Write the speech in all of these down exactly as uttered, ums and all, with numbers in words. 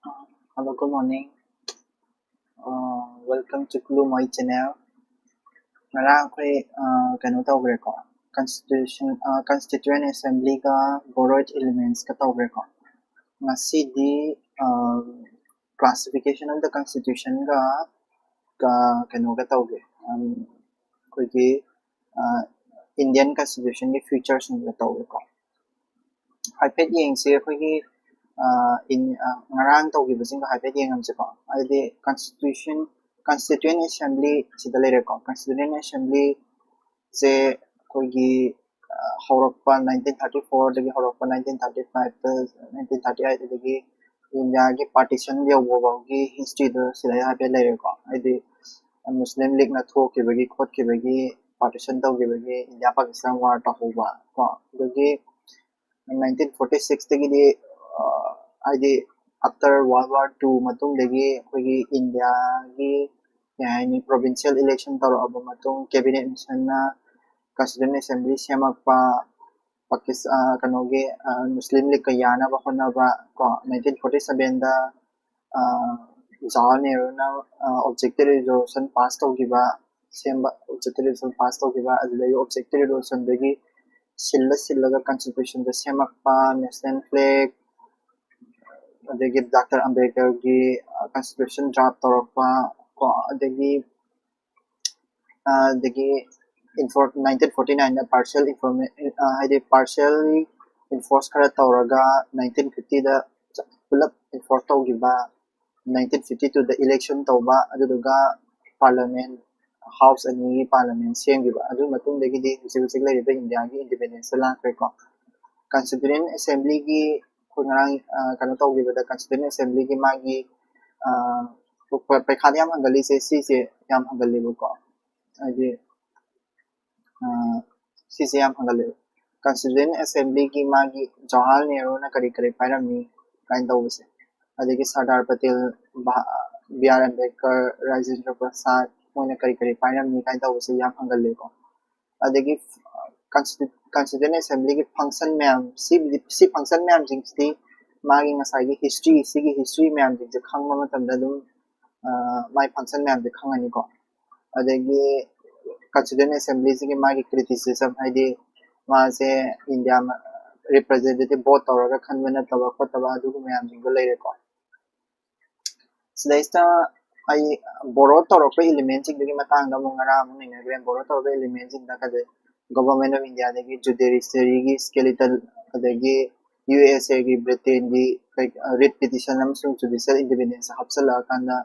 Hello, good morning. Uh, welcome to Clue My Channel. ꯉꯔꯥꯡ ꯑꯩꯈꯣꯏ ꯑ, ꯀꯩꯅꯣ ꯇꯧꯈ꯭ꯔꯦꯀꯣ, ꯀꯟꯁꯇꯤꯇ꯭ꯌꯨꯁꯟ ꯀꯟꯁꯇꯤꯇ꯭ꯌꯨꯌꯦꯟ ꯑꯦꯁꯦꯝꯕ꯭ꯂꯤꯒ ꯕꯣꯔꯣꯏꯠ ꯏꯂꯤꯃꯦꯟꯁꯀ ꯇꯧꯈ꯭ꯔꯦꯀꯣ. ꯉꯁꯤꯗꯤ classification of the constitutionꯒ ꯀꯩꯅꯣꯒ ꯇꯧꯒꯦ, ꯑꯩꯈꯣꯏꯒꯤ ꯏꯟꯗꯤꯌꯟ ꯀꯟꯁꯇꯤꯇ꯭ꯌꯨꯁꯟꯒꯤ ꯐ꯭ꯌꯨꯆꯔꯁꯤꯡꯗ ꯇꯧꯒꯦꯀꯣ. ꯍꯥꯏꯐꯦꯠ ꯌꯦꯡꯁꯤ ꯑꯩꯈꯣꯏꯒꯤ ꯉꯔꯥꯡ ꯇꯧꯈꯤꯕꯁꯤꯡꯗꯣ ꯍꯥꯏꯐꯦꯠ ꯌꯦꯡꯉꯝꯁꯤꯀꯣ. ꯍꯥꯏꯗꯤ ꯀꯟꯁꯇꯤꯇ꯭ꯌꯨꯁꯟ ꯀꯟꯁꯇꯤꯇ꯭ꯌꯨꯌꯦꯟ ꯑꯦꯁꯦꯝꯕ꯭ꯂꯤ ꯁꯤꯗ ꯂꯩꯔꯦꯀꯣ. ꯀꯟꯁꯇꯤꯇ꯭ꯌꯨꯌꯦꯟ ꯑꯦꯁꯦꯝꯕ꯭ꯂꯤꯁꯦ ꯑꯩꯈꯣꯏꯒꯤ ꯍꯧꯔꯛꯄ ꯅꯥꯏꯟꯇꯤꯟ ꯊꯥꯔꯇꯤ ꯐꯣꯔꯗꯒꯤ ꯍꯧꯔꯛꯄ ꯅꯥꯏꯟꯇꯤꯟ ꯊꯥꯔꯇꯤ ꯐꯥꯏꯚꯇ ꯅꯥꯏꯟꯇꯤꯟ ꯊꯥꯔꯇꯤ ꯑꯩꯠꯇꯗꯒꯤ ꯏꯟꯗꯤꯌꯥꯒꯤ ꯄꯥꯔꯇꯤꯁꯟ ꯌꯧꯕ ꯐꯥꯎꯒꯤ ꯍꯤꯁꯇ꯭ꯔꯤꯗꯣ ꯁꯤꯗ ꯍꯥꯏꯐꯦꯠ ꯂꯩꯔꯦꯀꯣ. ꯍꯥꯏꯗꯤ ꯃꯨꯁꯂꯤꯝ ꯂꯤꯛꯅ ꯊꯣꯛꯈꯤꯕꯒꯤ ꯈꯣꯠꯈꯤꯕꯒꯤ ꯄꯥꯔꯇꯤꯁꯟ ꯇꯧꯈꯤꯕꯒꯤ ꯏꯟꯗꯤꯌꯥ ꯄꯥꯀꯤꯁꯇꯥꯟ ꯋꯥꯔ ꯇꯧꯍꯧꯕ ꯀꯣ. ꯑꯗꯒꯤ ꯅꯥꯏꯟꯇꯤꯟ ꯐꯣꯔꯇꯤ ꯁꯤꯛꯁꯇꯒꯤꯗꯤ ꯍꯥꯏꯗꯤ after World War Two ꯃꯇꯨꯡꯗꯒꯤ ꯑꯩꯈꯣꯏꯒꯤ ꯏꯟꯗꯤꯌꯥꯒꯤ ꯀꯩ ꯍꯥꯏꯅꯤ, ꯄ꯭ꯔꯣꯚꯤꯟꯁꯤꯌꯦꯜ ꯏꯂꯦꯛꯁꯟ ꯇꯧꯔꯛꯑꯕ ꯃꯇꯨꯡ ꯀꯦꯕꯤꯅꯦꯠ ꯃꯤꯁꯟꯅ ꯀꯟꯁꯇꯤꯇ꯭ꯌꯨꯌꯦꯟ ꯑꯦꯁꯦꯝꯕ꯭ꯂꯤ ꯁꯦꯝꯃꯛꯄ, ꯄꯥꯀꯤꯁ ꯀꯩꯅꯣꯒꯤ ꯃꯨꯁꯂꯤꯝ ꯂꯤꯛꯀ ꯌꯥꯅꯕ ꯍꯣꯠꯅꯕ ꯀꯣ. ꯅꯥꯏꯟꯇꯤꯟ ꯐꯣꯔꯇꯤ ꯁꯕꯦꯟꯗ ꯖꯋꯥꯍꯔ ꯅꯦꯍꯔꯨꯅ ꯑꯣꯕꯖꯦꯛꯇꯤꯞ ꯔꯤꯖꯣꯂꯨꯁꯟ ꯄꯥꯁ ꯇꯧꯈꯤꯕ, ꯁꯦꯝꯕ ꯑꯣꯕꯖꯦꯛꯇꯤꯞ ꯔꯤꯖꯣꯂꯨꯁꯟ ꯄꯥꯁ ꯇꯧꯈꯤꯕ, ꯑꯗꯨꯗꯒꯤ ꯑꯣꯕꯖꯦꯛꯇꯤꯞ ꯔꯤꯖꯣꯂꯨꯁꯟꯗꯒꯤ ꯁꯤꯜꯂ ꯁꯤꯜꯂꯒ ꯀꯟꯁꯇꯤꯇ꯭ꯌꯨꯁꯟꯗ ꯁꯦꯝꯃꯛꯄ, ꯅꯦꯁꯅꯦꯜ ꯐ꯭ꯂꯦꯛ, ꯑꯗꯒꯤ ꯗꯥꯛꯇꯔ ꯑꯝꯕꯦꯗꯀꯔꯒꯤ ꯀꯟꯁꯇꯤꯇ꯭ꯌꯨꯁꯟ ꯗ꯭ꯔꯥꯐ ꯇꯧꯔꯛꯄ ꯀꯣ. ꯑꯗꯒꯤ ꯑꯗꯒꯤ ꯏꯟꯐꯣꯔ ꯅꯥꯏꯟꯇꯤꯟ ꯐꯣꯔꯇꯤ ꯅꯥꯏꯟꯗ ꯄꯥꯔꯁꯤꯌꯦꯜ ꯏꯟꯐꯣꯔꯃꯦ ꯍꯥꯏꯗꯤ ꯄꯥꯔꯁꯤꯌꯦꯜꯂꯤ ꯏꯟꯐꯣꯔꯁ ꯈꯔ ꯇꯧꯔꯒ ꯅꯥꯏꯟꯇꯤꯟ ꯐꯤꯐꯇꯤꯗ ꯄꯨꯂꯞ ꯏꯟꯐꯣꯔꯁ ꯇꯧꯈꯤꯕ, ꯅꯥꯏꯟꯇꯤꯟ ꯐꯤꯐꯇꯤ ꯇꯨꯗ ꯏꯂꯦꯛꯁꯟ ꯇꯧꯕ, ꯑꯗꯨꯗꯨꯒ ꯄꯥꯔꯂꯃꯦꯟ ꯍꯥꯎꯁ ꯑꯅꯤꯒꯤ ꯄꯥꯔꯂꯃꯦꯟ ꯁꯦꯝꯈꯤꯕ, ꯑꯗꯨꯒꯤ ꯃꯇꯨꯡꯗꯒꯤꯗꯤ ꯍꯧꯖꯤꯛ ꯍꯧꯖꯤꯛ ꯂꯩꯔꯤꯕ ꯏꯟꯗꯤꯌꯥꯒꯤ ꯏꯟꯗꯤꯄꯦꯟꯗꯦꯟꯁꯇ ꯂꯥꯛꯈ꯭ꯔꯦꯀꯣ. ꯀꯟꯁꯇꯤꯇ꯭ꯌꯨꯌꯦꯟ ꯑꯦꯁꯦꯝꯕ꯭ꯂꯤꯒꯤ ꯑꯩꯈꯣꯏ ꯉꯔꯥꯡ ꯀꯩꯅꯣ ꯇꯧꯈꯤꯕꯗ ꯀꯟꯁꯇꯤꯇ꯭ꯌꯨꯌꯦꯟ ꯑꯦꯁꯦꯝꯕ꯭ꯂꯤꯒꯤ ꯃꯥꯒꯤ ꯄꯩꯈꯥꯗ ꯌꯥꯝ ꯍꯪꯒꯠꯂꯤꯁꯦ ꯁꯤꯁꯦ ꯌꯥꯝ ꯍꯪꯒꯜꯂꯦꯕꯀꯣ. ꯍꯥꯏꯗꯤ ꯁꯤꯁꯦ ꯌꯥꯝ ꯍꯪꯒꯜꯂꯦꯕ. ꯀꯟꯁꯇꯤꯇ꯭ꯌꯨꯌꯦꯟ ꯑꯦꯁꯦꯝꯕ꯭ꯂꯤꯒꯤ ꯃꯥꯒꯤ ꯖꯋꯥꯍꯔ ꯅꯦꯍꯔꯨꯅ ꯀꯔꯤ ꯀꯔꯤ ꯄꯥꯏꯔꯝꯃꯤ ꯀꯥꯏꯅ ꯇꯧꯕꯁꯦ, ꯑꯗꯒꯤ ꯁꯔꯗꯥꯔ ꯄꯇꯦꯜ, ꯕꯤ ꯑꯥꯔ ꯑꯝꯕꯦꯗꯀꯔ, ꯔꯥꯖꯦꯟꯗ꯭ꯔ ꯄ꯭ꯔꯁꯥꯗ, ꯃꯣꯏꯅ ꯀꯔꯤ ꯀꯔꯤ ꯄꯥꯏꯔꯝꯃꯤ ꯀꯥꯏꯅ ꯇꯧꯕꯁꯦ ꯌꯥꯝ ꯍꯪꯒꯜꯂꯦꯀꯣ. ꯑꯗꯒꯤ ꯀꯟꯁꯇꯤꯇ꯭ꯌꯨꯌꯦꯟ ꯑꯦꯁꯦꯝꯕ꯭ꯂꯤꯒꯤ ꯐꯪꯁꯟ ꯃꯌꯥꯝ, ꯁꯤ ꯁꯤ ꯐꯪꯁꯟ ꯃꯌꯥꯝꯁꯤꯡꯁꯤꯗꯤ ꯃꯥꯒꯤ ꯉꯁꯥꯏꯒꯤ ꯍꯤꯁꯇ꯭ꯔꯤ, ꯁꯤꯒꯤ ꯍꯤꯁꯇ꯭ꯔꯤ ꯃꯌꯥꯝꯁꯤꯡꯁꯦ ꯈꯪꯕ ꯃꯇꯝꯗ ꯑꯗꯨꯝ ꯃꯥꯏ ꯐꯪꯁꯟ ꯃꯌꯥꯝꯁꯦ ꯈꯪꯉꯅꯤꯀꯣ꯫ ꯑꯗꯒꯤ ꯀꯟꯁꯇꯤꯇ꯭ꯌꯨꯌꯦꯟ ꯑꯦꯁꯦꯝꯕ꯭ꯂꯤꯁꯤꯒꯤ ꯃꯥꯒꯤ ꯀ꯭ꯔꯤꯇꯤꯁꯤꯖꯝ, ꯍꯥꯏꯗꯤ ꯃꯥꯁꯦ ꯏꯟꯗꯤꯌꯥ ꯔꯤꯄ꯭ꯔꯖꯦꯟꯇꯦꯇꯤꯚ ꯚꯣꯠ ꯇꯧꯔꯒ ꯈꯟꯕ ꯅꯠꯇꯕ ꯈꯣꯠꯇꯕ ꯑꯗꯨꯒꯨꯝꯕ ꯃꯌꯥꯝꯁꯤꯡꯗꯣ ꯂꯩꯔꯦꯀꯣ꯫ ꯁꯤꯗꯩꯁꯤꯗ ꯑꯩ ꯕꯣꯔꯣ ꯇꯧꯔꯛꯄ ꯏꯂꯤꯃꯦꯟꯁꯤꯡꯗꯨꯒꯤ ꯃꯇꯥꯡꯗ ꯑꯃꯨꯛ ꯉꯔꯥꯡ ꯑꯃꯨꯛ ꯅꯩꯅꯈ꯭ꯔꯦ꯫ ꯕꯣꯔꯣ ꯇꯧꯔꯛꯄ ꯏꯂꯤꯃꯦꯟꯁꯤꯡꯗ ꯀꯩꯗꯩ ꯒꯣꯕꯔꯃꯦꯟ ꯑꯣꯐ ꯏꯟꯗꯤꯌꯥꯗꯒꯤ ꯖꯨꯗꯤꯁꯔꯤꯒꯤ ꯁ꯭ꯀꯦꯂꯤꯇꯟ, ꯑꯗꯒꯤ ꯌꯨ ꯑꯦꯁ ꯑꯦꯒꯤ, ꯕ꯭ꯔꯤꯇꯦꯟꯒꯤ ꯔꯤꯠ ꯄꯤꯇꯤꯁꯟ ꯑꯃꯁꯨꯡ ꯖꯨꯗꯤꯁꯤꯌꯦꯜ ꯏꯟꯗꯤꯄꯦꯟꯗꯦꯟꯁ ꯍꯥꯞꯆꯤꯜꯂꯛꯑꯀꯥꯟꯗ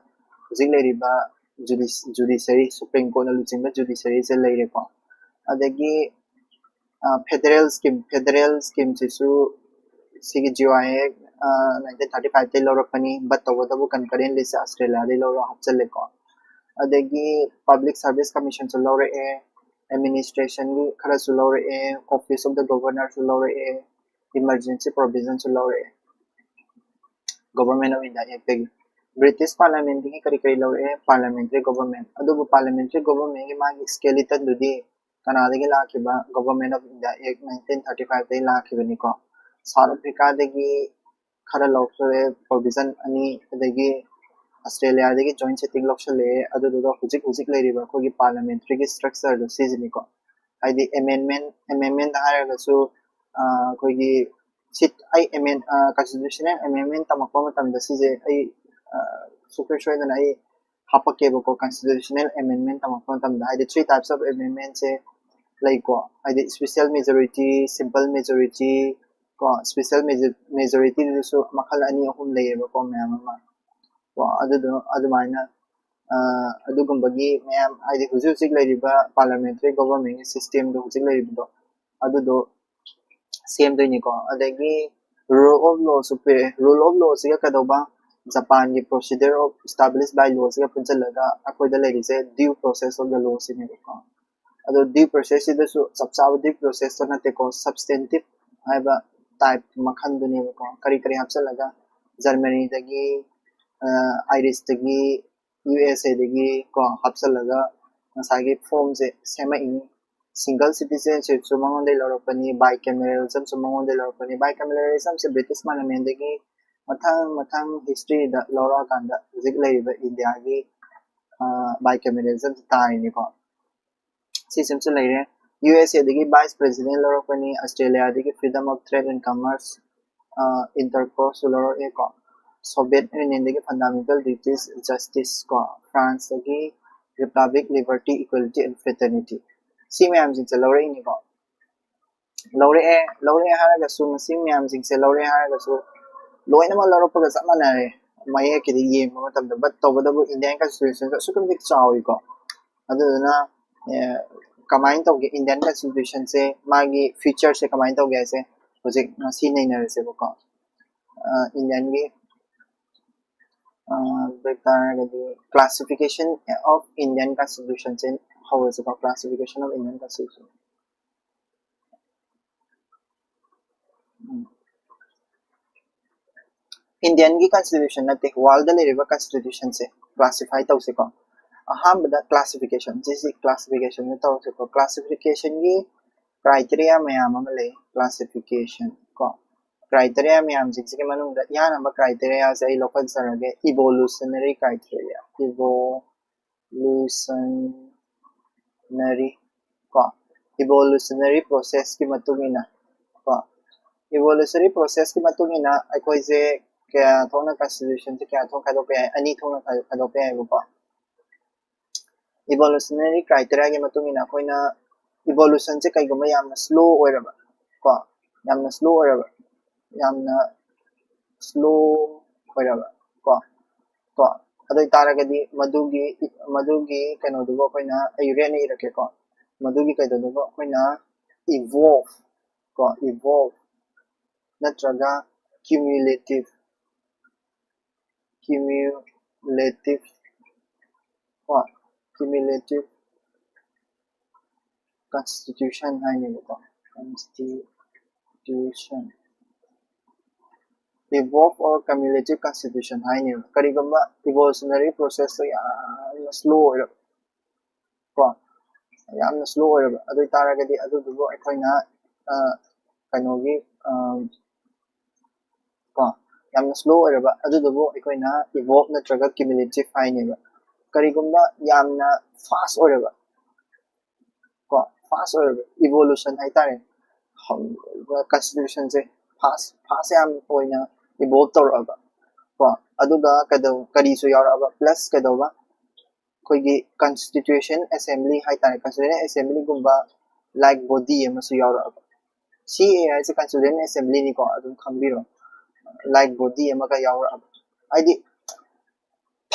ꯍꯧꯖꯤꯛ ꯂꯩꯔꯤꯕ ꯖꯨꯗꯤꯁꯔꯤ, ꯁꯨꯄ꯭ꯔꯤꯝ ꯀꯣꯔꯠꯅ ꯂꯨꯆꯤꯡꯕ ꯖꯨꯗꯤꯁꯔꯤꯁꯦ ꯂꯩꯔꯦꯀꯣ꯫ ꯑꯗꯒꯤ ꯐꯦꯗꯔꯦꯜ ꯁ꯭ꯀꯤꯝ, ꯐꯦꯗꯔꯦꯜ ꯁ꯭ꯀꯤꯝꯁꯤꯁꯨ ꯁꯤꯒꯤ ꯖꯤ ꯑꯣ ꯑꯥꯏ ꯑꯦꯛ ꯅꯥꯏꯟꯇꯤꯟ ꯊꯥꯔꯇꯤ ꯐꯥꯏꯚꯇꯩ ꯂꯧꯔꯛꯄꯅꯤ, ꯕꯠ ꯇꯧꯕꯇꯕꯨ ꯀꯟꯀꯔꯦꯟ ꯂꯤꯁ ꯑꯁꯇ꯭ꯔꯦꯂꯤꯌꯥꯗꯩ ꯂꯧꯔ ꯍꯥꯞꯆꯤꯜꯂꯦꯀꯣ꯫ ꯑꯗꯒꯤ ꯄꯕ꯭ꯂꯤꯛ ꯁꯥꯔꯚꯤꯁ ꯀꯃꯤꯁꯟꯁꯨ ꯂꯧꯔꯛꯑꯦ, ꯑꯦꯗꯃꯤꯅꯤꯁꯇ꯭ꯔꯦꯁꯟꯒꯤ ꯈꯔꯁꯨ ꯂꯧꯔꯛꯑꯦ, ꯑꯣꯐꯤꯁ ꯑꯣꯐ ꯗ ꯒꯣꯕꯔꯅꯔꯁꯨ ꯂꯧꯔꯛꯑꯦ, ꯏꯃꯔꯖꯦꯟꯁꯤ ꯄ꯭ꯔꯣꯚꯤꯖꯟꯁꯨ ꯂꯧꯔꯛꯑꯦ ꯒꯣꯕꯔꯃꯦꯟ ꯑꯣꯐ ꯏꯟꯗꯤꯌꯥ ꯑꯦꯛꯇꯒꯤ꯫ ꯕ꯭ꯔꯤꯇꯤꯁ ꯄꯥꯔꯂꯤꯌꯥꯃꯦꯟꯗꯒꯤ ꯀꯔꯤ ꯀꯔꯤ ꯂꯧꯔꯛꯑꯦ? Parliamentary government. ꯑꯗꯨꯕꯨ ꯄꯥꯔꯂꯤꯌꯥꯃꯦꯟꯇꯔꯤ ꯒꯣꯕꯔꯃꯦꯟꯒꯤ ꯃꯥꯒꯤ ꯁ꯭ꯀꯦꯂꯤꯇꯟꯗꯨꯗꯤ ꯀꯅꯥꯗꯒꯤ ꯂꯥꯛꯈꯤꯕ? Government of India act nineteen thirty ꯐꯥꯏꯚꯇꯒꯤ ꯂꯥꯛꯈꯤꯕꯅꯤꯀꯣ꯫ ꯁꯥꯎꯠ ꯑꯐ꯭ꯔꯤꯀꯥꯗꯒꯤ ꯈꯔ ꯂꯧꯊꯣꯔꯛꯑꯦ, ꯄ꯭ꯔꯣꯚꯤꯖꯟ ꯑꯅꯤ, ꯑꯗꯒꯤ ꯑꯁꯇ꯭ꯔꯦꯂꯤꯌꯥꯗꯒꯤ ꯖꯣꯏꯟ ꯁꯦꯇꯤꯡ ꯂꯧꯁꯜꯂꯛꯑꯦ꯫ ꯑꯗꯨꯗꯨꯒ ꯍꯧꯖꯤꯛ ꯍꯧꯖꯤꯛ ꯂꯩꯔꯤꯕ ꯑꯩꯈꯣꯏꯒꯤ ꯄꯥꯔꯂꯤꯌꯥꯃꯦꯟꯇꯔꯤꯒꯤ ꯁ꯭ꯇ꯭ꯔꯛꯆꯔꯗꯣ ꯁꯤꯁꯤꯅꯤꯀꯣ꯫ ꯍꯥꯏꯗꯤ ꯑꯦꯃꯦꯟꯃꯦꯟ, ꯑꯦꯃꯦꯟꯃꯦꯟ ꯍꯥꯏꯔꯒꯁꯨ ꯑꯩꯈꯣꯏꯒꯤ ꯁꯤꯠ ꯑꯩ ꯑꯦꯃꯦꯟ ꯀꯟꯁꯇꯤꯇ꯭ꯌꯨꯁꯅꯦꯜ ꯑꯦꯃꯦꯟꯃꯦꯟ ꯇꯝꯃꯛꯄ ꯃꯇꯝꯗ ꯁꯤꯁꯦ ꯑꯩ ꯁꯨꯡꯁꯣꯏ ꯁꯣꯏꯗꯅ ꯑꯩ ꯍꯥꯞꯄꯛꯀꯦꯕꯀꯣ꯫ ꯀꯟꯁꯇꯤꯇ꯭ꯌꯨꯁꯅꯦꯜ ꯑꯦꯃꯦꯟꯃꯦꯟ ꯇꯝꯃꯛꯄ ꯃꯇꯝꯗ ꯍꯥꯏꯗꯤ ꯊ꯭ꯔꯤ ꯇꯥꯏꯞꯁ ꯑꯣꯐ ꯑꯦꯃꯦꯟꯃꯦꯟꯁꯦ ꯂꯩꯀꯣ꯫ ꯍꯥꯏꯗꯤ ꯁ꯭ꯄꯦꯁꯦꯜ ꯃꯦꯖꯣꯔꯤꯇꯤ, ꯁꯤꯝꯄꯜ ꯃꯦꯖꯣꯔꯤꯇꯤ ꯀꯣ꯫ ꯁ꯭ꯄꯦꯁꯦꯜ ꯃꯦꯖꯣꯔꯤꯇꯤꯗꯁꯨ ꯃꯈꯜ ꯑꯅꯤ ꯑꯍꯨꯝ ꯂꯩꯌꯦꯕꯀꯣ, ꯃꯌꯥꯝ ꯑꯃ ꯀꯣ꯫ ꯑꯗꯨꯗꯣ ꯑꯗꯨꯃꯥꯏꯅ ꯑꯗꯨꯒꯨꯝꯕꯒꯤ ꯃꯌꯥꯝ, ꯍꯥꯏꯗꯤ ꯍꯧꯖꯤꯛ ꯍꯧꯖꯤꯛ ꯂꯩꯔꯤꯕ ꯄꯥꯔꯂꯤꯌꯥꯃꯦꯟꯇꯔꯤ ꯒꯣꯕꯔꯃꯦꯟꯒꯤ ꯁꯤꯁꯇꯦꯝꯗꯣ ꯍꯧꯖꯤꯛ ꯂꯩꯔꯤꯕꯗꯣ ꯑꯗꯨꯗꯣ ꯁꯦꯝꯗꯣꯏꯅꯤꯀꯣ꯫ ꯑꯗꯒꯤ ꯔꯨꯜ ꯑꯣꯐ ꯂꯣꯁꯨ ꯄꯤꯔꯛꯑꯦ꯫ ꯔꯨꯜ ꯑꯣꯐ ꯂꯣꯁꯤꯒ ꯀꯩꯗꯧꯕ? ꯖꯄꯥꯟꯒꯤ procedure of established by lawꯁꯤꯒ ꯄꯨꯟꯁꯤꯜꯂꯒ ꯑꯩꯈꯣꯏꯗ ꯂꯩꯔꯤꯁꯦ due process of the lawꯁꯤꯅꯦꯕꯀꯣ꯫ ꯑꯗꯣ due processꯁꯤꯗꯁꯨ ꯆꯞ ꯆꯥꯕ due processꯇꯣ ꯅꯠꯇꯦꯀꯣ, substantive ꯍꯥꯏꯕ type ꯃꯈꯜꯗꯨꯅꯦꯕꯀꯣ꯫ ꯀꯔꯤ ꯀꯔꯤ ꯍꯥꯞꯆꯤꯜꯂꯒ ꯖꯔꯃꯅꯤꯗꯒꯤ, ꯑꯥꯏꯔꯤꯁꯇꯒꯤ, ꯌꯨ ꯑꯦꯁ ꯑꯦꯗꯒꯤ ꯀꯣ ꯍꯥꯞꯆꯤꯜꯂꯒ ꯉꯁꯥꯏꯒꯤ ꯐꯣꯝꯁꯦ ꯁꯦꯝꯃꯛꯏꯅꯤ꯫ single citizenship ꯁꯨ ꯃꯉꯣꯟꯗꯒꯤ ꯂꯧꯔꯛꯄꯅꯤ, bicameralism ꯁꯨ ꯃꯉꯣꯟꯗꯒꯤ ꯂꯧꯔꯛꯄꯅꯤ꯫ Bicameralism ꯁꯦ British ꯃꯥꯂꯦꯝꯗꯒꯤ ꯃꯊꯪ ꯃꯊꯪ history ꯗ ꯂꯧꯔꯛꯑꯀꯥꯟꯗ ꯍꯧꯖꯤꯛ ꯂꯩꯔꯤꯕ ꯏꯟꯗꯤꯌꯥꯒꯤ bicameralism ꯁꯦ ꯇꯥꯔꯤꯅꯤꯀꯣ꯫ ꯁꯤꯁꯤꯃꯁꯨ ꯂꯩꯔꯦ꯫ ꯌꯨ ꯑꯦꯁ ꯑꯦ ꯗꯒꯤ vice president ꯂꯧꯔꯛꯄꯅꯤ, Australia ꯗꯒꯤ freedom of trade and commerce, INTERCOSSE ꯁꯨ ꯂꯧꯔꯛꯑꯦꯀꯣ꯫ Soviet Union ꯗꯒꯤ fundamental duties, justice ꯀꯣ, France ꯗꯒꯤ republic, liberty, equality and fraternity꯫ ꯁꯤ ꯃꯌꯥꯝꯁꯤꯡꯁꯦ ꯂꯧꯔꯛꯏꯅꯤꯀꯣ꯫ ꯂꯧꯔꯛꯑꯦ ꯂꯧꯔꯛꯑꯦ ꯍꯥꯏꯔꯒꯁꯨ, ꯃꯁꯤ ꯃꯌꯥꯝꯁꯤꯡꯁꯦ ꯂꯧꯔꯛꯑꯦ ꯍꯥꯏꯔꯒꯁꯨ, ꯂꯣꯏꯅꯃꯛ ꯂꯧꯔꯛꯄꯒ ꯆꯞ ꯃꯥꯟꯅꯔꯦ ꯃꯌꯦꯛꯀꯤꯗꯤ ꯌꯦꯡꯕ ꯃꯇꯝꯗ꯫ But ꯇꯧꯕꯇꯕꯨ Indian constitution ꯁꯦ ꯑꯁꯨꯛꯀꯤ ꯃꯇꯤꯛ ꯆꯥꯎꯏꯀꯣ꯫ ꯑꯗꯨꯗꯨꯅ ꯀꯃꯥꯏꯅ ꯇꯧꯒꯦ Indian constitution ꯁꯦ, ꯃꯥꯒꯤ feature ꯁꯦ ꯀꯃꯥꯏꯅ ꯇꯧꯒꯦ ꯍꯥꯏꯁꯦ ꯍꯧꯖꯤꯛ ꯉꯁꯤ ꯅꯩꯅꯔꯁꯦꯕꯀꯣ꯫ Indian ꯒꯤ ꯍꯥꯏꯇꯥꯔꯒꯗꯤ classification of Indian constitution say ꯍꯧꯔꯁꯤꯀꯣ꯫ Classification of Indian constitution꯫ Indian ꯒꯤ constitution ꯅꯠꯇꯦ, world ꯗ ꯂꯩꯔꯤꯕ constitution ꯁꯦ classify ꯇꯧꯁꯤꯀꯣ꯫ ꯑꯍꯥꯟꯕꯗ classification, ꯁꯤꯁꯤ classification ꯇꯧꯁꯤꯀꯣ꯫ Classification ꯒꯤ criteria ꯃꯌꯥꯝ ꯑꯃ ꯂꯩ꯫ Classification ꯀꯣ, criteria ꯃꯌꯥꯝꯁꯤꯡꯁꯤꯒꯤ ꯃꯅꯨꯡꯗ ꯏꯍꯥꯟ ꯍꯥꯟꯕ criteria ꯁꯦ ꯑꯩ ꯂꯧꯈꯠꯆꯔꯒꯦ, evolutionary criteria꯫ Evolutionary ꯀꯣ, evolutionary process ꯀꯤ ꯃꯇꯨꯡ ꯏꯟꯅ ꯀꯣ, evolutionary process ꯀꯤ ꯃꯇꯨꯡ ꯏꯟꯅ ꯑꯩꯈꯣꯏꯁꯦ ꯀꯌꯥ ꯊꯣꯛꯅ constitution ꯁꯦ ꯀꯌꯥ ꯊꯣꯛꯅ ꯈꯥꯏꯗꯣꯛꯄ ꯌꯥꯏ? ꯑꯅꯤ ꯊꯣꯛꯅ ꯈꯥꯏꯗꯣꯛꯄ ꯌꯥꯏꯕꯀꯣ꯫ Evolutionary criteria ꯒꯤ ꯃꯇꯨꯡ ꯏꯟꯅ ꯑꯩꯈꯣꯏꯅ evolution ꯁꯦ ꯀꯩꯒꯨꯝꯕ ꯌꯥꯝꯅ slow ꯑꯣꯏꯔꯕ ꯀꯣ, ꯌꯥꯝꯅ slow ꯑꯣꯏꯔꯕ, ꯌꯥꯝꯅ slow ꯑꯣꯏꯔꯕ ꯀꯣ, ꯀꯣ, ꯑꯗꯨ ꯑꯣꯏꯇꯥꯔꯒꯗꯤ ꯃꯗꯨꯒꯤ ꯃꯗꯨꯒꯤ ꯀꯩꯅꯣꯗꯨꯕꯨ ꯑꯩꯈꯣꯏꯅ ꯑꯩ red ꯅ ꯏꯔꯛꯀꯦꯀꯣ꯫ ꯃꯗꯨꯒꯤ ꯀꯩꯗꯧꯗꯨꯕꯨ ꯑꯩꯈꯣꯏꯅ evolve ꯀꯣ, evolve ꯅꯠꯇ꯭ꯔꯒ cumulative, cumulative ꯀꯣ, cumulative constitution ꯍꯥꯏꯅꯦꯕꯀꯣ꯫ Constitution, evolve or cumulative constitution ꯍꯥꯏꯅꯦꯕ꯫ ꯀꯔꯤꯒꯨꯝꯕ evolutionary process ꯇꯣ ꯌꯥꯝꯅ slow ꯑꯣꯏꯔꯕ ꯀꯣ, ꯌꯥꯝꯅ slow ꯑꯣꯏꯔꯕ ꯑꯗꯨ ꯑꯣꯏꯇꯥꯔꯒꯗꯤ ꯑꯗꯨꯗꯨꯕꯨ ꯑꯩꯈꯣꯏꯅ ꯀꯩꯅꯣꯒꯤ ꯀꯣ ꯌꯥꯝꯅ slow ꯑꯣꯏꯔꯕ ꯑꯗꯨꯗꯨꯕꯨ ꯑꯩꯈꯣꯏꯅ evolve ꯅꯠꯇ꯭ꯔꯒ cumulative ꯍꯥꯏꯅꯦꯕ꯫ ꯀꯔꯤꯒꯨꯝꯕ ꯌꯥꯝꯅ fast ꯑꯣꯏꯔꯕ ꯀꯣ fast ꯑꯣꯏꯔꯕ evolution ꯍꯥꯏꯇꯥꯔꯦ, constitution ꯁꯦ fast fast ꯌꯥꯝ ꯑꯣꯏꯅ evolve ꯇꯧꯔꯛꯑꯕ ꯀꯣ ꯑꯗꯨꯒ ꯀꯩꯗꯧ ꯀꯔꯤꯁꯨ ꯌꯥꯎꯔꯛꯑꯕ plus ꯀꯩꯗꯧꯕ ꯑꯩꯈꯣꯏꯒꯤ constitution assembly ꯍꯥꯏꯇꯥꯔꯦ, constitution assembly ꯒꯨꯝꯕ like body ꯑꯃꯁꯨ ꯌꯥꯎꯔꯛꯑꯕ꯫ C A ꯍꯥꯏꯁꯦ constitution assembly ꯅꯤꯀꯣ, ꯑꯗꯨꯝ ꯈꯪꯕꯤꯔꯣ꯫ Like body ꯑꯃꯒ ꯌꯥꯎꯔꯛꯑꯕ ꯍꯥꯏꯗꯤ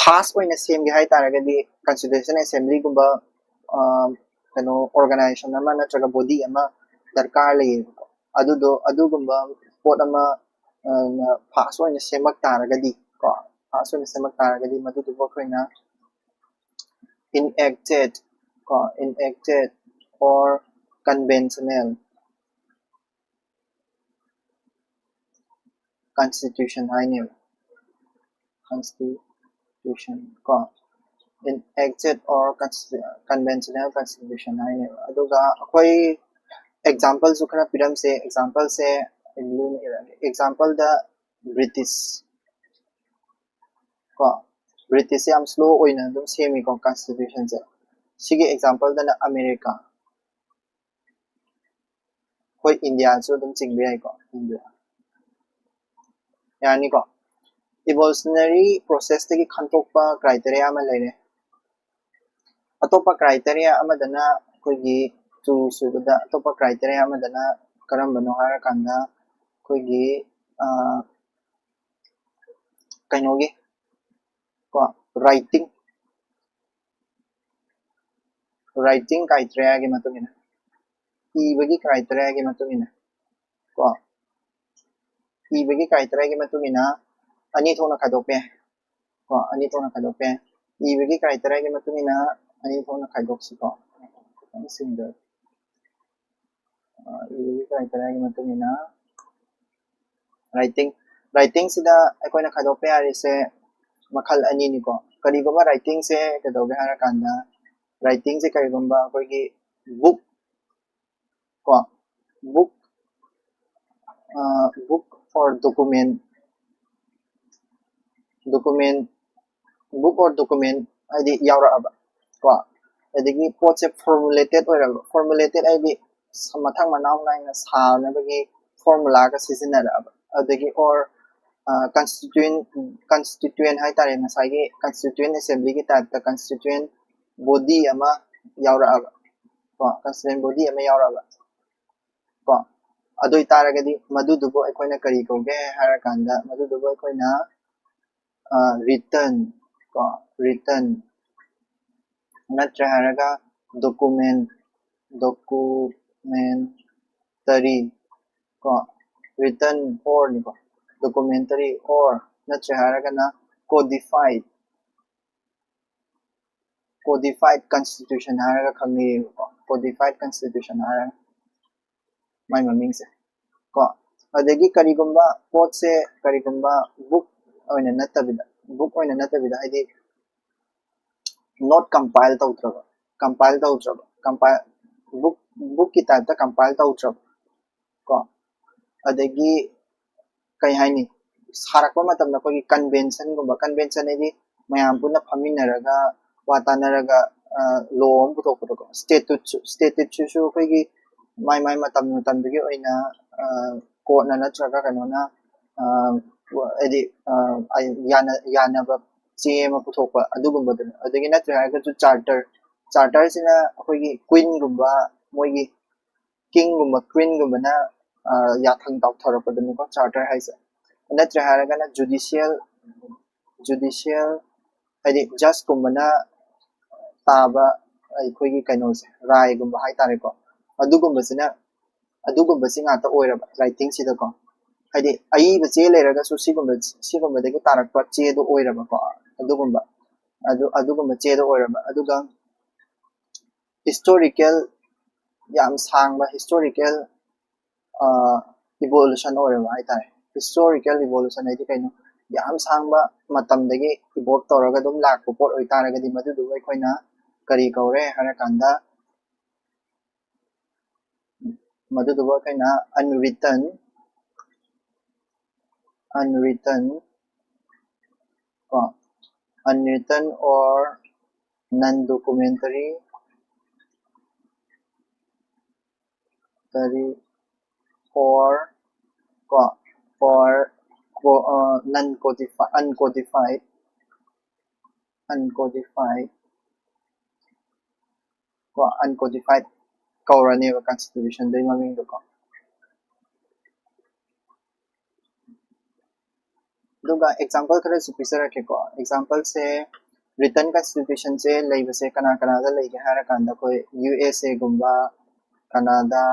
fast ꯑꯣꯏꯅ ꯁꯦꯝꯒꯦ ꯍꯥꯏꯇꯥꯔꯒꯗꯤ constitution assembly ꯒꯨꯝꯕ ꯀꯩꯅꯣ organization ꯑꯃ ꯅꯠꯇ꯭ꯔꯒ body ꯑꯃ ꯗꯔꯀꯥꯔ ꯂꯩꯌꯦꯕꯀꯣ꯫ ꯑꯗꯨꯗꯣ ꯑꯗꯨꯒꯨꯝꯕ ꯄꯣꯠ ꯑꯃ fast ꯑꯣꯏꯅ ꯁꯦꯝꯃꯛ ꯇꯥꯔꯒꯗꯤ ꯀꯣ fast ꯑꯣꯏꯅ ꯁꯦꯝꯃꯛ ꯇꯥꯔꯒꯗꯤ ꯃꯗꯨꯗꯨꯕꯨ ꯑꯩꯈꯣꯏꯅ enacted ꯀꯣ enacted or conventional constitution ꯍꯥꯏꯅꯦꯕ꯫ Constitution ꯀꯣ enacted or conventional constitution ꯍꯥꯏꯅꯦꯕ꯫ ꯑꯗꯨꯒ ꯑꯩꯈꯣꯏ example ꯁꯨ ꯈꯔ ꯄꯤꯔꯝꯁꯦ꯫ Example ꯁꯦ example ꯗ British ꯀꯣ British ꯁꯦ ꯌꯥꯝ slow ꯑꯣꯏꯅ ꯑꯗꯨꯝ ꯁꯦꯝꯃꯤꯀꯣ constitution ꯁꯦ꯫ ꯁꯤꯒꯤ example ꯗꯅ America, ꯑꯩꯈꯣꯏ India ꯁꯨ ꯑꯗꯨꯝ ꯆꯤꯡꯕ ꯌꯥꯏꯀꯣ India꯫ ꯌꯥꯅꯤꯀꯣ? Evolutionary process ꯇꯒꯤ ꯈꯟꯗꯣꯛꯄ criteria ꯑꯃ ꯂꯩꯔꯦ꯫ ꯑꯇꯣꯞꯄ criteria ꯑꯃꯗꯅ ꯑꯩꯈꯣꯏꯒꯤ two ꯁꯨꯕꯗ ꯑꯇꯣꯞꯄ criteria ꯑꯃꯗꯅ ꯀꯔꯝꯕꯅꯣ ꯍꯥꯏꯔꯀꯥꯟꯗ ꯑꯩꯈꯣꯏꯒꯤ ꯀꯩꯅꯣꯒꯤ ꯀꯣ writing writing criteria ꯒꯤ ꯃꯇꯨꯡ ꯏꯟꯅ, ꯏꯕꯒꯤ criteria ꯒꯤ ꯃꯇꯨꯡ ꯏꯟꯅ ꯀꯣ ꯏꯕꯒꯤ criteria ꯒꯤ ꯃꯇꯨꯡ ꯏꯟꯅ ꯑꯅꯤ ꯊꯣꯛꯅ ꯈꯥꯏꯗꯣꯛꯄ ꯌꯥꯏ ꯀꯣ ꯑꯅꯤ ꯊꯣꯛꯅ ꯈꯥꯏꯗꯣꯛꯄ ꯌꯥꯏ꯫ ꯏꯕꯒꯤ criteria ꯒꯤ ꯃꯇꯨꯡ ꯏꯟꯅ ꯑꯅꯤ ꯊꯣꯛꯅ ꯈꯥꯏꯗꯣꯛꯁꯤꯀꯣ꯫ ꯈꯤꯇꯪ ꯁꯤꯡꯗ ꯏꯕꯒꯤ criteria ꯒꯤ ꯃꯇꯨꯡ ꯏꯟꯅ writing writing ꯁꯤꯗ ꯑꯩꯈꯣꯏꯅ ꯈꯥꯏꯗꯣꯛꯄ ꯌꯥꯔꯤꯁꯦ ꯃꯈꯜ ꯑꯅꯤꯅꯤꯀꯣ꯫ ꯀꯔꯤꯒꯨꯝꯕ writing ꯁꯦ ꯀꯩꯗꯧꯒꯦ ꯍꯥꯏꯔꯀꯥꯟꯗ Writingꯁꯦ ꯀꯔꯤꯒꯨꯝꯕ ꯑꯩꯈꯣꯏꯒꯤ book ꯀꯣ, book book or document document book or document ꯍꯥꯏꯗꯤ ꯌꯥꯎꯔꯛꯑꯕ ꯀꯣ, ꯑꯗꯒꯤ ꯄꯣꯠꯁꯦ formulated ꯑꯣꯏꯔꯕ, formulated ꯍꯥꯏꯗꯤ ꯃꯊꯪ ꯃꯅꯥꯎ ꯅꯥꯏꯅ ꯁꯥꯅꯕꯒꯤ formulaꯒ ꯁꯤꯖꯤꯟꯅꯔꯛꯑꯕ, ꯑꯗꯒꯤ or constituent constituent ꯍꯥꯏꯇꯥꯔꯦ, ꯉꯁꯥꯏꯒꯤ constituent assemblyꯒꯤ typeꯇ constituent body ꯑꯃ ꯌꯥꯎꯔꯛꯑꯕ ꯀꯣ, constituent body ꯑꯃ ꯌꯥꯎꯔꯛꯑꯕ ꯀꯣ꯫ ꯑꯗꯨ ꯑꯣꯏꯇꯥꯔꯒꯗꯤ ꯃꯗꯨꯗꯨꯕꯨ ꯑꯩꯈꯣꯏꯅ ꯀꯔꯤ ꯀꯧꯒꯦ ꯍꯥꯏꯔꯀꯥꯟꯗ, ꯃꯗꯨꯗꯨꯕꯨ ꯑꯩꯈꯣꯏꯅ written ꯀꯣ, written ꯅꯠꯇ꯭ꯔꯦ ꯍꯥꯏꯔꯒ document documentary ꯀꯣ, written or ꯅꯤꯀꯣ, documentary or ꯅꯠꯇ꯭ꯔꯦ ꯍꯥꯏꯔꯒꯅ codified codified constitution ꯍꯥꯏꯔꯒ ꯈꯪꯅꯩꯌꯦꯕꯀꯣ, codified constitution ꯍꯥꯏꯔꯒ ꯃꯥꯏ ꯃꯃꯤꯡꯁꯦ ꯀꯣ꯫ ꯑꯗꯒꯤ ꯀꯔꯤꯒꯨꯝꯕ ꯄꯣꯠꯁꯦ ꯀꯔꯤꯒꯨꯝꯕ book ꯑꯣꯏꯅ ꯅꯠꯇꯕꯤꯗ book ꯑꯣꯏꯅ ꯅꯠꯇꯕꯤꯗ ꯍꯥꯏꯗꯤ not compile ꯇꯧꯗ꯭ꯔꯕ, compile ꯇꯧꯗ꯭ꯔꯕ, compile book bookꯀꯤ typeꯇ compile ꯇꯧꯗ꯭ꯔꯕ ꯀꯣ꯫ ꯑꯗꯒꯤ ꯀꯩ ꯍꯥꯏꯅꯤ, ꯁꯥꯔꯛꯄ ꯃꯇꯝꯗ ꯑꯩꯈꯣꯏꯒꯤ conventionꯒꯨꯝꯕ, convention ꯍꯥꯏꯗꯤ ꯃꯌꯥꯝ ꯄꯨꯟꯅ ꯐꯝꯃꯤꯟꯅꯔꯒ ꯋꯥ ꯇꯥꯅꯔꯒ law ꯑꯃ ꯄꯨꯊꯣꯛꯄꯗꯣꯀꯣ꯫ Statuteꯁꯨ statuteꯁꯤꯁꯨ ꯑꯩꯈꯣꯏꯒꯤ ꯃꯥꯏ ꯃꯥꯏ ꯃꯇꯝ ꯃꯇꯝꯗꯨꯒꯤ ꯑꯣꯏꯅ courtꯅ ꯅꯠꯇ꯭ꯔꯒ ꯀꯩꯅꯣꯅ ꯍꯥꯏꯗꯤ ꯌꯥꯅꯕ ꯆꯦ ꯑꯃ ꯄꯨꯊꯣꯛꯄ ꯑꯗꯨꯒꯨꯝꯕꯗꯨꯅꯤ꯫ ꯑꯗꯒꯤ ꯅꯠꯇ꯭ꯔꯦ ꯍꯥꯏꯔꯒꯁꯨ charter, charterꯁꯤꯅ ꯑꯩꯈꯣꯏꯒꯤ queenꯒꯨꯝꯕ, ꯃꯣꯏꯒꯤ kingꯒꯨꯝꯕ queenꯒꯨꯝꯕꯅ ꯌꯥꯊꯪ ꯇꯧꯊꯔꯛꯄꯗꯨꯅꯤꯀꯣ charter ꯍꯥꯏꯁꯦ꯫ ꯅꯠꯇ꯭ꯔꯦ ꯍꯥꯏꯔꯒꯅ judicial judicial ꯍꯥꯏꯗꯤ judgeꯀꯨꯝꯕꯅ ꯇꯥꯕ ꯑꯩꯈꯣꯏꯒꯤ ꯀꯩꯅꯣꯁꯦ, ꯔꯥꯏꯒꯨꯝꯕ ꯍꯥꯏꯇꯥꯔꯦꯀꯣ, ꯑꯗꯨꯒꯨꯝꯕꯁꯤꯅ ꯑꯗꯨꯒꯨꯝꯕꯁꯤ ꯉꯥꯛꯇ ꯑꯣꯏꯔꯕ writingꯁꯤꯗꯀꯣ꯫ ꯍꯥꯏꯗꯤ ꯑꯏꯕ ꯆꯦ ꯂꯩꯔꯒꯁꯨ ꯁꯤꯒꯨꯝꯕ ꯁꯤꯒꯨꯝꯕꯗꯒꯤ ꯇꯥꯔꯛꯄ ꯆꯦꯗꯣ ꯑꯣꯏꯔꯕꯀꯣ, ꯑꯗꯨꯒꯨꯝꯕ ꯑꯗꯨ ꯑꯗꯨꯒꯨꯝꯕ ꯆꯦꯗꯣ ꯑꯣꯏꯔꯕ꯫ ꯑꯗꯨꯒ historical, ꯌꯥꯝ ꯁꯥꯡꯕ historical evolution ꯑꯣꯏꯔꯕ ꯍꯥꯏꯇꯥꯔꯦ꯫ Historical evolution ꯍꯥꯏꯗꯤ ꯀꯩꯅꯣ? ꯌꯥꯝ ꯁꯥꯡꯕ ꯃꯇꯝꯗꯒꯤ evolve ꯇꯧꯔꯒ ꯑꯗꯨꯝ ꯂꯥꯛꯄ ꯄꯣꯠ ꯑꯣꯏꯇꯥꯔꯒꯗꯤ ꯃꯗꯨꯗꯨꯕꯨ ꯑꯩꯈꯣꯏꯅ ꯀꯔꯤ ꯀꯧꯔꯦ ꯍꯥꯏꯔꯀꯥꯟꯗ, ꯃꯗꯨꯗꯨꯕꯨ ꯑꯩꯈꯣꯏꯅ unwritten unwritten ꯀꯣ unwritten or non documentary or ꯀꯣ or non codified uncodified uncodified ꯀꯣ uncodified ꯀꯧꯔꯅꯦꯕ constitution ꯗꯨꯒꯤ ꯃꯃꯤꯡꯗꯣ ꯀꯣ꯫ ꯑꯗꯨꯒ example ꯈꯔꯁꯨ ꯄꯤꯖꯔꯛꯀꯦꯀꯣ꯫ Example ꯁꯦ written constitution ꯁꯦ ꯂꯩꯕꯁꯦ ꯀꯅꯥ ꯀꯅꯥꯗ ꯂꯩꯒꯦ ꯍꯥꯏꯔꯀꯥꯟꯗ ꯑꯩꯈꯣꯏ USA ꯒꯨꯝꯕ, ꯀꯅꯥꯗꯥ,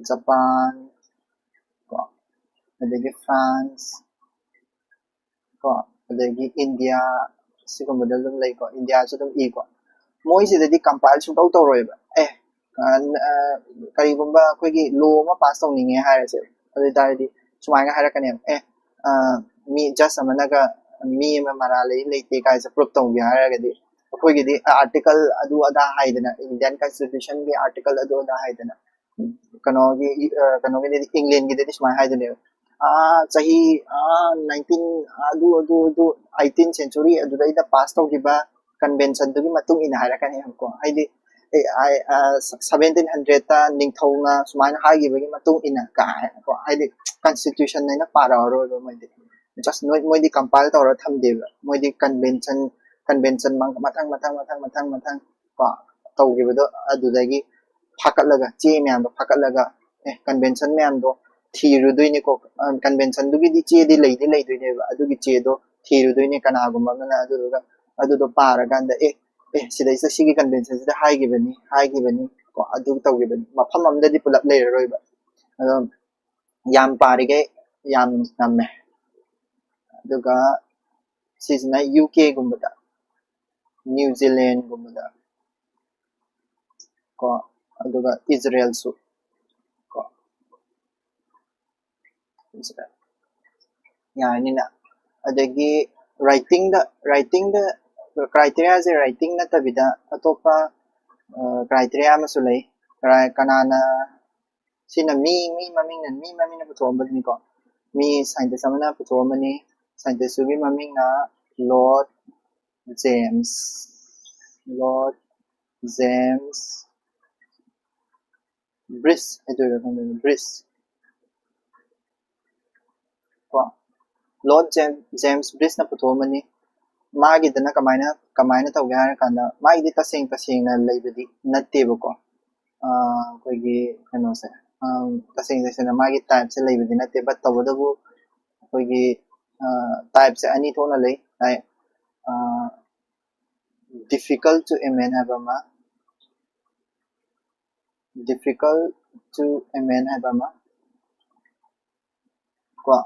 ꯖꯄꯥꯟ ꯀꯣ ꯑꯗꯒꯤ France ꯀꯣ ꯑꯗꯒꯤ India ꯁꯤꯒꯨꯝꯕꯗ ꯑꯗꯨꯝ ꯂꯩꯀꯣ꯫ India ꯁꯨ ꯑꯗꯨꯝ ꯏꯀꯣ꯫ ꯃꯣꯏꯁꯤꯗꯗꯤ compile ꯁꯨꯡꯇꯧ ꯇꯧꯔꯣꯏꯕ꯫ ꯑꯦ ꯑ, ꯑ, ꯀꯔꯤꯒꯨꯝꯕ ꯑꯩꯈꯣꯏꯒꯤ law ꯑꯃ pass ꯇꯧꯅꯤꯡꯉꯦ ꯍꯥꯏꯔꯁꯦ, ꯑꯗꯨ ꯑꯣꯏꯇꯥꯔꯗꯤ ꯁꯨꯃꯥꯏꯅ ꯍꯥꯏꯔꯛꯀꯅꯦꯕ, ꯑꯦ ꯑ, ꯃꯤ judge ꯑꯃꯅꯒ ꯃꯤ ꯑꯃ ꯃꯔꯥꯜ ꯂꯩ ꯂꯩꯇꯦ ꯀꯥꯏꯁꯦ prove ꯇꯧꯒꯦ ꯍꯥꯏꯔꯒꯗꯤ ꯑꯩꯈꯣꯏꯒꯤꯗꯤ article ꯑꯗꯨ ꯑꯗꯥ ꯍꯥꯏꯗꯅ, Indian constitution ꯒꯤ article ꯑꯗꯨ ꯑꯗꯥ ꯍꯥꯏꯗꯅ, ꯀꯩꯅꯣꯒꯤ ꯑ, ꯀꯩꯅꯣꯒꯤꯗꯤ, England ꯒꯤꯗꯗꯤ ꯁꯨꯃꯥꯏꯅ ꯍꯥꯏꯗꯣꯏꯅꯦꯕ, ꯑꯥ ꯆꯍꯤ ꯑꯥ nineteen ꯑꯗꯨ ꯑꯗꯨ ꯑꯗꯨ eighteenth century ꯑꯗꯨꯗꯩꯗ pass ꯇꯧꯈꯤꯕ convention ꯗꯨꯒꯤ ꯃꯇꯨꯡ ꯏꯟꯅ ꯍꯥꯏꯔꯛꯀꯅꯦꯕꯀꯣ꯫ ꯍꯥꯏꯗꯤ ꯑꯦ, ꯑꯥꯏ, ꯑ, seventeen hundred ꯇ ꯅꯤꯡꯊꯧꯅ ꯁꯨꯃꯥꯏꯅ ꯍꯥꯏꯈꯤꯕꯒꯤ ꯃꯇꯨꯡ ꯏꯟꯅ ꯀꯥꯏꯅꯀꯣ꯫ ꯍꯥꯏꯗꯤ constitution ꯍꯥꯏꯅ ꯄꯥꯔꯛꯑꯔꯣꯏꯕ ꯃꯣꯏꯗꯤ꯫ Just ꯃꯣꯏ, ꯃꯣꯏꯗꯤ compile ꯇꯧꯔ ꯊꯝꯗꯦꯕ꯫ ꯃꯣꯏꯗꯤ convention, convention ꯃꯊꯪ, ꯃꯊꯪ, ꯃꯊꯪ, ꯃꯊꯪ, ꯃꯊꯪ ꯀꯣ ꯇꯧꯈꯤꯕꯗꯣ ꯑꯗꯨꯗꯒꯤ ꯐꯥꯀꯠꯂꯒ, ꯆꯦ ꯃꯌꯥꯝꯗꯣ ꯐꯥꯀꯠꯂꯒ, ꯑꯦ, convention ꯃꯌꯥꯝꯗꯣ ꯊꯤꯔꯨꯗꯣꯏꯅꯤꯀꯣ꯫ ꯑ, convention ꯗꯨꯒꯤꯗꯤ ꯆꯦꯗꯤ ꯂꯩꯗꯤ ꯂꯩꯗꯣꯏꯅꯦꯕ꯫ ꯑꯗꯨꯒꯤ ꯆꯦꯗꯣ ꯊꯤꯔꯨꯗꯣꯏꯅꯦ ꯀꯅꯥꯒꯨꯝꯕ ꯑꯃꯅ꯫ ꯑꯗꯨꯗꯨꯒ ꯑꯗꯨꯗꯣ ꯄꯥꯔꯀꯥꯟꯗ, ꯑꯦ, ꯑꯦ, ꯁꯤꯗꯩꯁꯤꯗ ꯁꯤꯒꯤ convention ꯁꯤꯗ ꯍꯥꯏꯈꯤꯕꯅꯤ, ꯍꯥꯏꯈꯤꯕꯅꯤ ꯀꯣ, ꯑꯗꯨ ꯇꯧꯈꯤꯕꯅꯤ꯫ ꯃꯐꯝ ꯑꯃꯗꯗꯤ ꯄꯨꯂꯞ ꯂꯩꯔꯔꯣꯏꯕ꯫ ꯑꯗꯣ ꯌꯥꯝ ꯄꯥꯔꯤꯈꯩ ꯌꯥꯝ ꯉꯝꯃꯦ꯫ ꯑꯗꯨꯒ ꯁꯤꯁꯤꯅ UK ꯒꯨꯝꯕꯗ, New Zealand ꯒꯨꯝꯕꯗ ꯀꯣ, ꯑꯗꯨꯒ Israel ꯁꯨ ꯀꯣ, Israel ꯌꯥꯔꯅꯤꯅ꯫ ꯑꯗꯒꯤ writing ꯗ, writing ꯗ Criteria ꯁꯦ writing ꯅꯠꯇꯕꯤꯗ ꯑꯇꯣꯞꯄ criteria ꯑꯃꯁꯨ ꯂꯩ꯫ ꯀꯅꯥꯅ, ꯁꯤꯅ ꯃꯤ ꯃꯤ ꯃꯃꯤꯡꯅ ꯃꯤ ꯃꯃꯤꯡꯅ ꯄꯨꯊꯣꯛꯑꯝꯕꯗꯨꯅꯤꯀꯣ꯫ ꯃꯤ scientist ꯑꯃꯅ ꯄꯨꯊꯣꯛꯑꯝꯕꯅꯤ꯫ Scientist ꯇꯨꯒꯤ ꯃꯃꯤꯡꯅ Lord James, Lord James Bridge ꯍꯥꯏꯗꯣꯏꯔꯥ ꯈꯪꯗꯦ, Bridge ꯀꯣ꯫ Lord James Bridge ꯅ ꯄꯨꯊꯣꯛꯑꯝꯕꯅꯤ꯫ ꯃꯥꯒꯤꯗꯅ ꯀꯃꯥꯏꯅ ꯀꯃꯥꯏꯅ ꯇꯧꯒꯦ ꯍꯥꯏꯔ ꯀꯥꯟꯗ, ꯃꯥꯒꯤꯗꯤ ꯇꯁꯦꯡ ꯇꯁꯦꯡꯅ ꯂꯩꯕꯗꯤ ꯅꯠꯇꯦꯕꯀꯣ꯫ ꯑꯩꯈꯣꯏꯒꯤ ꯀꯩꯅꯣꯁꯦ, ꯇꯁꯦꯡ ꯇꯁꯦꯡꯅ ꯃꯥꯒꯤ type ꯁꯦ ꯂꯩꯕꯗꯤ ꯅꯠꯇꯦ, but ꯇꯧꯕꯇꯕꯨ ꯑꯩꯈꯣꯏꯒꯤ type ꯁꯦ ꯑꯅꯤ ꯊꯣꯛꯅ ꯂꯩ꯫ Like difficult to amend ꯍꯥꯏꯕ ꯑꯃ, difficult to amend ꯍꯥꯏꯕ ꯑꯃ ꯀꯣ꯫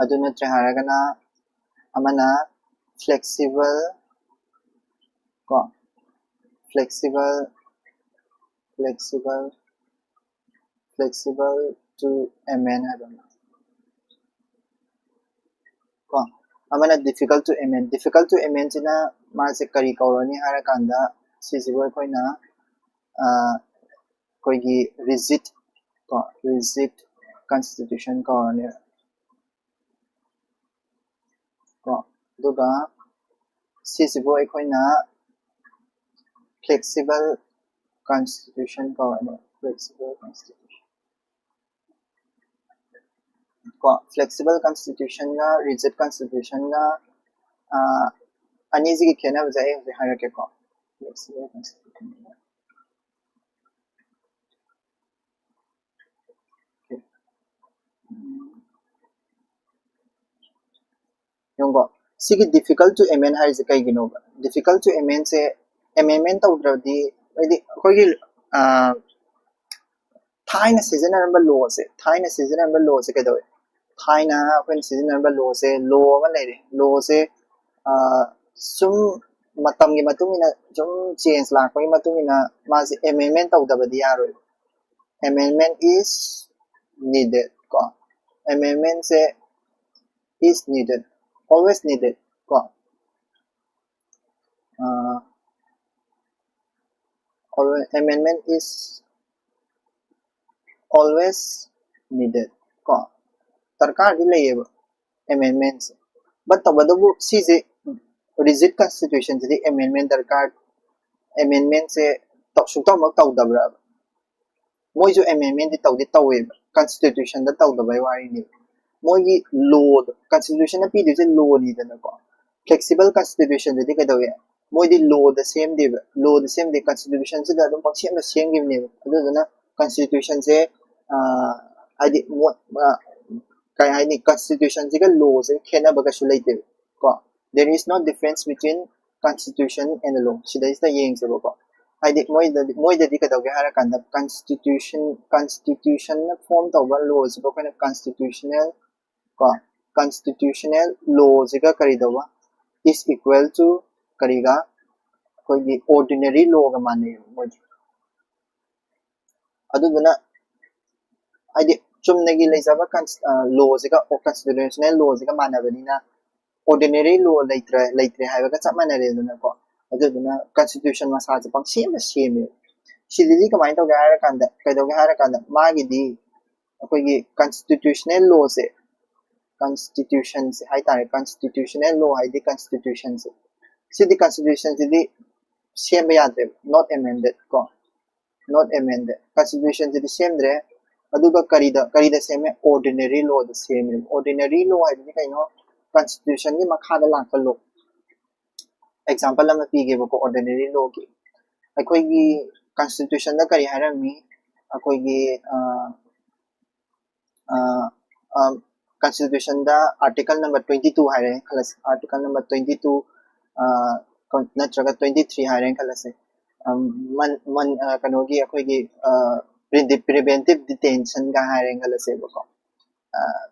ꯑꯗꯨ ꯅꯠꯇ꯭ꯔꯦ ꯍꯥꯏꯔꯒꯅ ꯑꯃꯅ flexible ꯀꯣ, flexible, flexible, flexible to amend ꯍꯥꯏꯕ ꯑꯃ ꯀꯣ꯫ ꯑꯃꯅ difficult to amend, difficult to amend ꯁꯤꯅ ꯃꯥꯁꯦ ꯀꯔꯤ ꯀꯧꯔꯅꯤ ꯍꯥꯏꯔꯀꯥꯟꯗ, ꯁꯤꯁꯤꯕꯨ ꯑꯩꯈꯣꯏꯅ ꯑꯩꯈꯣꯏꯒꯤ rigid ꯀꯣ, rigid constitution ꯀꯧꯔꯅꯤ ꯀꯣ꯫ ꯑꯗꯨꯒ ꯁꯤꯁꯤꯕꯨ ꯑꯩꯈꯣꯏꯅ flexible constitution ꯀꯧꯔꯅꯤ, flexible constitution ꯀꯣ꯫ Flexible constitution ꯒ rigid constitution ꯒ ꯑꯅꯤꯁꯤꯒꯤ ꯈꯦꯠꯅꯕꯁꯦ ꯑꯩ ꯍꯧꯖꯤꯛ ꯍꯥꯏꯔꯛꯀꯦꯀꯣ꯫ Flexible constitution ꯌꯦꯡꯉꯣ, ꯁꯤꯒꯤ difficult to amend ꯍꯥꯏꯔꯤꯁꯦ ꯀꯩꯒꯤꯅꯣꯕ? Difficult to amend say amendment ꯇꯧꯗ꯭ꯔꯗꯤ, ꯍꯥꯏꯗꯤ ꯑꯩꯈꯣꯏꯒꯤ ꯊꯥꯏꯅ ꯁꯤꯖꯤꯟꯅꯔꯝꯕ law ꯁꯦ, ꯊꯥꯏꯅ ꯁꯤꯖꯤꯟꯅꯔꯝꯕ law ꯁꯦ ꯀꯩꯗꯧꯋꯦ? ꯊꯥꯏꯅ ꯑꯩꯈꯣꯏꯅ ꯁꯤꯖꯤꯟꯅꯔꯝꯕ law ꯁꯦ, law ꯑꯃ ꯂꯩꯔꯦ, law ꯁꯦ ꯁꯨꯝ ꯃꯇꯝꯒꯤ ꯃꯇꯨꯡ ꯏꯟꯅ ꯁꯨꯝ change ꯂꯥꯛꯄꯒꯤ ꯃꯇꯨꯡ ꯏꯟꯅ ꯃꯥꯁꯦ amendment ꯇꯧꯗꯕꯗꯤ ꯌꯥꯔꯣꯏꯕ꯫ Amendment is needed ꯀꯣ꯫ Amendment say is needed, always needed ꯀꯣ꯫ Amendment is always needed. ꯀꯣ, ꯗꯔꯀꯥꯔꯗꯤ ꯂꯩꯌꯦꯕ ꯑꯦꯃꯦꯟꯃꯦꯟꯁꯦ꯫ ꯕꯠ ꯇꯧꯕꯇꯕꯨ ꯁꯤꯁꯦ ꯔꯤꯖꯤꯠ ꯀꯟꯁꯇꯤꯇ꯭ꯌꯨꯁꯟꯁꯤꯗꯤ ꯑꯦꯃꯦꯟꯃꯦꯟ ꯗꯔꯀꯥꯔ, ꯑꯦꯃꯦꯟꯃꯦꯟꯁꯦ ꯁꯨꯛꯇꯧꯃꯛ ꯇꯧꯗꯕ꯭ꯔꯕ? ꯃꯣꯏꯁꯨ ꯑꯦꯃꯦꯟꯃꯦꯟꯗꯤ ꯇꯧꯗꯤ ꯇꯧꯋꯦꯕ, ꯀꯟꯁꯇꯤꯇ꯭ꯌꯨꯁꯟꯗ ꯇꯧꯗꯕꯩ ꯋꯥꯔꯤꯅꯦꯕ꯫ ꯃꯣꯏꯒꯤ ꯂꯣꯗꯣ, ꯀꯟꯁꯇꯤꯇ꯭ꯌꯨꯁꯟꯅ ꯄꯤꯗꯣꯏꯁꯦ ꯂꯣꯅꯤꯗꯅꯀꯣ꯫ ꯐ꯭ꯂꯦꯛꯁꯤꯕꯜ ꯀꯟꯁꯇꯤꯇ꯭ꯌꯨꯁꯟꯗꯗꯤ ꯀꯩꯗꯧꯋꯦ? ꯃꯣꯏꯗꯤ ꯂꯣꯗ ꯁꯦꯝꯗꯦꯕ, ꯂꯣꯗ ꯁꯦꯝꯗꯦ, ꯀꯟꯁꯇꯤꯇ꯭ꯌꯨꯁꯟꯁꯤꯗ ꯑꯗꯨꯝ ꯄꯪꯁꯦꯝꯗ ꯁꯦꯝꯈꯤꯕꯅꯦꯕ꯫ ꯑꯗꯨꯗꯨꯅ ꯀꯟꯁꯇꯤꯇ꯭ꯌꯨꯁꯟꯁꯦ ꯍꯥꯏꯗꯤ ꯀꯩ ꯍꯥꯏꯅꯤ, ꯀꯟꯁꯇꯤꯇ꯭ꯌꯨꯁꯟꯁꯤꯒ ꯂꯣꯁꯤꯒ ꯈꯦꯠꯅꯕ ꯀꯩꯁꯨ ꯂꯩꯇꯦꯕ ꯀꯣ꯫ There is no difference between constitution and law. ꯁꯤꯗꯩꯁꯤꯗ ꯌꯦꯡꯁꯦꯕꯀꯣ꯫ ꯍꯥꯏꯗꯤ ꯃꯣꯏꯗꯗꯤ ꯃꯣꯏꯗꯗꯤ ꯀꯩꯗꯧꯒꯦ ꯍꯥꯏꯔꯀꯥꯟꯗ ꯀꯟꯁꯇꯤꯇ꯭ꯌꯨꯁꯟ ꯀꯟꯁꯇꯤꯇ꯭ꯌꯨꯁꯟꯅ ꯐꯣꯝ ꯇꯧꯕ ꯂꯣꯁꯤꯕꯨ ꯑꯩꯈꯣꯏꯅ ꯀꯟꯁꯇꯤꯇ꯭ꯌꯨꯁꯅꯦꯜ ꯀꯣ, ꯀꯟꯁꯇꯤꯇ꯭ꯌꯨꯁꯅꯦꯜ ꯂꯣꯁꯤꯒ ꯀꯔꯤ ꯇꯧꯕ, is equal to ꯀꯔꯤꯒ, ꯑꯩꯈꯣꯏꯒꯤ ꯑꯣꯔꯗꯤꯅꯔꯤ ꯂꯣꯒ ꯃꯥꯟꯅꯩꯌꯦꯕ ꯃꯣꯏꯗꯤ꯫ ꯑꯗꯨꯗꯨꯅ ꯍꯥꯏꯗꯤ ꯆꯨꯝꯅꯒꯤ ꯂꯩꯖꯕ ꯂꯣꯁꯤꯒ ꯀꯟꯁꯇꯤꯇ꯭ꯌꯨꯁꯅꯦꯜ ꯂꯣꯁꯤꯒ ꯃꯥꯟꯅꯕꯅꯤꯅ ꯑꯣꯔꯗꯤꯅꯔꯤ ꯂꯣ ꯂꯩꯇ꯭ꯔꯦ ꯂꯩꯇ꯭ꯔꯦ ꯍꯥꯏꯕꯒ ꯆꯞ ꯃꯥꯟꯅꯔꯦꯗꯅꯀꯣ꯫ ꯑꯗꯨꯗꯨꯅ ꯀꯟꯁꯇꯤꯇ꯭ꯌꯨꯁꯟ ꯃꯁꯥꯁꯦ ꯄꯪꯁꯦꯝꯗ ꯁꯦꯝꯃꯦꯕ꯫ ꯁꯤꯗꯗꯤ ꯀꯃꯥꯏꯅ ꯇꯧꯒꯦ ꯍꯥꯏꯔꯀꯥꯟꯗ, ꯀꯩꯗꯧꯒꯦ ꯍꯥꯏꯔꯀꯥꯟꯗ ꯃꯥꯒꯤꯗꯤ ꯑꯩꯈꯣꯏꯒꯤ ꯀꯟꯁꯇꯤꯇ꯭ꯌꯨꯁꯅꯦꯜ ꯂꯣꯁꯦ, ꯀꯟꯁꯇꯤꯇ꯭ꯌꯨꯁꯟꯁꯦ ꯍꯥꯏꯇꯥꯔꯦ, ꯀꯟꯁꯇꯤꯇ꯭ꯌꯨꯁꯅꯦꯜ ꯂꯣ ꯍꯥꯏꯗꯤ ꯀꯟꯁꯇꯤꯇ꯭ꯌꯨꯁꯟꯁꯦ, ꯁꯤꯗꯤ ꯀꯟꯁꯇꯤꯇ꯭ꯌꯨꯁꯟꯁꯤꯗꯤ ꯁꯦꯝꯕ ꯌꯥꯗ꯭ꯔꯦꯕ, not amended ꯀꯣ, not amended꯫ ꯀꯟꯁꯇꯤꯇ꯭ꯌꯨꯁꯟꯁꯤꯗꯤ ꯁꯦꯝꯗ꯭ꯔꯦ, ꯑꯗꯨꯒ ꯀꯔꯤꯗ ꯀꯔꯤꯗ ꯁꯦꯝꯃꯦ? ꯑꯣꯔꯗꯤꯅꯔꯤ ꯂꯣꯗ ꯁꯦꯝꯃꯦꯕ꯫ ꯑꯣꯔꯗꯤꯅꯔꯤ ꯂꯣ ꯍꯥꯏꯕꯗꯤ ꯀꯩꯅꯣ? ꯀꯟꯁꯇꯤꯇ꯭ꯌꯨꯁꯟꯒꯤ ꯃꯈꯥꯗ ꯂꯥꯛꯄ ꯂꯣ꯫ ꯑꯦꯛꯖꯥꯝꯄꯜ ꯑꯃ ꯄꯤꯒꯦꯕꯀꯣ, ꯑꯣꯔꯗꯤꯅꯔꯤ ꯂꯣꯒꯤ꯫ ꯑꯩꯈꯣꯏꯒꯤ ꯀꯟꯁꯇꯤꯇ꯭ꯌꯨꯁꯟꯗ ꯀꯔꯤ ꯍꯥꯏꯔꯝꯃꯤ? ꯑꯩꯈꯣꯏꯒꯤ ꯀꯟꯁꯇꯤꯇ꯭ꯌꯨꯁꯟꯗ ꯑꯥꯔꯇꯤꯀꯜ ꯅꯝꯕꯔ ꯇ꯭ꯋꯦꯟꯇꯤ ꯇꯨ ꯍꯥꯏꯔꯦ ꯈꯜꯂꯁꯤ, ꯑꯥꯔꯇꯤꯀꯜ ꯅꯝꯕꯔ ꯇ꯭ꯋꯦꯟꯇꯤ ꯇꯨ ꯅꯠꯇ꯭ꯔꯒ ꯇ꯭ꯋꯦꯟꯇꯤ ꯊ꯭ꯔꯤ ꯍꯥꯏꯔꯦꯅ ꯈꯜꯂꯁꯦ꯫ ꯀꯩꯅꯣꯒꯤ ꯑꯩꯈꯣꯏꯒꯤ ꯄ꯭ꯔꯤꯚꯦꯟꯇꯤꯞ ꯗꯤꯇꯦꯟꯁꯟꯒ ꯍꯥꯏꯔꯦꯅ ꯈꯜꯂꯁꯦꯕꯀꯣ꯫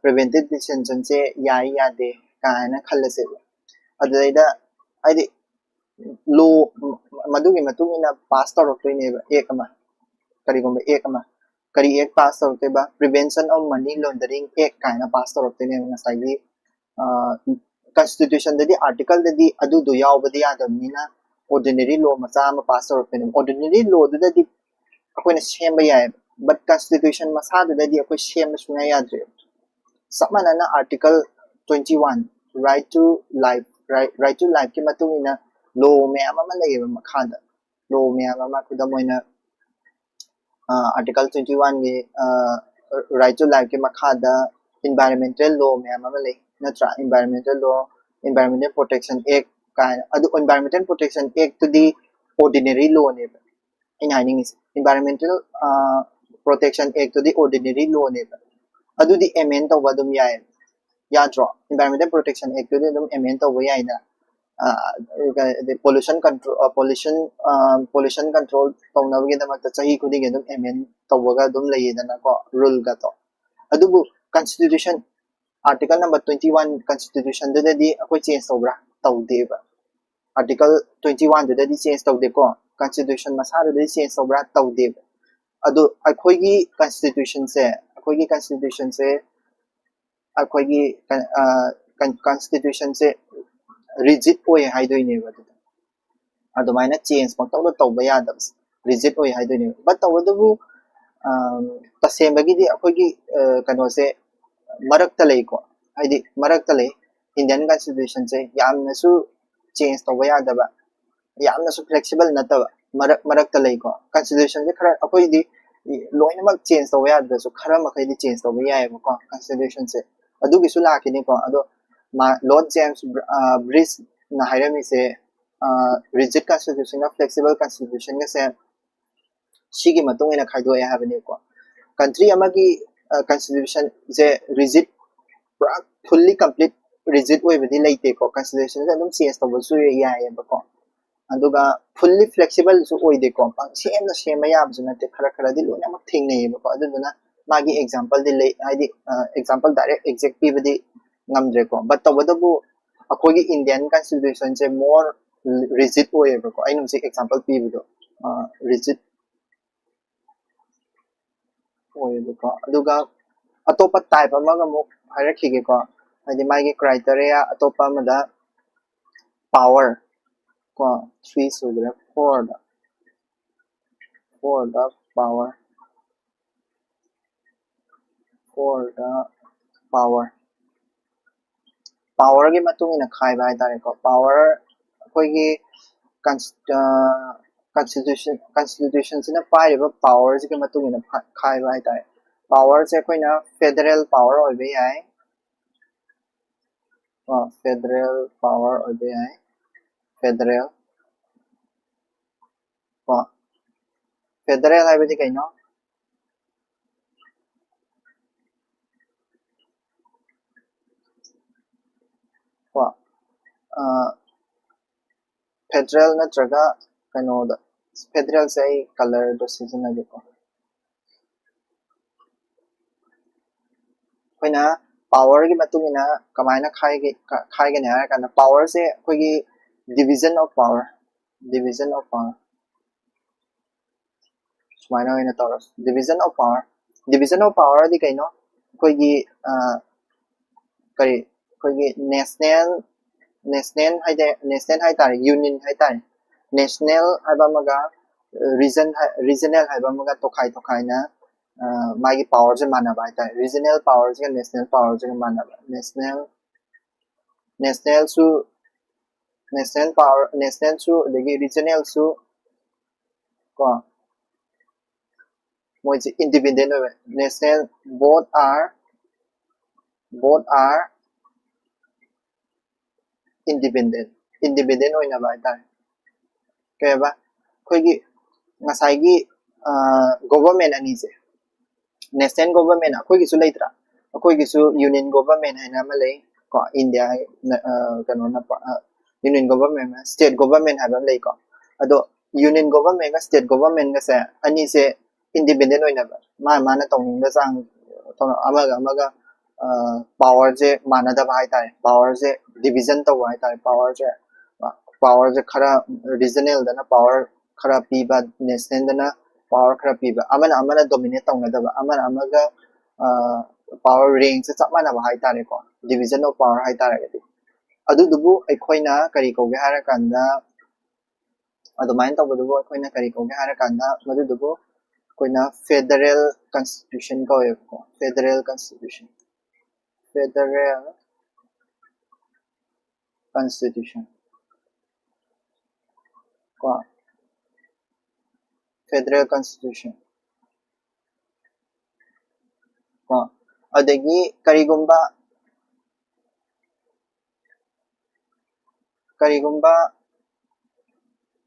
ꯄ꯭ꯔꯤꯚꯦꯟꯇꯤꯞ ꯗꯤꯇꯦꯟꯁꯟꯁꯦ ꯌꯥꯏ ꯌꯥꯗꯦ ꯀꯥꯏꯅ ꯈꯜꯂꯁꯦꯕ꯫ ꯑꯗꯨꯗꯩꯗ ꯍꯥꯏꯗꯤ ꯂꯣ ꯃꯗꯨꯒꯤ ꯃꯇꯨꯡ ꯏꯟꯅ ꯄꯥꯁ ꯇꯧꯔꯛꯇꯣꯏꯅꯦꯕ ꯑꯦꯛ ꯑꯃ, ꯀꯔꯤꯒꯨꯝꯕ ꯑꯦꯛ ꯑꯃ꯫ ꯀꯔꯤ ꯑꯦꯛ ꯄꯥꯁ ꯇꯧꯔꯛꯇꯣꯏꯕ? Prevention of Money Laundering Act ꯀꯥꯏꯅ ꯄꯥꯁ ꯇꯧꯔꯛꯇꯣꯏꯅꯦꯕ꯫ ꯉꯁꯥꯏꯒꯤ ꯀꯟꯁꯇꯤꯇ꯭ꯌꯨꯁꯟꯗꯗꯤ, ꯑꯥꯔꯇꯤꯀꯜꯗꯗꯤ ꯑꯗꯨꯗꯣ ꯌꯥꯎꯕꯗꯤ ꯌꯥꯗꯕꯅꯤꯅ ordinary law ꯃꯆꯥ ꯑꯃ pass ꯇꯧꯔꯛꯇꯣꯏꯅꯦꯕ꯫ Ordinary lawꯗꯨꯗꯗꯤ ꯑꯩꯈꯣꯏꯅ ꯁꯦꯝꯕ ꯌꯥꯏꯑꯕ, but constitution ꯃꯁꯥꯗꯨꯗꯗꯤ ꯑꯩꯈꯣꯏ ꯁꯦꯝꯕ ꯁꯨꯡꯌꯥ ꯌꯥꯗ꯭ꯔꯦꯕ꯫ ꯆꯞ ꯃꯥꯟꯅꯅ article twenty one, right to life, right, right to lifeꯀꯤ ꯃꯇꯨꯡ ꯏꯟꯅ law ꯃꯌꯥꯝ ꯑꯃ ꯂꯩꯌꯦꯕ ꯃꯈꯥꯗ꯫ Law ꯃꯌꯥꯝ ꯑꯃ, ꯈꯨꯗꯝ ꯑꯣꯏꯅ article twenty oneꯒꯤ right to lifeꯀꯤ ꯃꯈꯥꯗ environmental law ꯃꯌꯥꯝ ꯑꯃ ꯂꯩ ꯅꯠꯇ꯭ꯔꯥ? Environmental law, Environmental Protection Act ꯀꯥꯏꯅ꯫ ꯑꯗꯨ Environmental Protection Actꯇꯨꯗꯤ ordinary lawꯅꯦꯕ꯫ ꯑꯩꯅ ꯍꯥꯏꯅꯤꯡꯉꯤꯁꯦ Environmental Protection Actꯇꯨꯗꯤ ordinary lawꯅꯦꯕ꯫ ꯑꯗꯨꯗꯤ amend ꯇꯧꯕ ꯑꯗꯨꯝ ꯌꯥꯏ, ꯌꯥꯗ꯭ꯔꯣ? Environmental Protection Actꯇꯨꯗꯤ ꯑꯗꯨꯝ amend ꯇꯧꯕ ꯌꯥꯏꯅ꯫ Pollution control, pollution, pollution control ꯇꯧꯅꯕꯒꯤꯗꯃꯛꯇ ꯆꯍꯤ ꯈꯨꯗꯤꯡꯒꯤ ꯑꯗꯨꯝ amend ꯇꯧꯕꯒ ꯑꯗꯨꯝ ꯂꯩꯌꯦꯗꯅꯀꯣ, ruleꯒꯗꯣ꯫ ꯑꯗꯨꯕꯨ constitution, article number twenty one constitutionꯗꯨꯗꯗꯤ ꯑꯩꯈꯣꯏ change ꯇꯧꯕ꯭ꯔꯥ? ꯇꯧꯗꯦꯕ꯫ Article twenty oneꯗꯨꯗꯗꯤ change ꯇꯧꯗꯦꯀꯣ꯫ Constitution ꯃꯁꯥꯗꯨꯗꯗꯤ change ꯇꯧꯕ꯭ꯔꯥ? ꯇꯧꯗꯦꯕ꯫ ꯑꯗꯣ ꯑꯩꯈꯣꯏꯒꯤ constitutionꯁꯦ, ꯑꯩꯈꯣꯏꯒꯤ constitutionꯁꯦ ꯑꯩꯈꯣꯏꯒꯤ constitutionꯁꯦ rigid ꯑꯣꯏ ꯍꯥꯏꯗꯣꯏꯅꯦꯕ꯫ ꯑꯗꯨꯗ ꯑꯗꯨꯃꯥꯏꯅ change ꯄꯪꯇꯧꯗ ꯇꯧꯕ ꯌꯥꯗꯕꯁꯦ rigid ꯑꯣꯏ ꯍꯥꯏꯗꯣꯏꯅꯦꯕ꯫ But ꯇꯧꯕꯇꯕꯨ ꯇꯁꯦꯡꯕꯒꯤꯗꯤ ꯑꯩꯈꯣꯏꯒꯤ ꯀꯩꯅꯣꯁꯦ ꯃꯔꯛꯇ ꯂꯩꯀꯣ, ꯍꯥꯏꯗꯤ ꯃꯔꯛꯇ ꯂꯩ꯫ Indian constitutionꯁꯦ ꯌꯥꯝꯅꯁꯨ change ꯇꯧꯕ ꯌꯥꯗꯕ, ꯌꯥꯝꯅꯁꯨ flexible ꯅꯠꯇꯕ, ꯃꯔꯛ ꯃꯔꯛꯇ ꯂꯩꯀꯣ꯫ Constitutionꯁꯦ ꯈꯔ ꯑꯩꯈꯣꯏꯗꯤ ꯂꯣꯏꯅꯃꯛ change ꯇꯧꯕ ꯌꯥꯗ꯭ꯔꯁꯨ ꯈꯔ ꯃꯈꯩꯗꯤ change ꯇꯧꯕ ꯌꯥꯏꯑꯕꯀꯣ constitutionꯁꯦ꯫ ꯑꯗꯨꯒꯤꯁꯨ ꯂꯥꯛꯈꯤꯅꯤꯀꯣ꯫ ꯑꯗꯣ Lord James Bridgesꯅ ꯍꯥꯏꯔꯝꯃꯤꯁꯦ rigid constitutionꯒ flexible constitutionꯒꯁꯦ ꯁꯤꯒꯤ ꯃꯇꯨꯡ ꯏꯟꯅ ꯈꯥꯏꯗꯣꯛꯑꯦ ꯍꯥꯏꯕꯅꯦꯕꯀꯣ꯫ Country ꯑꯃꯒꯤ constitutionꯁꯦ rigid, ꯄꯨꯔꯥ fully complete rigid ꯑꯣꯏꯕꯗꯤ ꯂꯩꯇꯦꯀꯣ꯫ Constitutionꯁꯦ ꯑꯗꯨꯝ change ꯇꯧꯕꯁꯨ ꯌꯥꯏꯑꯕꯀꯣ꯫ ꯑꯗꯨꯒ fully flexibleꯁꯨ ꯑꯣꯏꯗꯦꯀꯣ, ꯄꯪꯁꯦꯝꯗ ꯁꯦꯝꯕ ꯌꯥꯕꯁꯨ ꯅꯠꯇꯦ, ꯈꯔ ꯈꯔꯗꯤ ꯂꯣꯏꯅꯃꯛ ꯊꯦꯡꯅꯩꯌꯦꯕꯀꯣ꯫ ꯑꯗꯨꯗꯨꯅ ꯃꯥꯒꯤ example ꯗꯤ ꯂꯩ, ꯍꯥꯏꯗꯤ example direct exact ꯄꯤꯕꯗꯤ ꯉꯝꯗ꯭ꯔꯦꯀꯣ꯫ But ꯇꯧꯕꯇꯕꯨ ꯑꯩꯈꯣꯏꯒꯤ Indian constitutionꯁꯦ more rigid ꯑꯣꯏꯌꯦꯕꯀꯣ꯫ ꯑꯩꯅ ꯍꯧꯖꯤꯛ example ꯄꯤꯕꯗꯣ rigid ꯑꯣꯏꯌꯦꯕꯀꯣ꯫ ꯑꯗꯨꯒ ꯑꯇꯣꯞꯄ type ꯑꯃꯒ ꯑꯃꯨꯛ ꯍꯥꯏꯔꯛꯈꯤꯒꯦꯀꯣ, ꯍꯥꯏꯗꯤ ꯃꯥꯒꯤ criteria ꯑꯇꯣꯞꯄ ꯑꯃꯗ power, ꯀꯣ, three ꯁꯨꯈ꯭ꯔꯦ, fourꯗ, fourꯗ power, fourꯗ power, powerꯒꯤ ꯃꯇꯨꯡ ꯏꯟꯅ ꯈꯥꯏꯕ ꯍꯥꯏꯇꯥꯔꯦꯀꯣ꯫ Power ꯑꯩꯈꯣꯏꯒꯤ constitution constitutionꯁꯤꯅ ꯄꯥꯏꯔꯤꯕ powerꯁꯤꯒꯤ ꯃꯇꯨꯡ ꯏꯟꯅ ꯈꯥꯏꯕ ꯍꯥꯏꯇꯥꯔꯦ꯫ Powerꯁꯦ ꯑꯩꯈꯣꯏꯅ federal power ꯑꯣꯏꯕ ꯌꯥꯏ, ꯐꯦꯗꯔꯦꯜ ꯄꯥꯋꯔ ꯑꯣꯏꯕ ꯌꯥꯏ꯫ ꯐꯦꯗꯔꯦꯜ ꯀꯣ, ꯐꯦꯗꯔꯦꯜ ꯍꯥꯏꯕꯗꯤ ꯀꯩꯅꯣ? ꯀꯣ, ꯐꯦꯗꯔꯦꯜ ꯅꯠꯇ꯭ꯔꯒ ꯀꯩꯅꯣꯗ, ꯐꯦꯗꯔꯦꯜꯁꯦ ꯑꯩ ꯀꯂꯔꯗꯣ ꯁꯤꯖꯤꯟꯅꯒꯦꯀꯣ꯫ ꯑꯩꯈꯣꯏꯅ ꯄꯥꯋꯔꯒꯤ ꯃꯇꯨꯡ ꯏꯟꯅ ꯀꯃꯥꯏꯅ ꯈꯥꯏꯒꯦ, ꯈꯥꯏꯒꯅꯤ ꯍꯥꯏꯔ ꯀꯥꯟꯗ, ꯄꯥꯋꯔꯁꯦ ꯑꯩꯈꯣꯏꯒꯤ division of power, division of power ꯁꯨꯃꯥꯏꯅ ꯑꯣꯏꯅ ꯇꯧꯔꯁꯤ꯫ Division of power, division of powerꯗꯤ ꯀꯩꯅꯣ? ꯑꯩꯈꯣꯏꯒꯤ ꯀꯔꯤ, ꯑꯩꯈꯣꯏꯒꯤ ꯅꯦꯁꯅꯦꯜ, ꯅꯦꯁꯅꯦꯜ ꯍꯥꯏꯗꯤ, ꯅꯦꯁꯅꯦꯜ ꯍꯥꯏꯇꯥꯔꯦ, ꯌꯨꯅꯤꯌꯟ ꯍꯥꯏꯇꯥꯔꯦ꯫ ꯅꯦꯁꯅꯦꯜ ꯍꯥꯏꯕ ꯑꯃꯒ ꯔꯤꯖꯟ, ꯔꯤꯖꯅꯦꯜ ꯍꯥꯏꯕ ꯑꯃꯒ ꯇꯣꯈꯥꯏ ꯇꯣꯈꯥꯏꯅ ꯃꯥꯒꯤ ꯄꯥꯋꯔꯁꯦ ꯃꯥꯟꯅꯕ ꯍꯥꯏꯇꯥꯔꯦ꯫ ꯔꯤꯖꯅꯦꯜ ꯄꯥꯋꯔꯁꯤꯒ ꯅꯦꯁꯅꯦꯜ ꯄꯥꯋꯔꯁꯤꯒ ꯃꯥꯟꯅꯕ꯫ ꯅꯦꯁꯅꯦꯜ, ꯅꯦꯁꯅꯦꯜꯁꯨ, ꯅꯦꯁꯅꯦꯜ ꯄꯥꯋꯔ, ꯅꯦꯁꯅꯦꯜꯁꯨ ꯑꯗꯒꯤ ꯔꯤꯖꯅꯦꯜꯁꯨ ꯀꯣ, ꯃꯣꯏꯁꯦ ꯏꯟꯗꯤꯄꯦꯟꯗꯦꯟ ꯑꯣꯏꯕ꯫ National, both are, both are independent, independent ꯑꯣꯏꯅꯕ ꯍꯥꯏꯇꯥꯔꯦ꯫ ꯀꯩ ꯍꯥꯏꯕ? ꯑꯩꯈꯣꯏꯒꯤ ꯉꯁꯥꯏꯒꯤ ꯒꯣꯚꯔꯟꯃꯦꯟ ꯑꯅꯤꯁꯦ, ꯅꯦꯁꯅꯦꯜ ꯒꯣꯚꯔꯟꯃꯦꯟ ꯑꯩꯈꯣꯏꯒꯤꯁꯨ ꯂꯩꯇ꯭ꯔꯥ? ꯑꯩꯈꯣꯏꯒꯤꯁꯨ ꯌꯨꯅꯤꯌꯟ ꯒꯣꯚꯔꯟꯃꯦꯟ ꯍꯥꯏꯅ ꯑꯃ ꯂꯩ ꯀꯣ, ꯏꯟꯗꯤꯌꯥ ꯀꯩꯅꯣꯅ, ꯌꯨꯅꯤꯌꯟ ꯒꯣꯚꯔꯟꯃꯦꯟ, ꯁ꯭ꯇꯦꯠ ꯒꯣꯚꯔꯟꯃꯦꯟ ꯍꯥꯏꯕ ꯑꯃ ꯂꯩꯀꯣ꯫ ꯑꯗꯣ ꯌꯨꯅꯤꯌꯟ ꯒꯣꯚꯔꯟꯃꯦꯟꯒ ꯁ꯭ꯇꯦꯠ ꯒꯣꯚꯔꯟꯃꯦꯟꯒꯁꯦ ꯑꯅꯤꯁꯦ ꯏꯟꯗꯤꯄꯦꯟꯗꯦꯟ ꯑꯣꯏꯅꯕ, ꯃꯥ ꯃꯥꯅ ꯇꯧꯅꯤꯡꯕ ꯆꯥꯡ, ꯑꯃꯒ ꯑꯃꯒ ꯄꯥꯋꯔꯁꯦ ꯃꯥꯟꯅꯗꯕ ꯍꯥꯏꯇꯥꯔꯦ꯫ ꯄꯥꯋꯔꯁꯦ ꯗꯤꯚꯤꯖꯟ ꯇꯧꯕ ꯍꯥꯏꯇꯥꯔꯦ꯫ ꯄꯥꯋꯔꯁꯦ, ꯄꯥꯋꯔꯁꯦ ꯈꯔ ꯔꯤꯖꯅꯦꯜꯗꯅ ꯄꯥꯋꯔ ꯈꯔ ꯄꯤꯕ, ꯅꯦꯁꯅꯦꯜꯗꯅ ꯄꯥꯋꯔ ꯈꯔ ꯄꯤꯕ, ꯑꯃꯅ ꯑꯃꯅ ꯗꯣꯃꯤꯅꯦꯠ ꯇꯧꯅꯗꯕ, ꯑꯃꯅ ꯑꯃꯒ ꯄꯥꯋꯔ ꯔꯦꯡꯁꯦ ꯆꯞ ꯃꯥꯟꯅꯕ ꯍꯥꯏꯇꯥꯔꯦꯀꯣ, division of power ꯍꯥꯏꯇꯥꯔꯒꯗꯤ꯫ ꯑꯗꯨꯗꯨꯕꯨ ꯑꯩꯈꯣꯏꯅ ꯀꯔꯤ ꯀꯧꯒꯦ ꯍꯥꯏꯔꯀꯥꯟꯗ, ꯑꯗꯨꯃꯥꯏꯅ ꯇꯧꯕꯗꯨꯕꯨ ꯑꯩꯈꯣꯏꯅ ꯀꯔꯤ ꯀꯧꯒꯦ ꯍꯥꯏꯔꯀꯥꯟꯗ, ꯃꯗꯨꯗꯨꯕꯨ ꯑꯩꯈꯣꯏꯅ federal constitution ꯀꯧꯋꯦꯕꯀꯣ꯫ Federal constitution, federal constitution ꯀꯣ, federal constitution ꯀꯣ꯫ ꯑꯗꯒꯤ ꯀꯔꯤꯒꯨꯝꯕ ꯀꯔꯤꯒꯨꯝꯕ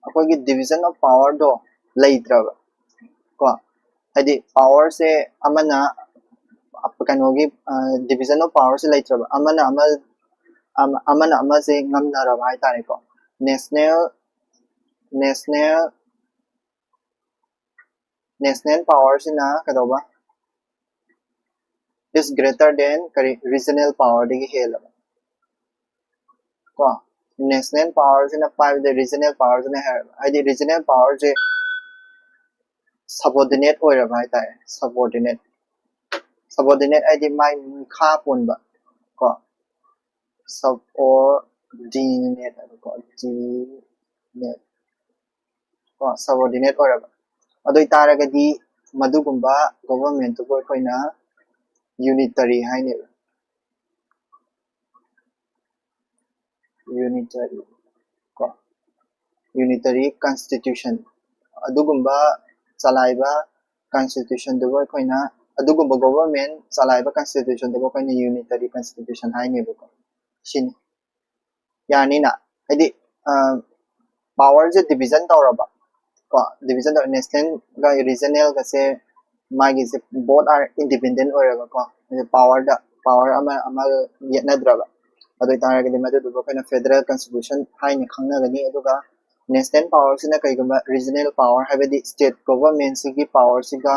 ꯑꯩꯈꯣꯏꯒꯤ division of powerꯗꯣ ꯂꯩꯇ꯭ꯔꯕ ꯀꯣ, ꯍꯥꯏꯗꯤ powerꯁꯦ ꯑꯃꯅ ꯀꯩꯅꯣꯒꯤ division of powerꯁꯦ ꯂꯩꯇ꯭ꯔꯕ, ꯑꯃꯅ ꯑꯃ ꯑꯃꯅ ꯑꯃꯁꯦ ꯉꯝꯅꯔꯕ ꯍꯥꯏꯇꯥꯔꯦꯀꯣ꯫ National national national powerꯁꯤꯅ ꯀꯩꯗꯧꯕ is greater than ꯀꯔꯤ, regional powerꯗꯒꯤ ꯍꯦꯜꯂꯕ ꯀꯣ꯫ National powerꯁꯤꯅ ꯄꯥꯏꯕꯗ regional powerꯁꯤꯅ ꯍꯦꯜꯂꯕ, ꯍꯥꯏꯗꯤ regional powerꯁꯦ subordinate ꯑꯣꯏꯔꯕ ꯍꯥꯏꯇꯥꯔꯦ꯫ Subordinate, subordinate ꯍꯥꯏꯗꯤ ꯃꯥꯏ ꯃꯈꯥ ꯄꯣꯟꯕ ꯀꯣ꯫ Subordinate ꯍꯥꯏꯕꯀꯣ, ordinate ꯀꯣ, subordinate ꯑꯣꯏꯔꯕ꯫ ꯑꯗꯨ ꯑꯣꯏꯇꯥꯔꯒꯗꯤ ꯃꯗꯨꯒꯨꯝꯕ governmentꯇꯨꯕꯨ ꯑꯩꯈꯣꯏꯅ unitary ꯍꯥꯏꯅꯦꯕ꯫ Unitary ꯀꯣ, unitary constitution, ꯑꯗꯨꯒꯨꯝꯕ ꯆꯂꯥꯏꯕ constitutionꯗꯨꯕꯨ ꯑꯩꯈꯣꯏꯅ, ꯑꯗꯨꯒꯨꯝꯕ government ꯆꯂꯥꯏꯕ constitutionꯗꯨꯕꯨ ꯑꯩꯈꯣꯏꯅ unitary constitution ꯍꯥꯏꯅꯦꯕꯀꯣ꯫ ꯁꯤꯅꯤ꯫ ꯌꯥꯅꯤꯅ, ꯍꯥꯏꯗꯤ powerꯁꯦ division ꯇꯧꯔꯕ ꯀꯣ, division ꯇꯧꯔ nationalꯒ regionalꯒꯁꯦ ꯃꯥꯒꯤꯁꯦ both are independent ꯑꯣꯏꯔꯒꯀꯣ, ꯍꯥꯏꯗꯤ powerꯗ, power ꯑꯃ ꯑꯃꯒ ꯌꯦꯠꯅꯗ꯭ꯔꯕ꯫ ꯑꯗꯨ ꯑꯣꯏꯇꯥꯔꯒꯗꯤ ꯃꯗꯨꯗꯨꯕꯨ ꯑꯩꯈꯣꯏꯅ federal constitution ꯍꯥꯏꯅ ꯈꯪꯅꯒꯅꯤ꯫ ꯑꯗꯨꯒ national powerꯁꯤꯅ ꯀꯩꯒꯨꯝꯕ regional power, ꯍꯥꯏꯕꯗꯤ state governmentꯁꯤꯒꯤ powerꯁꯤꯒ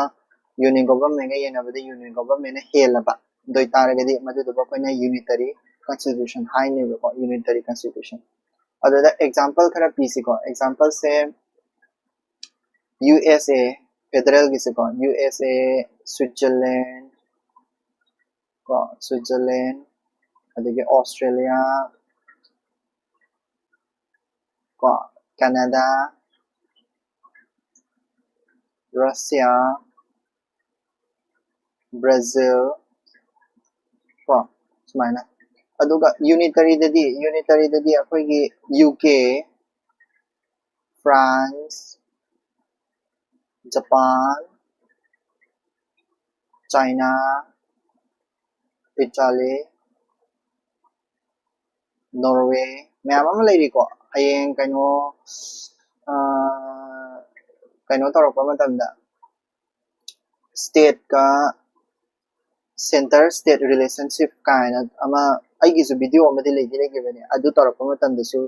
union governmentꯒ ꯌꯦꯡꯅꯕꯗ union governmentꯅ ꯍꯦꯜꯂꯕ, ꯑꯗꯨ ꯑꯣꯏꯇꯥꯔꯒꯗꯤ ꯃꯗꯨꯗꯨꯕꯨ ꯑꯩꯈꯣꯏꯅ unitary constitution ꯍꯥꯏꯅꯦꯕꯀꯣ, unitary constitution꯫ ꯑꯗꯨꯗ example ꯈꯔ ꯄꯤꯁꯤꯀꯣ꯫ Exampleꯁꯦ USA, federalꯒꯤꯁꯦꯀꯣ, USA, Switzerland ꯀꯣ, Switzerland, ꯑꯗꯒꯤ Australia ꯀꯣ, Canada, Russia, Brazil, ꯀꯣ, ꯁꯨꯃꯥꯏꯅ꯫ ꯑꯗꯨꯒ unitary ꯗꯗꯤ, unitary ꯗꯗꯤ ꯑꯩꯈꯣꯏꯒꯤ U K, France, Japan, China, Italy, Norway, ꯃꯌꯥꯝ ꯑꯃ ꯂꯩꯔꯤꯀꯣ꯫ ꯍꯌꯦꯡ ꯀꯩꯅꯣ, ꯑꯥ, ꯀꯩꯅꯣ ꯇꯧꯔꯛꯄ ꯃꯇꯝꯗ, state ꯀ center state relationship ꯀꯥꯏꯅ ꯑꯃ, ꯑꯩꯒꯤꯁꯨ video ꯑꯃꯗꯤ ꯂꯩꯗꯤ ꯂꯩꯈꯤꯕꯅꯦ, ꯑꯗꯨ ꯇꯧꯔꯛꯄ ꯃꯇꯝꯗꯁꯨ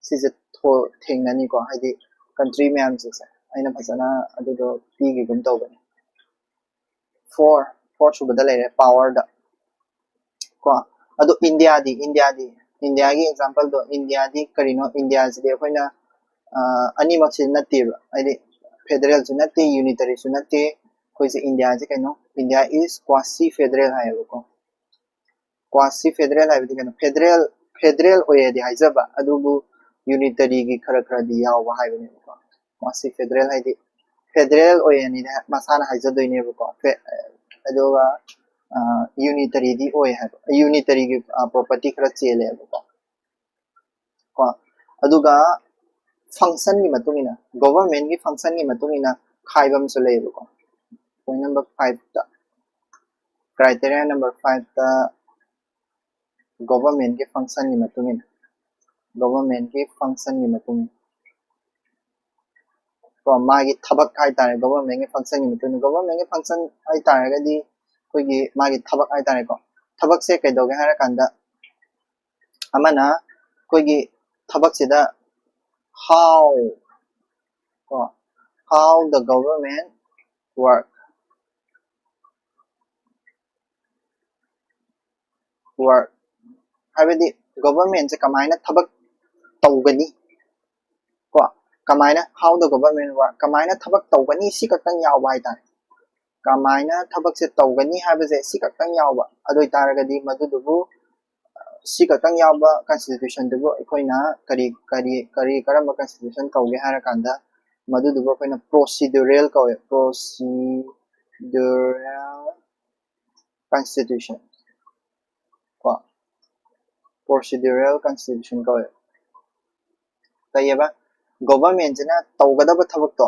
ꯁꯤꯁꯦ ꯊꯣ-, ꯊꯦꯡꯅꯅꯤꯀꯣ, ꯍꯥꯏꯗꯤ country ꯃꯌꯥꯝꯁꯤꯡꯁꯦ ꯑꯩꯅ ꯐꯖꯅ ꯑꯗꯨꯗꯣ ꯄꯤꯈꯤꯒꯨꯝ ꯇꯧꯕꯅꯦ꯫ Four, four ꯁꯨꯕꯗ ꯂꯩꯔꯦ, power ꯗ ꯀꯣ꯫ ꯑꯗꯣ India ꯗꯤ, India ꯗꯤ, India ꯒꯤ example ꯗꯣ, India ꯗꯤ ꯀꯔꯤꯅꯣ? India ꯁꯤꯗꯤ ꯑꯩꯈꯣꯏꯅ, ꯑ, ꯑꯅꯤꯃꯛꯁꯤ ꯅꯠꯇꯦꯕ, ꯍꯥꯏꯗꯤ federal ꯁꯨ ꯅꯠꯇꯦ, unitary ꯁꯨ ꯅꯠꯇꯦ꯫ ꯑꯩꯈꯣꯏꯁꯦ India ꯁꯦ ꯀꯩꯅꯣ? India is quasi federal ꯍꯥꯏꯌꯦꯕꯀꯣ꯫ Quasi federal ꯍꯥꯏꯕꯗꯤ ꯀꯩꯅꯣ? Federal, federal ꯑꯣꯏꯌꯦꯗꯤ ꯍꯥꯏꯖꯕ, ꯑꯗꯨꯕꯨ unitary ꯒꯤ ꯈꯔ ꯈꯔꯗꯤ ꯌꯥꯎꯕ ꯍꯥꯏꯕꯅꯦꯕꯀꯣ꯫ Quasi federal ꯍꯥꯏꯗꯤ federal ꯑꯣꯏꯌꯦꯅꯤꯅ ꯃꯁꯥꯅ ꯍꯥꯏꯖꯗꯣꯏꯅꯦꯕꯀꯣ꯫ ꯐꯦ-, ꯑꯗꯨꯒ, ꯑ, unitary ꯗꯤ ꯑꯣꯏ ꯍꯥꯏꯕ, unitary ꯒꯤ, ꯑ, property ꯈꯔ ꯆꯦꯜꯂꯦꯕꯀꯣ꯫ ꯀꯣ, ꯑꯗꯨꯒ function ꯒꯤ ꯃꯇꯨꯡ ꯏꯟꯅ, government ꯀꯤ function ꯒꯤ ꯃꯇꯨꯡ ꯏꯟꯅ ꯈꯥꯏꯕ ꯑꯃꯁꯨ ꯂꯩꯌꯦꯕꯀꯣ꯫ Point number five ꯇ, criteria number five ꯇ government ꯀꯤ function ꯒꯤ ꯃꯇꯨꯡ ꯏꯟꯅ, government ꯀꯤ function ꯒꯤ ꯃꯇꯨꯡ ꯏꯟꯅ, ꯀꯣ, ꯃꯥꯒꯤ ꯊꯕꯛ ꯍꯥꯏꯇꯥꯔꯦ, government ꯀꯤ function ꯒꯤ ꯃꯇꯨꯡ ꯏꯟꯅ, government ꯀꯤ function ꯍꯥꯏꯇꯥꯔꯒꯗꯤ ꯑꯩꯈꯣꯏꯒꯤ ꯃꯥꯒꯤ ꯊꯕꯛ ꯍꯥꯏꯇꯥꯔꯦꯀꯣ꯫ ꯊꯕꯛꯁꯦ ꯀꯩꯗꯧꯒꯦ ꯍꯥꯏꯔꯀꯥꯟꯗ, ꯑꯃꯅ ꯑꯩꯈꯣꯏꯒꯤ ꯊꯕꯛꯁꯤꯗ how, ꯀꯣ, how the government work, work ꯍꯥꯏꯕꯗꯤ government ꯁꯦ ꯀꯃꯥꯏꯅ ꯊꯕꯛ ꯇꯧꯒꯅꯤ, ꯀꯣ, ꯀꯃꯥꯏꯅ, how the government work, ꯀꯃꯥꯏꯅ ꯊꯕꯛ ꯇꯧꯒꯅꯤ, ꯁꯤ ꯈꯛꯇꯪ ꯌꯥꯎꯕ ꯍꯥꯏꯇꯥꯔꯦ꯫ ꯀꯃꯥꯏꯅ ꯊꯕꯛꯁꯦ ꯇꯧꯒꯅꯤ ꯍꯥꯏꯕꯁꯦ ꯁꯤ ꯈꯛꯇꯪ ꯌꯥꯎꯕ꯫ ꯑꯗꯨ ꯑꯣꯏꯇꯥꯔꯒꯗꯤ ꯃꯗꯨꯗꯨꯕꯨ, ꯁꯤ ꯈꯛꯇꯪ ꯌꯥꯎꯕ constitution ꯗꯨꯕꯨ ꯑꯩꯈꯣꯏꯅ ꯀꯔꯤ, ꯀꯔꯤ, ꯀꯔꯤ, ꯀꯔꯝꯕ constitution ꯀꯧꯒꯦ ꯍꯥꯏꯔꯀꯥꯟꯗ, ꯃꯗꯨꯗꯨꯕꯨ ꯑꯩꯈꯣꯏꯅ procedural ꯀꯧꯋꯦ, procedural constitution ꯀꯣ, procedural constitution ꯀꯧꯋꯦ꯫ ꯀꯩꯑꯕ? Government ꯁꯤꯅ ꯇꯧꯒꯗꯕ ꯊꯕꯛꯇꯣ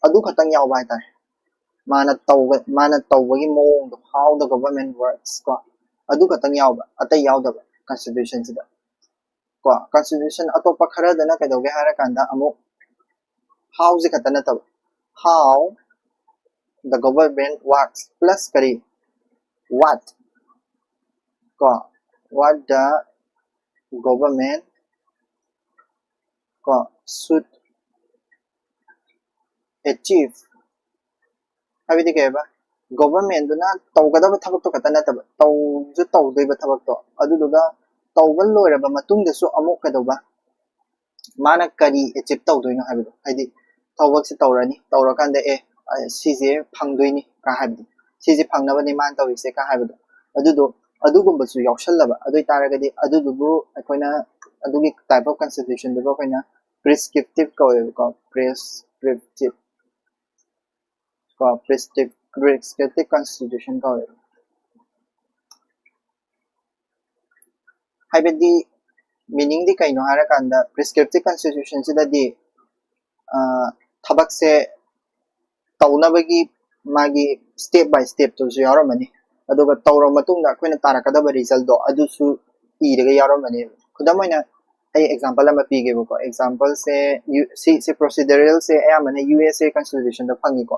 ꯑꯗꯨ ꯈꯛꯇꯪ ꯌꯥꯎꯕ ꯍꯥꯏꯇꯥꯔꯦ꯫ ꯃꯥꯅ ꯇꯧꯕ ꯃꯥꯅ ꯇꯧꯕꯒꯤ ꯃꯑꯣꯡꯗꯣ, how the government works ꯀꯣ, ꯑꯗꯨ ꯈꯛꯇꯪ ꯌꯥꯎꯕ, ꯑꯇꯩ ꯌꯥꯎꯗꯕ constitution ꯁꯤꯗ ꯀꯣ꯫ Constitution ꯑꯇꯣꯞꯄ ꯈꯔꯗꯅ ꯀꯩꯗꯧꯒꯦ ꯍꯥꯏꯔꯀꯥꯟꯗ ꯑꯃꯨꯛ how ꯁꯤ ꯈꯛꯇ ꯅꯠꯇꯕ, how the government works plus ꯀꯔꯤ, what ꯀꯣ, what the government ꯀꯣ should achieve ꯍꯥꯏꯕꯗꯤ ꯀꯩ ꯍꯥꯏꯕ? Government ꯗꯨꯅ ꯇꯧꯒꯗꯕ ꯊꯕꯛꯇꯣ ꯈꯛꯇ ꯅꯠꯇꯕ, ꯇꯧꯁꯨ ꯇꯧꯗꯣꯏꯕ ꯊꯕꯛꯇꯣ, ꯑꯗꯨꯗꯨꯒ ꯇꯧꯕ ꯂꯣꯏꯔꯕ ꯃꯇꯨꯡꯗꯁꯨ ꯑꯃꯨꯛ ꯀꯩꯗꯧꯕ, ꯃꯥꯅ ꯀꯔꯤ achieve ꯇꯧꯗꯣꯏꯅꯣ ꯍꯥꯏꯕꯗꯣ, ꯍꯥꯏꯗꯤ ꯊꯕꯛꯁꯦ ꯇꯧꯔꯅꯤ, ꯇꯧꯔꯀꯥꯟꯗ ꯑꯦ, ꯑ, ꯁꯤꯁꯦ ꯐꯪꯗꯣꯏꯅꯤ ꯀ ꯍꯥꯏꯕꯗꯣ, ꯁꯤꯁꯦ ꯐꯪꯅꯕꯅꯤ ꯃꯥꯅ ꯇꯧꯔꯤꯁꯦ ꯀ ꯍꯥꯏꯕꯗꯣ, ꯑꯗꯨꯗꯣ, ꯑꯗꯨꯒꯨꯝꯕꯁꯨ ꯌꯥꯎꯁꯜꯂꯕ ꯑꯗꯨ ꯑꯣꯏꯇꯥꯔꯒꯗꯤ ꯑꯗꯨꯗꯨꯕꯨ ꯑꯩꯈꯣꯏꯅ, ꯑꯗꯨꯒꯤ type of constitution ꯗꯨꯕꯨ ꯑꯩꯈꯣꯏꯅ prescriptive ꯀꯧꯋꯦꯕꯀꯣ꯫ Prescriptive ꯀꯣ, prescrip- prescriptive constitution ꯀꯧꯋꯦꯕ꯫ ꯍꯥꯏꯕꯗꯤ meaning ꯗꯤ ꯀꯩꯅꯣ ꯍꯥꯏꯔꯀꯥꯟꯗ, prescriptive constitution ꯁꯤꯗꯗꯤ ꯑ, ꯊꯕꯛꯁꯦ ꯇꯧꯅꯕꯒꯤ ꯃꯥꯒꯤ step by step ꯇꯨꯁꯨ ꯌꯥꯎꯔꯝꯃꯅꯤ, ꯑꯗꯨꯒ ꯇꯧꯔꯕ ꯃꯇꯨꯡꯗ ꯑꯩꯈꯣꯏꯅ ꯇꯥꯔꯛꯀꯗꯕ result ꯇꯣ ꯑꯗꯨꯁꯨ ꯏꯔꯒ ꯌꯥꯎꯔꯝꯃꯅꯦꯕ꯫ ꯈꯨꯗꯝ ꯑꯣꯏꯅ ꯑꯩ example ꯑꯃ ꯄꯤꯒꯦꯕꯀꯣ꯫ Example ꯁꯦ, ꯌꯨ- ꯁꯤ ꯁꯤ procedural ꯁꯦ ꯑꯌꯥꯝꯕꯅ USA constitution ꯗ ꯐꯪꯉꯤꯀꯣ,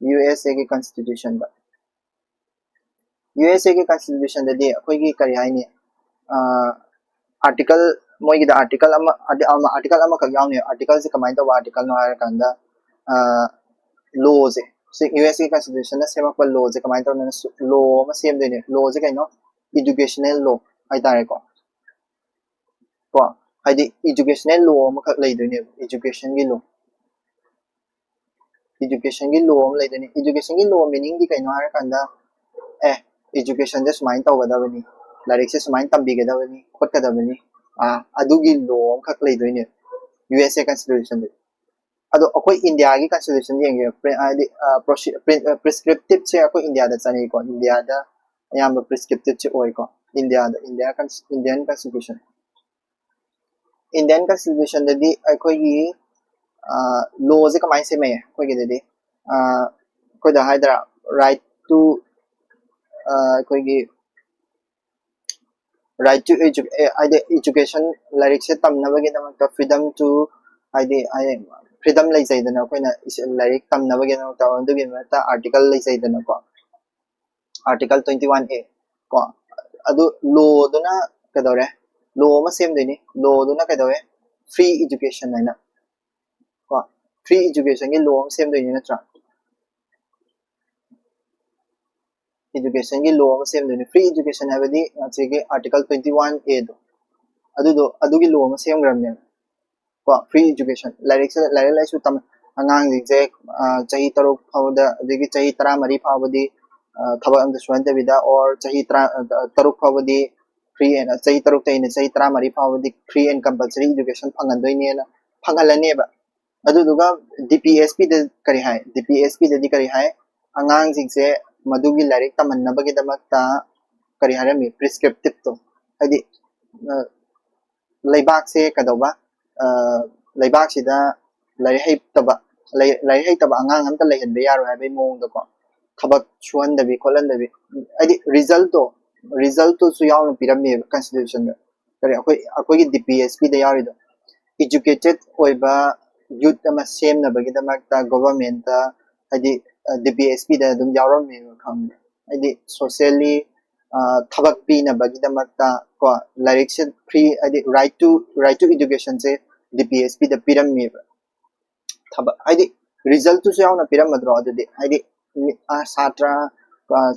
USA ꯒꯤ constitution ꯗ꯫ USA ꯒꯤ constitution ꯗꯗꯤ ꯑꯩꯈꯣꯏꯒꯤ ꯀꯔꯤ ꯍꯥꯏꯅꯤ, ꯑꯥꯔꯇꯤꯀꯜ, ꯃꯣꯏꯒꯤꯗ article ꯑꯃ, ꯑꯥꯔꯇꯤꯀꯜ ꯑꯃꯈꯛ ꯌꯥꯎꯅꯤ꯫ Article ꯁꯦ ꯀꯃꯥꯏꯅ ꯇꯧꯕ article ꯅꯣ ꯍꯥꯏꯔꯀꯥꯟꯗ, law ꯁꯦ, ꯁꯤ USA ꯒꯤ constitution ꯅ ꯁꯦꯝꯃꯛꯄ law ꯁꯦ ꯀꯃꯥꯏꯅ ꯇꯧꯗꯣꯏꯅꯣ? Law ꯑꯃ ꯁꯦꯝꯗꯣꯏꯅꯦ꯫ Law ꯁꯦ ꯀꯩꯅꯣ? Educational law ꯍꯥꯏꯇꯥꯔꯦꯀꯣ꯫ ꯀꯣ, ꯍꯥꯏꯗꯤ educational law ꯑꯃꯈꯛ ꯂꯩꯗꯣꯏꯅꯦꯕ, education ꯒꯤ law꯫ Education ꯒꯤ law ꯑꯃ ꯂꯩꯗꯣꯏꯅꯤ꯫ Education ꯒꯤ law meaning ꯗꯤ ꯀꯩꯅꯣ ꯍꯥꯏꯔꯀꯥꯟꯗ, ꯑꯦ, education ꯁꯦ ꯁꯨꯃꯥꯏꯅ ꯇꯧꯒꯗꯕꯅꯤ, ꯂꯥꯏꯔꯤꯛꯁꯦ ꯁꯨꯃꯥꯏꯅ ꯇꯝꯕꯤꯒꯗꯕꯅꯤ ꯈꯣꯠꯀꯗꯕꯅꯤ, ꯑꯥ, ꯑꯗꯨꯒꯤ law ꯑꯃꯈꯛ ꯂꯩꯗꯣꯏꯅꯦ USA constitution ꯗꯗꯤ꯫ ꯑꯗꯣ ꯑꯩꯈꯣꯏ ꯏꯟꯗꯤꯌꯥꯒꯤ ꯀꯟꯁꯇꯤꯇ꯭ꯌꯨꯁꯟ ꯌꯦꯡꯒꯦ꯫ ꯍꯥꯏꯗꯤ ꯄ꯭ꯔꯤꯁꯀ꯭ꯔꯤꯞꯇꯤꯞꯁꯦ ꯑꯩꯈꯣꯏ ꯏꯟꯗꯤꯌꯥꯗ ꯆꯠꯅꯩꯀꯣ, ꯏꯟꯗꯤꯌꯥꯗ ꯑꯌꯥꯝꯕ ꯄ꯭ꯔꯤꯁꯀ꯭ꯔꯤꯞꯇꯤꯞꯁꯦ ꯑꯣꯏꯀꯣ, ꯏꯟꯗꯤꯌꯥꯗ ꯏꯟꯗꯤꯌꯥ ꯏꯟꯗꯤꯌꯟ ꯀꯟꯁꯇꯤꯇ꯭ꯌꯨꯁꯟ ꯏꯟꯗꯤꯌꯟ ꯀꯟꯁꯇꯤꯇ꯭ꯌꯨꯁꯟꯗꯗꯤ ꯑꯩꯈꯣꯏꯒꯤ ꯂꯣꯁꯦ ꯀꯃꯥꯏꯅ ꯁꯦꯝꯃꯛꯑꯦ? ꯑꯩꯈꯣꯏꯒꯤꯗꯗꯤ ꯑꯩꯈꯣꯏꯗ ꯍꯥꯏꯗ꯭ꯔꯥ, right to ꯑꯩꯈꯣꯏꯒꯤ right to edu ꯍꯥꯏꯗꯤ education, ꯂꯥꯏꯔꯤꯛꯁꯦ ꯇꯝꯅꯕꯒꯤꯗꯃꯛꯇ freedom to ꯍꯥꯏꯗꯤ ꯐ꯭ꯔꯤꯗꯝ ꯂꯩꯖꯩꯗꯅ ꯑꯩꯈꯣꯏꯅ ꯂꯥꯏꯔꯤꯛ ꯇꯝꯅꯕꯒꯤꯗꯃꯛꯇ, ꯑꯗꯨꯒꯤ ꯃꯔꯛꯇ ꯑꯥꯔꯇꯤꯀꯜ ꯂꯩꯖꯩꯗꯅꯀꯣ, ꯑꯥꯔꯇꯤꯀꯜ ꯇ꯭ꯋꯦꯟꯇꯤ ꯋꯥꯟ ꯑꯦ ꯀꯣ꯫ ꯑꯗꯨ ꯂꯣꯗꯨꯅ ꯀꯩꯗꯧꯔꯦ? ꯂꯣ ꯑꯃ ꯁꯦꯝꯗꯣꯏꯅꯤ꯫ ꯂꯣꯗꯨꯅ ꯀꯩꯗꯧꯋꯦ? Free education ꯍꯥꯏꯅ ꯀꯣ, ꯐ꯭ꯔꯤ ꯏꯖꯨꯀꯦꯁꯟꯒꯤ ꯂꯣ ꯑꯃ ꯁꯦꯝꯗꯣꯏꯅꯤ ꯅꯠꯇ꯭ꯔꯥ? ꯏꯖꯨꯀꯦꯁꯟꯒꯤ ꯂꯣ ꯑꯃ ꯁꯦꯝꯗꯣꯏꯅꯤ꯫ ꯐ꯭ꯔꯤ ꯏꯖꯨꯀꯦꯁꯟ ꯍꯥꯏꯕꯗꯤ ꯉꯁꯤꯒꯤ ꯑꯥꯔꯇꯤꯀꯜ ꯇ꯭ꯋꯦꯟꯇꯤ ꯋꯥꯟ ꯑꯦꯗꯣ, ꯑꯗꯨꯗꯣ, ꯑꯗꯨꯒꯤ ꯂꯣ ꯑꯃ ꯁꯦꯝꯈ꯭ꯔꯕꯅꯦꯕ ꯀꯣ꯫ ꯐ꯭ꯔꯤ ꯏꯖꯨꯀꯦꯁꯟ, ꯂꯥꯏꯔꯤꯛꯁꯤꯗ, ꯂꯥꯏꯔꯤꯛ ꯂꯥꯏꯁꯨ ꯇꯝ ꯑꯉꯥꯡꯁꯤꯡꯁꯦ ꯆꯍꯤ ꯇꯔꯨꯛ ꯐꯥꯎꯕꯗ, ꯑꯗꯒꯤ ꯆꯍꯤ ꯇꯔꯥꯃꯔꯤ ꯐꯥꯎꯕꯗꯤ ꯊꯕꯛ ꯑꯝꯇ ꯁꯨꯍꯟꯗꯕꯤꯗ, ꯑꯣꯔ ꯆꯍꯤ ꯇꯔꯥ ꯇꯔꯨꯛ ꯐꯥꯎꯕꯗꯤ ꯐ꯭ꯔꯤ ꯑꯦꯟ ꯆꯍꯤ ꯇꯔꯨꯛꯇꯩꯅ ꯆꯍꯤ ꯇꯔꯥꯃꯔꯤ ꯐꯥꯎꯕꯗꯤ ꯐ꯭ꯔꯤ ꯑꯦꯟ ꯀꯝꯄꯜꯁꯔꯤ ꯏꯖꯨꯀꯦꯁꯟ ꯐꯪꯍꯟꯗꯣꯏꯅꯦꯅ ꯐꯪꯍꯜꯂꯅꯦꯕ꯫ ꯑꯗꯨꯗꯨꯒ ꯗꯤ ꯄꯤ ꯑꯦꯁ ꯄꯤꯗ ꯀꯔꯤ ꯍꯥꯏ? ꯗꯤ ꯄꯤ ꯑꯦꯁ ꯄꯤꯗꯗꯤ ꯀꯔꯤ ꯍꯥꯏ? ꯑꯉꯥꯡꯁꯤꯡꯁꯦ ꯃꯗꯨꯒꯤ ꯂꯥꯏꯔꯤꯛ ꯇꯝꯍꯟꯅꯕꯒꯤꯗꯃꯛꯇ ꯀꯔꯤ ꯍꯥꯏꯔꯝꯃꯤ? ꯄ꯭ꯔꯤꯁꯀ꯭ꯔꯤꯞꯇꯤꯞꯇꯣ, ꯍꯥꯏꯗꯤ ꯂꯩꯕꯥꯛꯁꯦ ꯀꯩꯗꯧꯕ, ꯂꯩꯕꯥꯛꯁꯤꯗ ꯂꯥꯏꯔꯤꯛ ꯍꯩꯇꯕ, ꯂꯥꯏꯔꯤꯛ ꯍꯩꯇꯕ ꯑꯉꯥꯡ ꯑꯝꯇ ꯂꯩꯍꯟꯕ ꯌꯥꯔꯣꯏ ꯍꯥꯏꯕꯒꯤ ꯃꯑꯣꯡꯗꯀꯣ, ꯊꯕꯛ ꯁꯨꯍꯟꯗꯕꯤ ꯈꯣꯠꯍꯟꯗꯕꯤ, ꯍꯥꯏꯗꯤ ꯔꯤꯖꯜꯇꯣ, ꯔꯤꯖꯜꯇꯣꯁꯨ ꯌꯥꯎꯅ ꯄꯤꯔꯝꯃꯦꯕ ꯀꯟꯁꯇꯤꯇ꯭ꯌꯨꯁꯟꯗ꯫ ꯀꯔꯤ, ꯑꯩꯈꯣꯏ ꯑꯩꯈꯣꯏꯒꯤ ꯗꯤ ꯄꯤ ꯑꯦꯁ ꯄꯤꯗ ꯌꯥꯎꯔꯤꯗꯣ, ꯏꯖꯨꯀꯦꯇꯦꯠ ꯑꯣꯏꯕ ꯌꯨꯠ ꯑꯃ ꯁꯦꯝꯅꯕꯒꯤꯗꯃꯛꯇ ꯒꯣꯚꯔꯟꯃꯦꯟꯠꯇ, ꯍꯥꯏꯗꯤ ꯗꯤ ꯄꯤ ꯑꯦꯁ ꯄꯤꯗ ꯑꯗꯨꯝ ꯌꯥꯎꯔꯝꯃꯦꯕ, ꯈꯪꯕ꯭ꯔꯥ? ꯍꯥꯏꯗꯤ ꯁꯣꯁꯦꯜꯂꯤ ꯊꯕꯛ ꯄꯤꯅꯕꯒꯤꯗꯃꯛꯇ ꯀꯣ, ꯂꯥꯏꯔꯤꯛꯁꯦ ꯐ꯭ꯔꯤ, ꯍꯥꯏꯗꯤ right to right to educationꯁꯦ D P S ꯄꯤꯗ ꯄꯤꯔꯝꯃꯦꯕ꯫ ꯊꯕꯛ ꯍꯥꯏꯗꯤ ꯔꯤꯖꯜꯠꯇꯨꯁꯨ ꯌꯥꯎꯅ ꯄꯤꯔꯝꯃꯗ꯭ꯔꯣ? ꯑꯗꯨꯗꯤ ꯍꯥꯏꯗꯤ ꯁꯥꯇ꯭ꯔ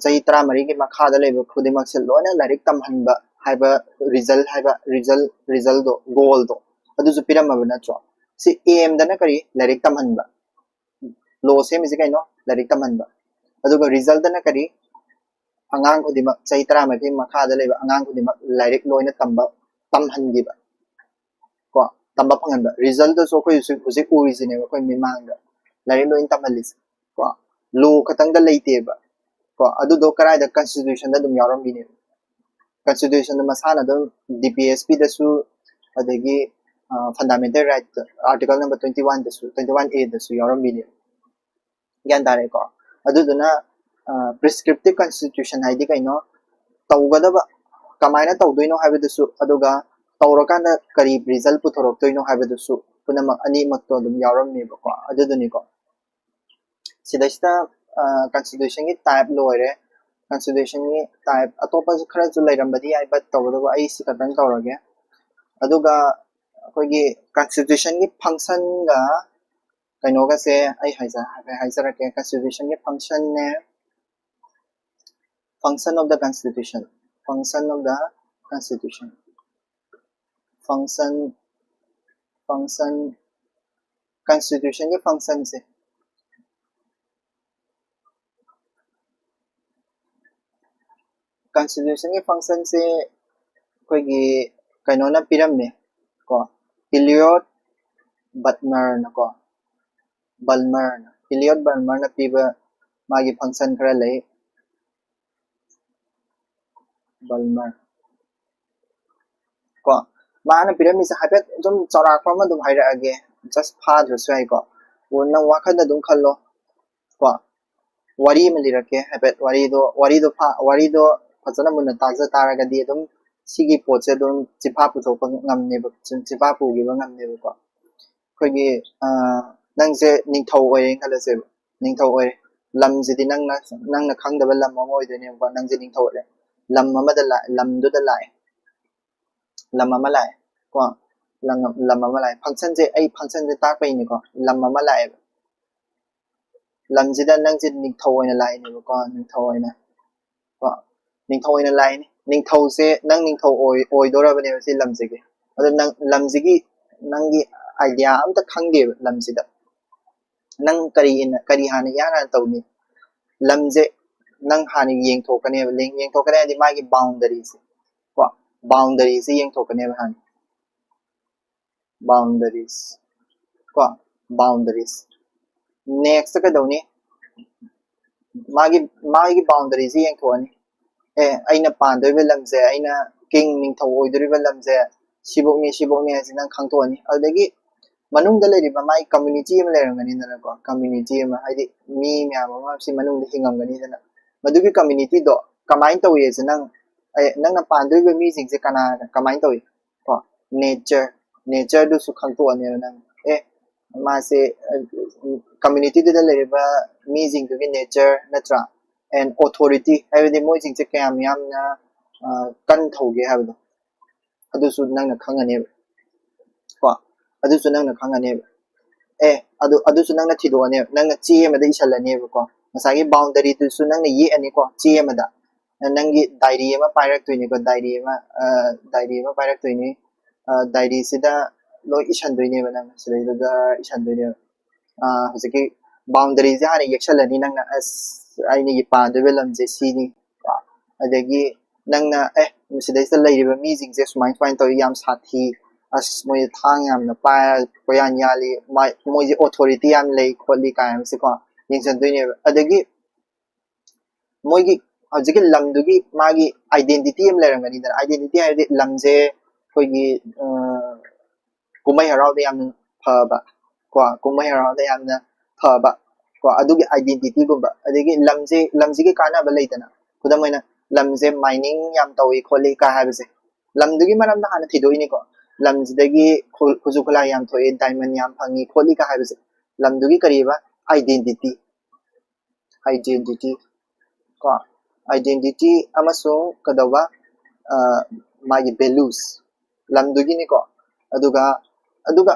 ꯆꯍꯤ ꯇꯔꯥꯃꯔꯤꯒꯤ ꯃꯈꯥꯗ ꯂꯩꯕ ꯈꯨꯗꯤꯡꯃꯛꯁꯦ ꯂꯣꯏꯅ ꯂꯥꯏꯔꯤꯛ ꯇꯝꯍꯟꯕ ꯍꯥꯏꯕ, ꯔꯤꯖꯜ ꯍꯥꯏꯕ, ꯔꯤꯖꯜ ꯔꯤꯖꯜꯗꯣ, ꯒꯣꯜꯗꯣ, ꯑꯗꯨꯁꯨ ꯄꯤꯔꯝꯃꯕ ꯅꯠꯇ꯭ꯔꯣ? ꯁꯤ ꯑꯦꯝꯗꯅ ꯀꯔꯤ? ꯂꯥꯏꯔꯤꯛ ꯇꯝꯍꯟꯕ꯫ ꯂꯣ ꯁꯦꯝꯃꯤꯁꯦ ꯀꯩꯅꯣ? ꯂꯥꯏꯔꯤꯛ ꯇꯝꯍꯟꯕ꯫ ꯑꯗꯨꯒ ꯔꯤꯖꯜꯇꯅ ꯀꯔꯤ? ꯑꯉꯥꯡ ꯈꯨꯗꯤꯡꯃꯛ, ꯆꯍꯤ ꯇꯔꯥꯃꯔꯤ ꯃꯈꯥꯗ ꯂꯩꯕ ꯑꯉꯥꯡ ꯈꯨꯗꯤꯡꯃꯛ ꯂꯥꯏꯔꯤꯛ ꯂꯣꯏꯅ ꯇꯝꯕ, ꯇꯝꯍꯟꯈꯤꯕ ꯀꯣ꯫ ꯇꯝꯕ ꯐꯪꯍꯟꯕ꯫ Resultꯇꯁꯨ ꯑꯩꯈꯣꯏ ꯍꯧꯖꯤꯛ ꯍꯧꯖꯤꯛ ꯎꯔꯤꯁꯤꯅꯦꯕ ꯑꯩꯈꯣꯏ ꯃꯤꯃꯥꯡꯗ ꯂꯥꯏꯔꯤꯛ ꯂꯣꯏ ꯇꯝꯍꯜꯂꯤꯁꯦ꯫ ꯀꯣ, law ꯈꯛꯇꯪꯗ ꯂꯩꯇꯦꯕ꯫ ꯀꯣ, ꯑꯗꯨꯗꯣ ꯀꯗꯥꯏꯗ? Constitutionꯗ ꯑꯗꯨꯝ ꯌꯥꯎꯔꯝꯕꯤꯅꯦꯕ꯫ Constitutionꯗ ꯃꯁꯥꯅ ꯑꯗꯨꯝ D P S Pꯗꯁꯨ, ꯑꯗꯒꯤ fundamental right article number twenty oneꯗꯁꯨ, twenty one Aꯗꯁꯨ ꯌꯥꯎꯔꯝꯕꯤꯅꯦꯕ꯫ ꯒ꯭ꯌꯥꯟ ꯇꯥꯔꯦꯀꯣ? ꯑꯗꯨꯗꯨꯅ prescriptive constitution ꯍꯥꯏꯗꯤ ꯀꯩꯅꯣ, ꯇꯧꯒꯗꯕ ꯀꯃꯥꯏꯅ ꯇꯧꯗꯣꯏꯅꯣ ꯍꯥꯏꯕꯗꯨꯁꯨ, ꯑꯗꯨꯒ ꯇꯧꯔꯀꯥꯟꯗ ꯀꯔꯤ result ꯄꯨꯊꯣꯔꯛꯇꯣꯏꯅꯣ ꯍꯥꯏꯕꯗꯨꯁꯨ ꯄꯨꯝꯅꯃꯛ ꯑꯅꯤꯃꯛꯇꯣ ꯑꯗꯨꯝ ꯌꯥꯎꯔꯝꯃꯦꯕꯀꯣ꯫ ꯑꯗꯨꯗꯨꯅꯤꯀꯣ꯫ ꯁꯤꯗꯩꯁꯤꯗ constitutionꯒꯤ type ꯂꯣꯏꯔꯦ꯫ Constitutionꯒꯤ type ꯑꯇꯣꯞꯄꯁꯨ ꯈꯔꯁꯨ ꯂꯩꯔꯝꯕꯗꯤ ꯌꯥꯏ, but ꯇꯧꯕꯇꯕꯨ ꯑꯩ ꯁꯤ ꯈꯛꯇꯪ ꯇꯧꯔꯒꯦ꯫ ꯑꯗꯨꯒ ꯑꯩꯈꯣꯏꯒꯤ constitutionꯒꯤ functionꯒ ꯀꯩꯅꯣꯒꯁꯦ ꯑꯩ ꯍꯥꯏꯖ-, ꯍꯥꯏꯐꯦꯠ ꯍꯥꯏꯖꯔꯛꯀꯦ꯫ Constitutionꯒꯤ functionꯅꯦ, function of the constitution, function of the constitution, function, function, constitutionꯒꯤ functionꯁꯦ, constitutionꯒꯤ functionꯁꯦ ꯑꯩꯈꯣꯏꯒꯤ ꯀꯩꯅꯣꯅ ꯄꯤꯔꯝꯃꯦ ꯀꯣ, Eliot Bulmerꯅ ꯀꯣ, Bulmerꯅ, Eliot Bulmerꯅ ꯄꯤꯕ ꯃꯥꯒꯤ function ꯈꯔ ꯂꯩ꯫ Bulmer ꯀꯣ, ꯃꯥꯅ ꯄꯤꯔꯝꯃꯤꯁꯦ ꯍꯥꯏꯐꯦꯠ ꯑꯗꯨꯝ ꯆꯥꯎꯔꯥꯛꯄ ꯑꯃ ꯑꯗꯨꯝ ꯍꯥꯏꯔꯛꯑꯒꯦ, just ꯐꯥꯗ꯭ꯔꯁꯨ ꯌꯥꯏꯀꯣ꯫ ꯑꯣ, ꯅꯪ ꯋꯥꯈꯜꯗ ꯑꯗꯨꯝ ꯈꯜꯂꯣ ꯀꯣ꯫ ꯋꯥꯔꯤ ꯑꯃ ꯂꯤꯔꯛꯀꯦ ꯍꯥꯏꯐꯦꯠ, ꯋꯥꯔꯤꯗꯣ, ꯋꯥꯔꯤꯗꯣ ꯐꯥ-, ꯋꯥꯔꯤꯗꯣ ꯐꯖꯅ ꯃꯨꯟꯅ ꯇꯥꯖ ꯇꯥꯔꯒꯗꯤ ꯑꯗꯨꯝ ꯁꯤꯒꯤ ꯄꯣꯠꯁꯦ ꯑꯗꯨꯝ ꯆꯤꯟꯐꯥ ꯄꯨꯊꯣꯛꯄ ꯉꯝꯅꯦꯕ, ꯆꯤꯟ-, ꯆꯤꯟꯐꯥ ꯄꯨꯈꯤꯕ ꯉꯝꯅꯦꯕꯀꯣ꯫ ꯑꯩꯈꯣꯏꯒꯤ, ꯑ, ꯅꯪꯁꯦ ꯅꯤꯡꯊꯧ ꯑꯣꯏꯔꯦꯅ ꯈꯜꯂꯁꯦꯕ, ꯅꯤꯡꯊꯧ ꯑꯣꯏꯔꯦ꯫ ꯂꯝꯁꯤꯗꯤ ꯅꯪꯅ, ꯅꯪꯅ ꯈꯪꯗꯕ ꯂꯝ ꯑꯃ ꯑꯣꯏꯗꯣꯏꯅꯦꯕꯀꯣ, ꯅꯪꯁꯦ ꯅꯤꯡꯊꯧ ꯑꯣꯏꯔꯦ꯫ ꯂꯝ ꯑꯃꯗ ꯂꯥꯛ-, ꯂꯝꯗꯨꯗ ꯂꯥꯛꯑꯦ, ꯂꯝ ꯑꯃ ꯂꯥꯛꯑꯦ ꯀꯣ, ꯂꯝ, ꯂꯝ ꯑꯃ ꯂꯥꯛꯑꯦ꯫ Functionꯁꯦ, ꯑꯩ functionꯁꯦ ꯇꯥꯛꯄꯩꯅꯤꯀꯣ, ꯂꯝ ꯑꯃ ꯂꯥꯛꯑꯦꯕ꯫ ꯂꯝꯁꯤꯗ ꯅꯪꯁꯦ ꯅꯤꯡꯊꯧ ꯑꯣꯏꯅ ꯂꯥꯛꯏꯅꯦꯕꯀꯣ, ꯅꯤꯡꯊꯧ ꯑꯣꯏꯅ ꯀꯣ, ꯅꯤꯡꯊꯧ ꯑꯣꯏꯅ ꯂꯥꯛꯏꯅꯤ꯫ ꯅꯤꯡꯊꯧꯁꯦ, ꯅꯪ ꯅꯤꯡꯊꯧ ꯑꯣꯏ-, ꯑꯣꯏꯗꯣꯔꯕꯅꯦꯕ ꯁꯤ ꯂꯝꯁꯤꯒꯤ꯫ ꯑꯗꯣ ꯅꯪ ꯂꯝꯁꯤꯒꯤ, ꯅꯪꯒꯤ idea ꯑꯝꯇ ꯈꯪꯗꯦꯕ ꯂꯝꯁꯤꯗ꯫ ꯅꯪ ꯀꯔꯤ ꯏꯟꯅ-, ꯀꯔꯤ ꯍꯥꯟꯅ ꯏꯍꯥꯟ ꯍꯥꯟꯅ ꯇꯧꯅꯤ? ꯂꯝꯁꯦ ꯅꯪ ꯍꯥꯟꯅ ꯌꯦꯡꯊꯣꯛꯀꯅꯦꯕ, ꯌꯦꯡ-, ꯌꯦꯡꯊꯣꯛꯀꯅꯤ ꯍꯥꯏꯗꯤ ꯃꯥꯒꯤ boundaryꯁꯦ ꯀꯣ, boundaryꯁꯦ ꯌꯦꯡꯊꯣꯛꯀꯅꯦꯕ ꯍꯥꯟꯅ꯫ Boundaries. ꯀꯣ, boundaries. Next ꯀꯩꯗꯧꯅꯤ? ꯃꯥꯒꯤ ꯃꯥꯒꯤ boundaryꯁꯤ ꯌꯦꯡꯊꯣꯛꯑꯅꯤ꯫ ꯑꯦ, ꯑꯩꯅ ꯄꯥꯟꯗꯣꯔꯤꯕ ꯂꯝꯁꯦ, ꯑꯩꯅ king, ꯅꯤꯡꯊꯧ ꯑꯣꯏꯗꯣꯔꯤꯕ ꯂꯝꯁꯦ ꯁꯤꯐꯧꯅꯤ, ꯁꯤꯐꯧꯅꯤ ꯍꯥꯏꯁꯦ ꯅꯪ ꯈꯪꯗꯣꯛꯑꯅꯤ꯫ ꯑꯗꯨꯗꯒꯤ ꯃꯅꯨꯡꯗ ꯂꯩꯔꯤꯕ ꯃꯥꯒꯤ community ꯑꯃ ꯂꯩꯔꯝꯒꯅꯤꯗꯅꯀꯣ, community ꯑꯃ, ꯍꯥꯏꯗꯤ ꯃꯤ ꯃꯌꯥꯝ ꯑꯃ ꯁꯤ ꯃꯅꯨꯡꯗ ꯍꯤꯡꯉꯝꯒꯅꯤꯗꯅ꯫ ꯃꯗꯨꯒꯤ communityꯗꯣ ꯀꯃꯥꯏꯅ ꯇꯧꯏ ꯍꯥꯏꯁꯦ ꯅꯪ, ꯑꯦ, ꯅꯪꯅ ꯄꯥꯟꯗꯣꯔꯤꯕ ꯃꯤꯁꯤꯡꯁꯦ ꯀꯅꯥ ꯀꯃꯥꯏꯅ ꯇꯧꯏ? ꯀꯣ, nature, natureꯗꯨꯁꯨ ꯈꯪꯗꯣꯛꯑꯅꯦꯕ ꯅꯪ꯫ ꯑꯦ, ꯃꯥꯁꯦ, ꯑ, communityꯗꯨꯗ ꯂꯩꯔꯤꯕ ꯃꯤꯁꯤꯡꯗꯨꯒꯤ nature ꯅꯠꯇ꯭ꯔꯥ? And authority, ꯍꯥꯏꯕꯗꯤ ꯃꯣꯏꯁꯤꯡꯁꯦ ꯀꯌꯥꯝ ꯌꯥꯝꯅ, ꯑ, ꯀꯟ ꯊꯧꯒꯦ ꯍꯥꯏꯕꯗꯣ, ꯑꯗꯨꯁꯨ ꯅꯪꯅ ꯈꯪꯉꯅꯦꯕ꯫ ꯀꯣ, ꯑꯗꯨꯁꯨ ꯅꯪꯅ ꯈꯪꯉꯅꯦꯕ꯫ ꯑꯦ, ꯑꯗꯨ, ꯑꯗꯨꯁꯨ ꯅꯪꯅ ꯊꯤꯗꯣꯛꯑꯅꯦꯕ꯫ ꯅꯪꯅ ꯆꯦ ꯑꯃꯗ ꯏꯁꯜꯂꯅꯦꯕꯀꯣ꯫ ꯉꯁꯥꯏꯒꯤ boundaryꯗꯨꯁꯨ ꯅꯪꯅ ꯌꯦꯛꯑꯅꯤꯀꯣ, ꯆꯦ ꯑꯃꯗ꯫ ꯅꯪꯒꯤ diary ꯑꯃ ꯄꯥꯏꯔꯛꯇꯣꯏꯅꯤꯀꯣ, diary ꯑꯃ, ꯑ, diary ꯑꯃ ꯄꯥꯏꯔꯛꯇꯣꯏꯅꯤ꯫ ꯑ, diaryꯁꯤꯗ ꯂꯣꯏ ꯏꯁꯟꯗꯣꯏꯅꯦꯕ ꯅꯪ, ꯁꯤꯗꯩꯗꯨꯗ ꯏꯁꯟꯗꯣꯏꯅꯦꯕ꯫ ꯑ, ꯍꯧꯖꯤꯛꯀꯤ boundaryꯁꯦ ꯍꯥꯟꯅ ꯌꯦꯛꯁꯜꯂꯅꯤ ꯅꯪꯅ, ꯑꯁ, ꯑꯩꯅ ꯄꯥꯟꯗꯣꯏꯕ ꯂꯝꯁꯦ ꯁꯤꯅꯤ꯫ ꯑꯗꯒꯤ ꯅꯪꯅ, ꯑꯦ, ꯁꯤꯗꯩꯁꯤꯗ ꯂꯩꯔꯤꯕ ꯃꯤꯁꯤꯡꯁꯦ ꯁꯨꯃꯥꯏ ꯁꯨꯃꯥꯏꯅ ꯇꯧꯋꯤ, ꯌꯥꯝ ꯁꯥꯊꯤ, ꯑꯁ, ꯃꯣꯏꯁꯦ ꯊꯥꯡ ꯌꯥꯝꯅ ꯄꯥꯏꯔ ꯀꯣꯏꯌꯥꯟ ꯌꯥꯜꯂꯤ, ꯃꯥꯏ-, ꯃꯣꯏꯁꯦ authority ꯌꯥꯝ ꯂꯩ ꯈꯣꯠꯂꯤ ꯀꯥꯏꯅꯁꯦꯀꯣ ꯌꯦꯡꯁꯟꯗꯣꯏꯅꯦꯕ꯫ ꯑꯗꯒꯤ ꯃꯣꯏꯒꯤ ꯍꯧꯖꯤꯛꯀꯤ ꯂꯝꯗꯨꯒꯤ ꯃꯥꯒꯤ identity ꯑꯃ ꯂꯩꯔꯝꯒꯅꯤꯗꯅ꯫ Identity ꯍꯥꯏꯔꯗꯤ ꯂꯝꯁꯦ ꯑꯩꯈꯣꯏꯒꯤ, ꯑ, ꯀꯨꯝꯍꯩ ꯍꯔꯥꯎꯗ ꯌꯥꯝꯅ ꯐꯕ, ꯀꯣ, ꯀꯨꯝꯍꯩ ꯍꯔꯥꯎꯗ ꯌꯥꯝꯅ ꯐꯕ, ꯀꯣ, ꯑꯗꯨꯒꯤ identityꯒꯨꯝꯕ, ꯑꯗꯒꯤ ꯂꯝꯁꯦ, ꯂꯝꯁꯤꯒꯤ ꯀꯥꯟꯅꯕ ꯂꯩꯗꯅ, ꯈꯨꯗꯝ ꯑꯣꯏꯅ ꯂꯝꯁꯦ mining ꯌꯥꯝ ꯇꯧꯏ ꯈꯣꯠꯂꯤ ꯀꯥ ꯍꯥꯏꯕꯁꯦ, ꯂꯝꯗꯨꯒꯤ ꯃꯔꯝꯗ ꯍꯥꯟꯅ ꯊꯤꯗꯣꯛꯏꯅꯤꯀꯣ꯫ ꯂꯝꯁꯤꯗꯒꯤ ꯈꯨ-, ꯈꯨꯠꯁꯨ ꯈꯨꯠꯂꯥꯏ ꯌꯥꯝ ꯊꯣꯛꯑꯦ, diamond ꯌꯥꯝ ꯐꯪꯉꯤ ꯈꯣꯠꯂꯤ ꯀꯥ ꯍꯥꯏꯕꯁꯦ, ꯂꯝꯗꯨꯒꯤ ꯀꯔꯤꯕ? Identity, identity, ꯀꯣ, identity ꯑꯃꯁꯨꯡ ꯀꯩꯗꯧꯕ? ꯑ, ꯃꯥꯒꯤ values, ꯂꯝꯗꯨꯒꯤꯅꯤꯀꯣ꯫ ꯑꯗꯨꯒ, ꯑꯗꯨꯒ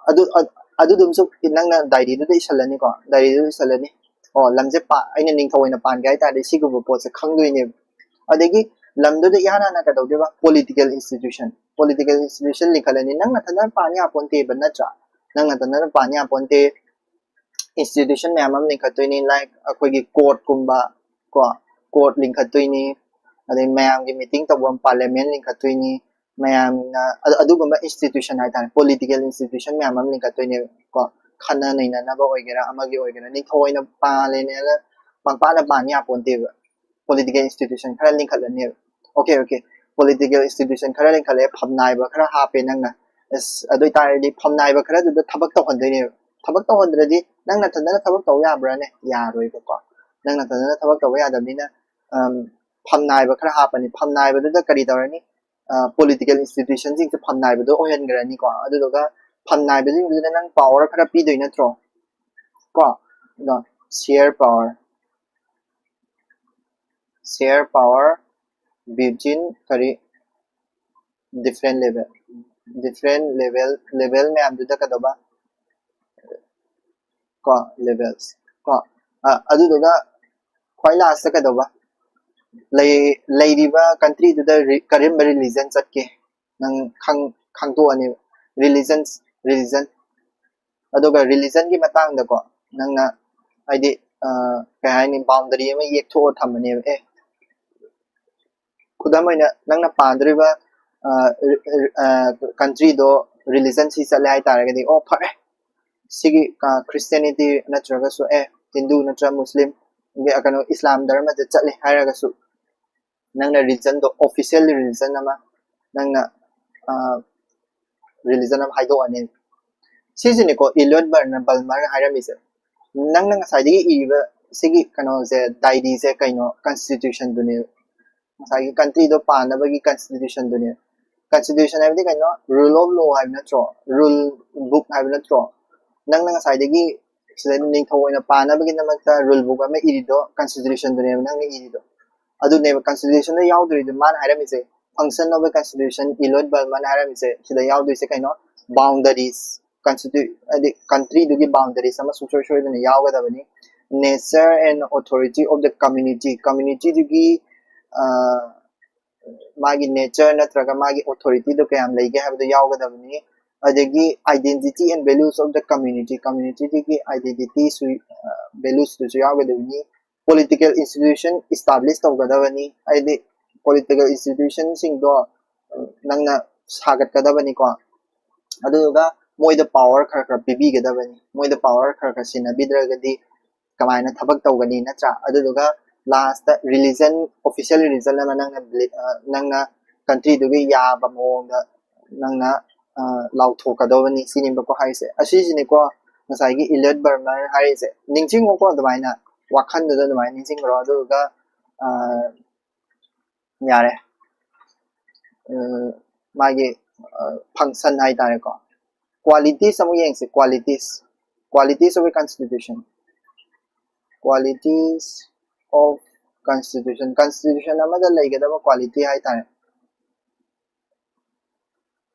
ꯑꯗꯨ, ꯑ-, ꯑꯗꯨꯗꯨꯝꯁꯨ ꯅꯪꯅ diaryꯗꯨꯗ ꯏꯁꯜꯂꯅꯤꯀꯣ, diaryꯗꯨꯗ ꯏꯁꯜꯂꯅꯤ꯫ ꯑꯣ, ꯂꯝꯁꯦ ꯄꯥ-, ꯑꯩꯅ ꯅꯤꯡꯊꯧ ꯑꯣꯏꯅ ꯄꯥꯟꯒꯦ ꯍꯥꯏ ꯇꯥꯔꯗꯤ ꯁꯤꯒꯨꯝꯕ ꯄꯣꯠꯁꯦ ꯈꯪꯗꯣꯏꯅꯦꯕ꯫ ꯑꯗꯒꯤ ꯂꯝꯗꯨꯗ ꯏꯍꯥꯟ ꯍꯥꯟꯅ ꯀꯩꯗꯧꯗꯣꯏꯕ? Political institution, political institution ꯂꯤꯡꯈꯠꯂꯅꯤ꯫ ꯅꯪ ꯅꯊꯟꯗ ꯄꯥꯟ ꯌꯥꯄꯣꯟꯇꯦꯕ, ꯅꯠꯇ꯭ꯔꯥ? ꯅꯪ ꯅꯊꯟꯗ ꯄꯥꯟ ꯌꯥꯄꯣꯟꯇꯦ꯫ Institution ꯃꯌꯥꯝ ꯑꯃ ꯂꯤꯡꯈꯠꯇꯣꯏꯅꯤ, like ꯑꯩꯈꯣꯏꯒꯤ courtꯀꯨꯝꯕ, ꯀꯣ, court ꯂꯤꯡꯈꯠꯇꯣꯏꯅꯤ, ꯑꯗꯩ ꯃꯌꯥꯝꯒꯤ meeting ꯇꯧꯐꯝ parliament ꯂꯤꯡꯈꯠꯇꯣꯏꯅꯤ, ꯃꯌꯥꯝꯅ ꯑꯗꯨꯒꯨꯝꯕ institution ꯍꯥꯏꯇꯥꯔꯦ, political institution ꯃꯌꯥꯝ ꯑꯃ ꯂꯤꯡꯈꯠꯇꯣꯏꯅꯦꯕ ꯀꯣ꯫ ꯈꯠꯅ ꯅꯩꯅꯅꯕ ꯑꯣꯏꯒꯦꯔꯥ, ꯑꯃꯒꯤ ꯑꯣꯏꯒꯦꯔꯥ, ꯅꯤꯡꯊꯧ ꯑꯣꯏꯅ ꯄꯥꯜꯂꯦꯅꯦꯅ ꯄꯪꯄꯥꯅ ꯄꯥꯟ ꯌꯥꯄꯣꯟꯇꯦꯕ꯫ Political institution ꯈꯔ ꯂꯤꯡꯈꯠꯂꯅꯦꯕ꯫ Okay, okay, political institution ꯈꯔ ꯂꯤꯡꯈꯠꯂꯦ, ꯐꯝꯅꯥꯏꯕ ꯈꯔ ꯍꯥꯞꯄꯦ ꯅꯪꯅ꯫ ꯑꯁ, ꯑꯗꯨ ꯑꯣꯏꯇꯥꯔꯗꯤ ꯐꯝꯅꯥꯏꯕ ꯈꯔꯗꯨꯗ ꯊꯕꯛ ꯇꯧꯍꯟꯗꯣꯏꯅꯦꯕ꯫ ꯊꯕꯛ ꯇꯧꯍꯟꯗ꯭ꯔꯗꯤ ꯅꯪ ꯅꯊꯟꯗꯅ ꯊꯕꯛ ꯇꯧ ꯌꯥꯕ꯭ꯔꯥꯅꯦ? ꯌꯥꯔꯣꯏꯕꯀꯣ꯫ ꯅꯪ ꯅꯊꯟꯗꯅ ꯊꯕꯛ ꯇꯧꯕ ꯌꯥꯗꯕꯅꯤꯅ, ꯐꯝꯅꯥꯏꯕ ꯈꯔ ꯍꯥꯞꯄꯅꯤ꯫ ꯐꯝꯅꯥꯏꯕꯗꯨꯗ ꯀꯔꯤ ꯇꯧꯔꯅꯤ? Political institutionꯁꯤꯡꯁꯦ ꯐꯝꯅꯥꯏꯕꯗꯣ ꯑꯣꯏꯍꯟꯈ꯭ꯔꯅꯤꯀꯣ꯫ ꯑꯗꯨꯗꯨꯒ ꯐꯝꯅꯥꯏꯕꯁꯤꯡꯗꯨꯗ ꯅꯪ power ꯈꯔ ꯄꯤꯗꯣꯏ ꯅꯠꯇ꯭ꯔꯣ? ꯀꯣ, ꯑꯗꯣ share power, share power between ꯀꯔꯤ, different level, different level, level ꯃꯌꯥꯝꯗꯨꯗ ꯀꯩꯗꯧꯕ? ꯀꯣ, levels ꯀꯣ꯫ ꯑꯗꯨꯗꯨꯒ ꯈ꯭ꯋꯥꯏ lastꯇ ꯀꯩꯗꯧꯕ? ꯂꯩ ꯂꯩꯔꯤꯕ countryꯗꯨꯗ ꯀꯔꯝꯕ religion ꯆꯠꯀꯦ ꯅꯪ ꯈꯪ ꯈꯪꯗꯣꯛꯑꯅꯦꯕ꯫ Religions, religion꯫ ꯑꯗꯨꯒ religionꯒꯤ ꯃꯇꯥꯡꯗꯀꯣ, ꯅꯪꯅ ꯍꯥꯏꯗꯤ ꯀꯩ ꯍꯥꯏꯅꯤ, boundary ꯑꯃ ꯌꯦꯛꯊꯣꯛꯑ ꯊꯝꯃꯅꯦꯕ꯫ ꯑꯦ, ꯈꯨꯗꯝ ꯑꯣꯏꯅ ꯅꯪꯅ ꯄꯥꯟꯗꯣꯔꯤꯕ countryꯗꯣ religionꯁꯤ ꯆꯠꯂꯦ ꯍꯥꯏꯇꯥꯔꯒꯗꯤ, ꯑꯣ ꯐꯔꯦ, ꯁꯤꯒꯤ Christianity ꯅꯠꯇ꯭ꯔꯒꯁꯨ ꯑꯦ Hindu ꯅꯠꯇ꯭ꯔ Muslim, ꯀꯩꯅꯣ, Islam ꯙꯔꯃꯗ ꯆꯠꯂꯦ ꯍꯥꯏꯔꯒꯁꯨ, ꯅꯪꯅ religionꯗꯣ, official religion ꯑꯃ ꯅꯪꯅ religion ꯑꯃ ꯍꯥꯏꯗꯣꯛꯑꯅꯤ꯫ ꯁꯤꯁꯤꯅꯤꯀꯣ ꯏꯂꯣꯏꯠ ꯕꯜꯃꯔꯅ ꯍꯥꯏꯔꯝꯃꯤꯁꯦ꯫ ꯅꯪꯅ ꯉꯁꯥꯏꯗꯒꯤ ꯏꯔꯤꯕ ꯁꯤꯒꯤ ꯀꯩꯅꯣꯁꯦ, diaryꯁꯦ ꯀꯩꯅꯣ, constitutionꯗꯨꯅꯦꯕ꯫ ꯉꯁꯥꯏꯒꯤ countryꯗꯣ ꯄꯥꯟꯅꯕꯒꯤ constitutionꯗꯨꯅꯦꯕ꯫ Constitution ꯍꯥꯏꯕꯗꯤ ꯀꯩꯅꯣ? Rule of law ꯍꯥꯏꯕ ꯅꯠꯇ꯭ꯔꯣ? Rule book ꯍꯥꯏꯕ ꯅꯠꯇ꯭ꯔꯣ? ꯅꯪꯅ ꯉꯁꯥꯏꯗꯒꯤ ꯁꯤꯗ ꯅꯤꯡꯊꯧ ꯑꯣꯏꯅ ꯄꯥꯟꯅꯕꯒꯤꯗꯃꯛꯇ rule book ꯑꯃ ꯏꯔꯤꯗꯣ constitutionꯗꯨꯅꯦꯕ ꯅꯪꯅ ꯏꯔꯤꯗꯣ꯫ ꯑꯗꯨꯅꯦꯕ constitutionꯗ ꯌꯥꯎꯗꯣꯔꯤꯗꯣ꯫ ꯃꯥꯅ ꯍꯥꯏꯔꯝꯃꯤꯁꯦ, function of a constitution, ꯏꯂꯣꯏꯠ ꯕꯜꯃꯔꯅ ꯍꯥꯏꯔꯝꯃꯤꯁꯦ, ꯁꯤꯗ ꯌꯥꯎꯗꯣꯏꯁꯦ ꯀꯩꯅꯣ? Boundaries, constitu ꯍꯥꯏꯗꯤ countryꯗꯨꯒꯤ boundaries ꯑꯃ ꯁꯨꯡꯁꯣꯏ ꯁꯣꯏꯗꯅ ꯌꯥꯎꯒꯗꯕꯅꯤ꯫ Nature and authority of the community, communityꯗꯨꯒꯤ ꯃꯥꯒꯤ nature ꯅꯠꯇ꯭ꯔꯒ ꯃꯥꯒꯤ authorityꯗꯣ ꯀꯌꯥꯝ ꯂꯩꯒꯦ ꯍꯥꯏꯕꯗꯣ ꯌꯥꯎꯒꯗꯕꯅꯤ꯫ ꯑꯗꯒꯤ identity and values of the community, communityꯗꯨꯒꯤ identityꯁꯨ, valuesꯇꯨꯁꯨ ꯌꯥꯎꯒꯗꯕꯅꯤ꯫ Political institution establish ꯇꯧꯒꯗꯕꯅꯤ, ꯍꯥꯏꯗꯤ political institutionꯁꯤꯡꯗꯣ ꯅꯪꯅ ꯁꯥꯒꯠꯀꯗꯕꯅꯤꯀꯣ꯫ ꯑꯗꯨꯗꯨꯒ ꯃꯣꯏꯗ ꯄꯥꯋꯔ ꯈꯔ ꯈꯔ ꯄꯤꯕꯤꯒꯗꯕꯅꯤ꯫ ꯃꯣꯏꯗ ꯄꯥꯋꯔ ꯈꯔ ꯈꯔ ꯁꯤꯟꯅꯕꯤꯗ꯭ꯔꯒꯗꯤ ꯀꯃꯥꯏꯅ ꯊꯕꯛ ꯇꯧꯒꯅꯤ, ꯅꯠꯇ꯭ꯔꯥ? ꯑꯗꯨꯗꯨꯒ ꯂꯥꯁꯇ ꯔꯤꯂꯤꯖꯟ, ꯑꯣꯐꯤꯁꯤꯌꯦꯜ ꯔꯤꯂꯤꯖꯟ ꯑꯃ ꯅꯪꯅ ꯅꯪꯅ ꯀꯟꯇ꯭ꯔꯤꯗꯨꯒꯤ ꯌꯥꯕ ꯃꯑꯣꯡꯗ ꯅꯪꯅ ꯂꯥꯎꯊꯣꯛꯀꯗꯧꯕꯅꯤ ꯁꯤꯅꯦꯕꯀꯣ ꯍꯥꯏꯁꯦ꯫ ꯑꯁꯤꯁꯤꯅꯤꯀꯣ ꯉꯁꯥꯏꯒꯤ ꯏꯂꯤꯌꯣꯠ ꯕꯔꯃꯔ ꯍꯥꯏꯔꯤꯁꯦ꯫ ꯅꯤꯡꯁꯤꯡꯉꯣꯀꯣ, ꯑꯗꯨꯃꯥꯏꯅ ꯋꯥꯈꯜꯗꯨꯗ ꯑꯗꯨꯃꯥꯏꯅ ꯅꯤꯡꯁꯤꯡꯈ꯭ꯔꯣ꯫ ꯑꯗꯨꯗꯨꯒ ꯌꯥꯔꯦ꯫ ꯃꯥꯒꯤ ꯐꯪꯁꯟ ꯍꯥꯏꯇꯥꯔꯦꯀꯣ꯫ ꯀ꯭ꯋꯥꯂꯤꯇꯤꯁ ꯑꯃꯨꯛ ꯌꯦꯡꯁꯤ꯫ Qualities, qualities of a constitution, qualities of constitution, constitution ꯑꯃꯗ ꯂꯩꯒꯗꯕ ꯀ꯭ꯋꯥꯂꯤꯇꯤ ꯍꯥꯏꯇꯥꯔꯦ꯫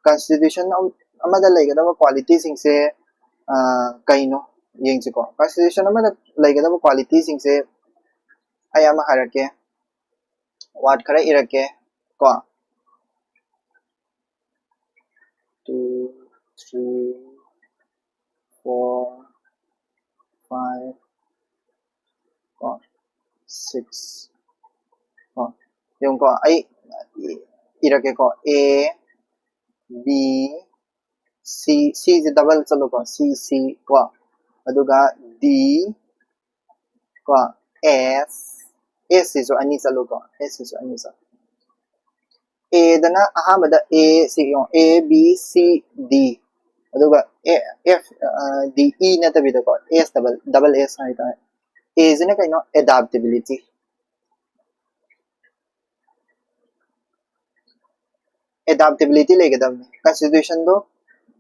ꯀꯟꯁꯇꯤꯇ꯭ꯌꯨꯁꯟ ꯑꯃꯗ ꯂꯩꯒꯗꯕ ꯀ꯭ꯋꯥꯂꯤꯇꯤꯁꯤꯡꯁꯦ ꯀꯩꯅꯣ ꯌꯦꯡꯁꯤꯀꯣ꯫ ꯀꯟꯁꯇꯤꯇ꯭ꯌꯨꯁꯟ ꯑꯃꯗ ꯂꯩꯒꯗꯕ ꯀ꯭ꯋꯥꯂꯤꯇꯤꯁꯤꯡꯁꯦ ꯑꯩ ꯑꯃ ꯍꯥꯏꯔꯛꯀꯦ, ꯋꯥꯔꯗ ꯈꯔ ꯏꯔꯛꯀꯦ ꯀꯣ꯫ Two, three, four, five, ꯀꯣ, six, ꯀꯣ꯫ ꯌꯦꯡꯉꯨꯀꯣ, ꯑꯩ ꯏꯔꯛꯀꯦꯀꯣ꯫ A, B, C, C ꯁꯦ ꯗꯕꯜ ꯆꯠꯂꯨꯀꯣ, C, C ꯀꯣ꯫ ꯑꯗꯨꯒ D ꯀꯣ, S, S ꯁꯤꯁꯨ ꯑꯅꯤ ꯆꯠꯂꯨꯀꯣ, S ꯁꯤꯁꯨ ꯑꯅꯤ ꯆꯠꯂꯨ꯫ Aꯗꯅ ꯑꯍꯥꯟꯕꯗ A ꯁꯤ ꯌꯦꯡꯉꯣ, A, B, C, D, ꯑꯗꯨꯒ F, D, E ꯅꯠꯇꯕꯤꯗꯀꯣ, S, double, double S ꯍꯥꯏꯇꯥꯔꯦ꯫ Aꯁꯤꯅ ꯀꯩꯅꯣ? Adaptability꯫ Adaptability ꯂꯩꯒꯗꯕꯅꯤ꯫ ꯀꯟꯁꯇꯤꯇ꯭ꯌꯨꯁꯟꯗꯣ,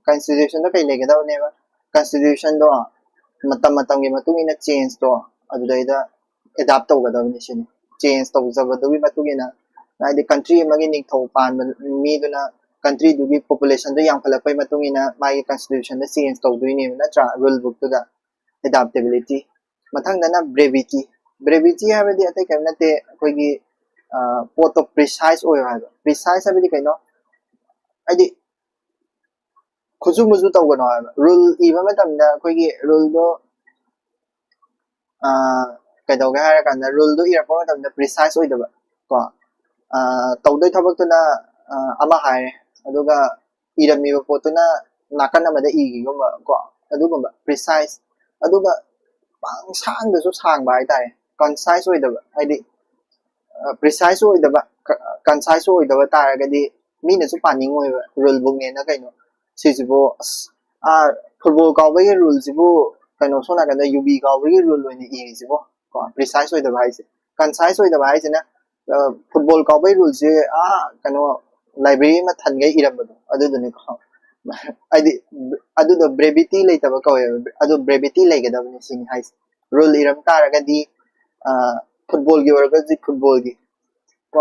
ꯀꯟꯁꯇꯤꯇ꯭ꯌꯨꯁꯟꯗ ꯀꯩ ꯂꯩꯒꯗꯕꯅꯦꯕ? ꯀꯟꯁꯇꯤꯇ꯭ꯌꯨꯁꯟꯗꯣ ꯃꯇꯝ ꯃꯇꯝꯒꯤ ꯃꯇꯨꯡ ꯏꯟꯅ ꯆꯦꯟꯖꯇꯣ ꯑꯗꯨꯗꯩꯗ ꯑꯦꯗꯥꯞ ꯇꯧꯒꯗꯕꯅꯤ ꯁꯤꯅꯤ꯫ ꯆꯦꯟꯖ ꯇꯧꯖꯕꯗꯨꯒꯤ ꯃꯇꯨꯡ ꯏꯟꯅ, ꯍꯥꯏꯗꯤ ꯀꯟꯇ꯭ꯔꯤ ꯑꯃꯒꯤ ꯅꯤꯡꯊꯧ ꯄꯥꯟꯕ ꯃꯤꯗꯨꯅ ꯀꯟꯇ꯭ꯔꯤꯗꯨꯒꯤ ꯄꯣꯄꯨꯂꯦꯁꯟꯗꯣ ꯌꯥꯝꯈꯠꯂꯛꯄꯒꯤ ꯃꯇꯨꯡ ꯏꯟꯅ ꯃꯥꯒꯤ ꯀꯟꯁꯇꯤꯇ꯭ꯌꯨꯁꯟꯗ ꯆꯦꯟꯖ ꯇꯧꯗꯣꯏꯅꯦꯕ, ꯅꯠꯇ꯭ꯔꯥ? ꯔꯨꯜ ꯕꯨꯛꯇꯨꯗ꯫ Adaptability꯫ ꯃꯊꯪꯗꯅ brevity꯫ Brevity ꯍꯥꯏꯕꯗꯤ ꯑꯇꯩ ꯀꯔꯤꯝ ꯅꯠꯇꯦ, ꯑꯩꯈꯣꯏꯒꯤ ꯄꯣꯠꯇꯣ ꯄ꯭ꯔꯤꯁꯥꯏꯁ ꯑꯣꯏꯌꯣ ꯍꯥꯏꯕ꯫ ꯄ꯭ꯔꯤꯁꯥꯏꯁ ꯍꯥꯏꯕꯗꯤ ꯀꯩꯅꯣ? ꯍꯥꯏꯗꯤ ꯈꯨꯖꯨ ꯃꯨꯖꯨ ꯇꯧꯒꯅꯣ ꯍꯥꯏꯕ꯫ ꯔꯨꯜ ꯏꯕ ꯃꯇꯝꯗ ꯑꯩꯈꯣꯏꯒꯤ ꯔꯨꯜꯗꯣ ꯀꯩꯗꯧꯒꯦ ꯍꯥꯏꯔꯀꯥꯟꯗ, ꯔꯨꯜꯗꯣ ꯏꯔꯛꯄ ꯃꯇꯝꯗ ꯄ꯭ꯔꯤꯁꯥꯏꯁ ꯑꯣꯏꯗꯕ ꯀꯣ꯫ ꯇꯧꯗꯣꯏ ꯊꯕꯛꯇꯨꯅ ꯑꯃ ꯍꯥꯏꯔꯦ, ꯑꯗꯨꯒ ꯏꯔꯝꯃꯤꯕ ꯄꯣꯠꯇꯨꯅ ꯅꯥꯀꯟ ꯑꯃꯗ ꯏꯒꯤꯒꯨꯝꯕ ꯀꯣ, ꯑꯗꯨꯒꯨꯝꯕ ꯄ꯭ꯔꯤꯁꯥꯏꯁ, ꯑꯗꯨꯒ ꯄꯥꯡ ꯁꯥꯡꯗꯁꯨ ꯁꯥꯡꯕ ꯍꯥꯏꯇꯥꯔꯦ, ꯀꯟꯁꯥꯏꯁ ꯑꯣꯏꯗꯕ, ꯍꯥꯏꯗꯤ ꯄ꯭ꯔꯤꯁꯥꯏꯁ ꯑꯣꯏꯗꯕ, ꯀꯟꯁꯥꯏꯁ ꯑꯣꯏꯗꯕ ꯇꯥꯔꯒꯗꯤ ꯃꯤꯅꯁꯨ ꯄꯥꯅꯤꯡꯉꯣꯏꯕ, ꯔꯨꯜ ꯕꯨꯛꯅꯦꯅ ꯀꯩꯅꯣ ꯁꯤꯁꯤꯕꯨ, ꯑꯁ, ꯐꯨꯠꯕꯣꯜ ꯀꯥꯎꯕꯒꯤ ꯔꯨꯜꯁꯤꯕꯨ ꯀꯩꯅꯣ ꯁꯣꯝ ꯅꯥꯀꯟꯗ ꯌꯨꯕꯤ ꯀꯥꯎꯕꯒꯤ ꯔꯨꯜ ꯑꯣꯏꯅ ꯏꯔꯤꯁꯤꯕꯣ, ꯀꯣ, ꯄ꯭ꯔꯤꯁꯥꯏꯁ ꯑꯣꯏꯗꯕ ꯍꯥꯏꯁꯦ꯫ ꯀꯟꯁꯥꯏꯁ ꯑꯣꯏꯗꯕ ꯍꯥꯏꯁꯤꯅ ꯐꯨꯠꯕꯣꯜ ꯀꯥꯎꯕꯒꯤ ꯔꯨꯜꯁꯤ, ꯑꯥ, ꯀꯩꯅꯣ, ꯂꯥꯏꯕ꯭ꯔꯦꯔꯤ ꯑꯃ ꯊꯟꯒꯩ ꯏꯔꯝꯕꯗꯣ ꯑꯗꯨꯗꯨꯅꯤꯀꯣ꯫ ꯍꯥꯏꯗꯤ ꯑꯗꯨꯗꯣ ꯕ꯭ꯔꯦꯕꯤꯇꯤ ꯂꯩꯇꯕ ꯀꯧꯋꯦꯕ꯫ ꯑꯗꯨ ꯕ꯭ꯔꯦꯕꯤꯇꯤ ꯂꯩꯒꯗꯕꯅꯤ ꯁꯤꯅꯤ ꯍꯥꯏꯁꯦ꯫ ꯔꯨꯜ ꯏꯔꯝ ꯇꯥꯔꯒꯗꯤ ꯐꯨꯠꯕꯣꯜꯒꯤ ꯑꯣꯏꯔꯒꯗꯤ ꯐꯨꯠꯕꯣꯜꯒꯤ, ꯀꯣ,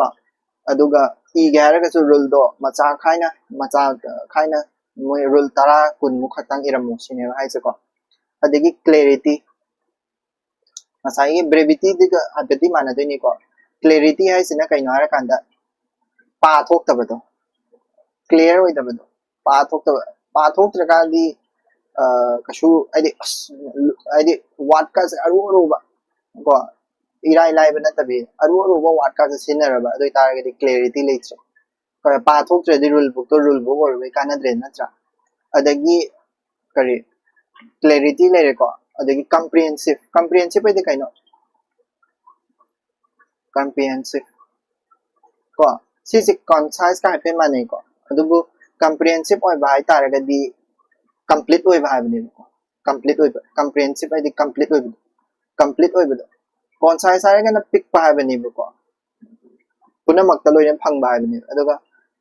ꯑꯗꯨꯒ ꯏꯒꯦ ꯍꯥꯏꯔꯒꯁꯨ ꯔꯨꯜꯗꯣ ꯃꯆꯥ ꯈꯥꯏꯅ, ꯃꯆꯥ ꯈꯥꯏꯅ ꯃꯣꯏ ꯔꯨꯜ ꯇꯔꯥ ꯀꯨꯟꯃꯨꯛ ꯈꯛꯇꯪ ꯏꯔꯝꯃꯨ ꯁꯤꯅꯦꯕ ꯍꯥꯏꯁꯦꯀꯣ꯫ ꯑꯗꯒꯤ ꯀ꯭ꯂꯦꯔꯤꯇꯤ, ꯉꯁꯥꯏꯒꯤ ꯕ꯭ꯔꯦꯕꯤꯇꯤꯗꯨꯒ ꯍꯥꯏꯐꯦꯠꯇꯤ ꯃꯥꯟꯅꯗꯣꯏꯅꯤꯀꯣ꯫ ꯀ꯭ꯂꯦꯔꯤꯇꯤ ꯍꯥꯏꯁꯤꯅ ꯀꯩꯅꯣ ꯍꯥꯏꯔꯀꯥꯟꯗ ꯄꯥ ꯊꯣꯛꯇꯕꯗꯣ, ꯀ꯭ꯂꯤꯌꯥꯔ ꯑꯣꯏꯗꯕꯗꯣ, ꯄꯥ ꯊꯣꯛꯇꯕ, ꯄꯥ ꯊꯣꯛꯇ꯭ꯔꯀꯥꯟꯗꯤ ꯀꯩꯁꯨ, ꯍꯥꯏꯗꯤ, ꯑꯁ, ꯍꯥꯏꯗꯤ ꯋꯥꯔꯗꯀꯁꯦ ꯑꯔꯨ ꯑꯔꯨꯕ ꯀꯣ, ꯏꯔꯥꯏ ꯂꯥꯏꯕ ꯅꯠꯇꯕꯤ ꯑꯔꯨ ꯑꯔꯨꯕ ꯋꯥꯔꯗꯀꯁꯦ ꯁꯤꯖꯤꯟꯅꯔꯕ, ꯑꯗꯨ ꯑꯣꯏꯇꯥꯔꯒꯗꯤ ꯀ꯭ꯂꯦꯔꯤꯇꯤ ꯂꯩꯇ꯭ꯔꯦ꯫ ꯄꯥ ꯊꯣꯛꯇ꯭ꯔꯗꯤ ꯔꯨꯜ ꯕꯨꯛꯇꯣ ꯔꯨꯜ ꯕꯨꯛ ꯑꯣꯏꯔꯨꯕꯩ ꯀꯥꯟꯅꯗ꯭ꯔꯦ, ꯅꯠꯇ꯭ꯔꯥ? ꯑꯗꯒꯤ ꯀꯔꯤ, ꯀ꯭ꯂꯦꯔꯤꯇꯤ ꯂꯩꯔꯦꯀꯣ, ꯑꯗꯒꯤ ꯀꯝꯄ꯭ꯔꯤꯍꯦꯟꯁꯤꯞ꯫ ꯀꯝꯄ꯭ꯔꯤꯍꯦꯟꯁꯤꯞ ꯍꯥꯏꯗꯤ ꯀꯩꯅꯣ? ꯀꯝꯄ꯭ꯔꯤꯍꯦꯟꯁꯤꯞ ꯀꯣ, ꯁꯤꯁꯦ ꯀꯟꯁꯥꯏꯁꯀ ꯍꯥꯏꯐꯦꯠ ꯃꯥꯟꯅꯩꯀꯣ, ꯑꯗꯨꯕꯨ ꯀꯝꯄ꯭ꯔꯤꯍꯦꯟꯁꯤꯞ ꯑꯣꯏꯕ ꯍꯥꯏꯇꯥꯔꯒꯗꯤ ꯀꯝꯄ꯭ꯂꯤꯠ ꯑꯣꯏꯕ ꯍꯥꯏꯕꯅꯦꯕꯀꯣ꯫ ꯀꯝꯄ꯭ꯂꯤꯠ ꯑꯣꯏꯕ, ꯀꯝꯄ꯭ꯔꯤꯍꯦꯟꯁꯤꯞ ꯍꯥꯏꯗꯤ ꯀꯝꯄ꯭ꯂꯤꯠ ꯑꯣꯏꯕꯗꯣ, ꯀꯝꯄ꯭ꯂꯤꯠ ꯑꯣꯏꯕꯗꯣ꯫ ꯀꯣꯟꯁꯥꯏꯁ ꯍꯥꯏꯔꯒꯅ ꯄꯤꯛꯄ ꯍꯥꯏꯕꯅꯦꯕꯀꯣ, ꯄꯨꯝꯅꯃꯛꯇ ꯂꯣꯏꯅ ꯐꯪꯕ ꯍꯥꯏꯕꯅꯦꯕ꯫ ꯑꯗꯨꯒ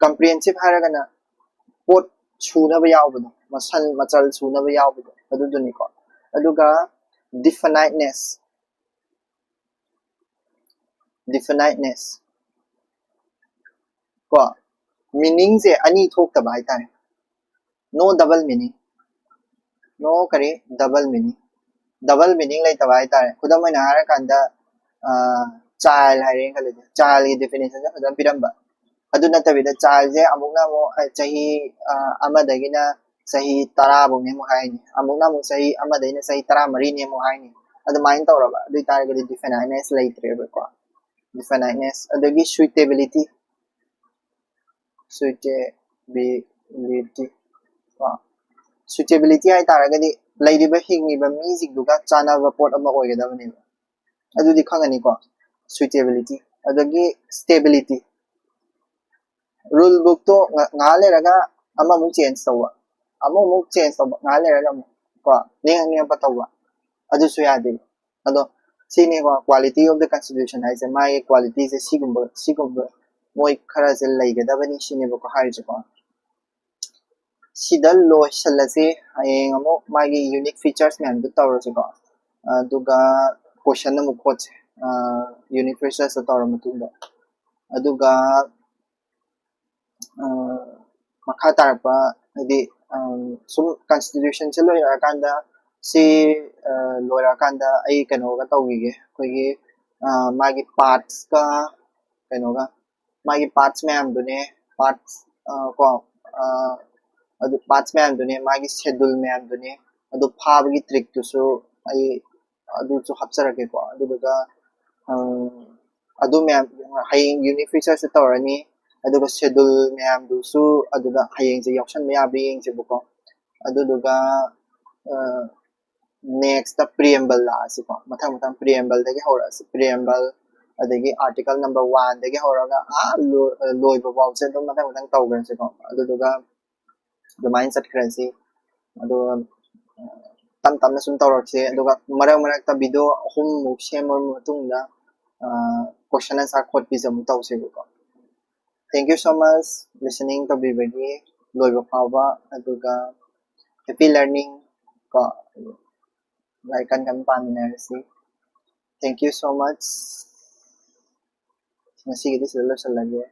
ꯀꯝꯄ꯭ꯔꯤꯍꯦꯟꯁꯤꯞ ꯍꯥꯏꯔꯒꯅ ꯄꯣꯠ ꯁꯨꯅꯕ ꯌꯥꯎꯕꯗꯣ, ꯃꯁꯜ ꯃꯆꯜ ꯁꯨꯅꯕ ꯌꯥꯎꯕꯗꯣ, ꯑꯗꯨꯗꯨꯅꯤꯀꯣ꯫ ꯑꯗꯨꯒ ꯗꯤꯐꯥꯏꯅꯥꯏꯠꯅꯦꯁ, ꯗꯤꯐꯥꯏꯅꯥꯏꯠꯅꯦꯁ ꯀꯣ, ꯃꯤꯅꯤꯡꯁꯦ ꯑꯅꯤ ꯊꯣꯛꯇꯕ ꯍꯥꯏꯇꯥꯔꯦ꯫ ꯅꯣ ꯗꯕꯜ ꯃꯤꯅꯤꯡ, ꯅꯣ ꯀꯔꯤ, ꯗꯕꯜ ꯃꯤꯅꯤꯡ, ꯗꯕꯜ ꯃꯤꯅꯤꯡ ꯂꯩꯇꯕ ꯍꯥꯏꯇꯥꯔꯦ꯫ ꯈꯨꯗꯝ ꯑꯣꯏꯅ ꯍꯥꯏꯔꯀꯥꯟꯗ ꯆꯥꯏꯜ ꯍꯥꯏꯔꯦꯅ ꯈꯜꯂꯁꯦ, ꯆꯥꯏꯜꯒꯤ ꯗꯦꯐꯤꯅꯦꯁꯟꯁꯦ ꯐꯖꯅ ꯄꯤꯔꯝꯕ, ꯑꯗꯨ ꯅꯠꯇꯕꯤꯗ ꯆꯥꯏꯜꯁꯦ ꯑꯃꯨꯛꯅ ꯑꯃꯨꯛ ꯆꯍꯤ ꯑꯃꯗꯒꯤꯅ ꯆꯍꯤ ꯇꯔꯥꯐꯧꯅꯦ ꯑꯃꯨꯛ ꯍꯥꯏꯅꯤ, ꯑꯃꯨꯛꯅ ꯑꯃꯨꯛ ꯆꯍꯤ ꯑꯃꯗꯩꯅ ꯆꯍꯤ ꯇꯔꯥꯃꯔꯤꯅꯦ ꯑꯃꯨꯛ ꯍꯥꯏꯅꯤ꯫ ꯑꯗꯨꯃꯥꯏꯅ ꯇꯧꯔꯕ ꯑꯗꯨ ꯑꯣꯏꯇꯥꯔꯒꯗꯤ ꯗꯤꯐꯥꯏꯅꯥꯏꯠꯅꯦꯁ ꯂꯩꯇ꯭ꯔꯦꯕꯀꯣ꯫ ꯗꯤꯐꯥꯏꯅꯥꯏꯠꯅꯦꯁ, ꯑꯗꯒꯤ ꯁꯨꯏꯇꯦꯕꯤꯂꯤꯇꯤ, Suitability ꯀꯣ, suitability ꯍꯥꯏ ꯇꯥꯔꯒꯗꯤ ꯂꯩꯔꯤꯕ ꯍꯤꯡꯉꯤꯕ ꯃꯤꯁꯤꯡꯗꯨꯒ ꯆꯥꯟꯅꯕ ꯄꯣꯠ ꯑꯃ ꯑꯣꯏꯒꯗꯕꯅꯦꯕ꯫ ꯑꯗꯨꯗꯤ ꯈꯪꯉꯅꯤꯀꯣ, suitability꯫ ꯑꯗꯒꯤ stability, rule bookꯇꯣ ꯉ- ꯉꯥꯏꯍꯥꯛ ꯂꯩꯔꯒ ꯑꯃꯃꯨꯛ change ꯇꯧꯕ, ꯑꯃꯃꯨꯛ change ꯇꯧꯕ, ꯉꯥꯏꯍꯥꯛ ꯂꯩꯔꯒ ꯑꯃꯨꯛ ꯀꯣ ꯅꯦꯛ ꯅꯦꯛꯄ ꯇꯧꯕ, ꯑꯗꯨꯁꯨ ꯌꯥꯗꯦꯕ꯫ ꯑꯗꯣ ꯁꯤꯅꯦꯀꯣ quality of the constitution ꯍꯥꯏꯁꯦ, ꯃꯥꯒꯤ qualityꯁꯦ ꯁꯤꯒꯨꯝꯕ ꯁꯤꯒꯨꯝꯕ ꯃꯣꯏ ꯈꯔꯁꯦ ꯂꯩꯒꯗꯕꯅꯤ ꯁꯤꯅꯦꯕꯀꯣ ꯍꯥꯏꯔꯤꯁꯦꯀꯣ꯫ ꯁꯤꯗ ꯂꯣꯏꯁꯤꯜꯂꯁꯤ꯫ ꯍꯌꯦꯡ ꯑꯃꯨꯛ ꯃꯥꯒꯤ unique features ꯃꯌꯥꯝꯗꯣ ꯇꯧꯔꯁꯤꯀꯣ꯫ ꯑꯗꯨꯒ question ꯑꯃꯨꯛ ꯈꯣꯠꯁꯦ, unique features ꯇꯧꯔ ꯃꯇꯨꯡꯗ꯫ ꯑꯗꯨꯒ ꯃꯈꯥ ꯇꯥꯔꯛꯄ ꯍꯥꯏꯗꯤ ꯁꯨꯝ constitutionꯁꯦ ꯂꯣꯏꯔꯛꯑꯀꯥꯟꯗ, ꯁꯤ ꯂꯣꯏꯔꯛꯑꯀꯥꯟꯗ ꯑꯩ ꯀꯩꯅꯣꯒ ꯇꯧꯈꯤꯒꯦ, ꯑꯩꯈꯣꯏꯒꯤ ꯃꯥꯒꯤ partsꯀ ꯀꯩꯅꯣꯒ, ꯃꯥꯒꯤ parts ꯃꯌꯥꯝꯗꯨꯅꯦ, parts ꯀꯣ ꯑꯗꯨ parts ꯃꯌꯥꯝꯗꯨꯅꯦ, ꯃꯥꯒꯤ schedule ꯃꯌꯥꯝꯗꯨꯅꯦ, ꯑꯗꯨ ꯐꯥꯕꯒꯤ trickꯇꯨꯁꯨ ꯑꯩ ꯑꯗꯨꯁꯨ ꯍꯥꯞꯆꯔꯛꯀꯦꯀꯣ꯫ ꯑꯗꯨꯗꯨꯒ ꯑꯗꯨ ꯃꯌꯥꯝ ꯍꯌꯦꯡ unique featuresꯁꯦ ꯇꯧꯔꯅꯤ, ꯑꯗꯨꯒ schedule ꯃꯌꯥꯝꯗꯨꯁꯨ ꯑꯗꯨꯗ ꯍꯌꯦꯡꯁꯦ ꯌꯥꯎꯁꯟꯕ ꯌꯥꯕ꯭ꯔꯥ ꯌꯦꯡꯁꯦꯕꯀꯣ꯫ ꯑꯗꯨꯗꯨꯒ nextꯇ preamble ꯂꯥꯛꯑꯁꯤꯀꯣ꯫ ꯃꯊꯪ ꯃꯊꯪ preambleꯗꯒꯤ ꯍꯧꯔꯛꯑꯁꯤ꯫ Preamble, ꯑꯗꯒꯤ article number oneꯗꯒꯤ ꯍꯧꯔꯒ ꯑꯥ ꯂꯣꯏꯕ ꯐꯥꯎꯁꯦ ꯑꯗꯨꯝ ꯃꯊꯪ ꯃꯊꯪ ꯇꯧꯈ꯭ꯔꯁꯤꯀꯣ꯫ ꯑꯗꯨꯗꯨꯒ ꯑꯗꯨꯃꯥꯏꯅ ꯆꯠꯈ꯭ꯔꯁꯤ꯫ ꯑꯗꯨꯒ ꯇꯞ ꯇꯞꯅ ꯁꯨꯝ ꯇꯧꯔꯛꯁꯦ꯫ ꯑꯗꯨꯒ ꯃꯔꯛ ꯃꯔꯛꯇ video ꯑꯍꯨꯝꯃꯨꯛ ꯁꯦꯝꯃ ꯃꯇꯨꯡꯗ question answer ꯈꯣꯠꯄꯤꯁꯦ ꯑꯃꯨꯛ ꯇꯧꯁꯦꯕꯀꯣ꯫ Thank you so much listening ꯇꯧꯕꯤꯕꯒꯤ ꯂꯣꯏꯕ ꯐꯥꯎꯕ꯫ ꯑꯗꯨꯒ happy learning ꯀꯣ, ꯂꯥꯏꯔꯤꯛ ꯀꯟ ꯀꯟ ꯄꯥꯃꯤꯟꯅꯔꯁꯤ꯫ Thank you so much꯫ ꯉꯁꯤꯒꯤꯗꯤ ꯁꯤꯗ ꯂꯣꯏꯁꯤꯜꯂꯒꯦ꯫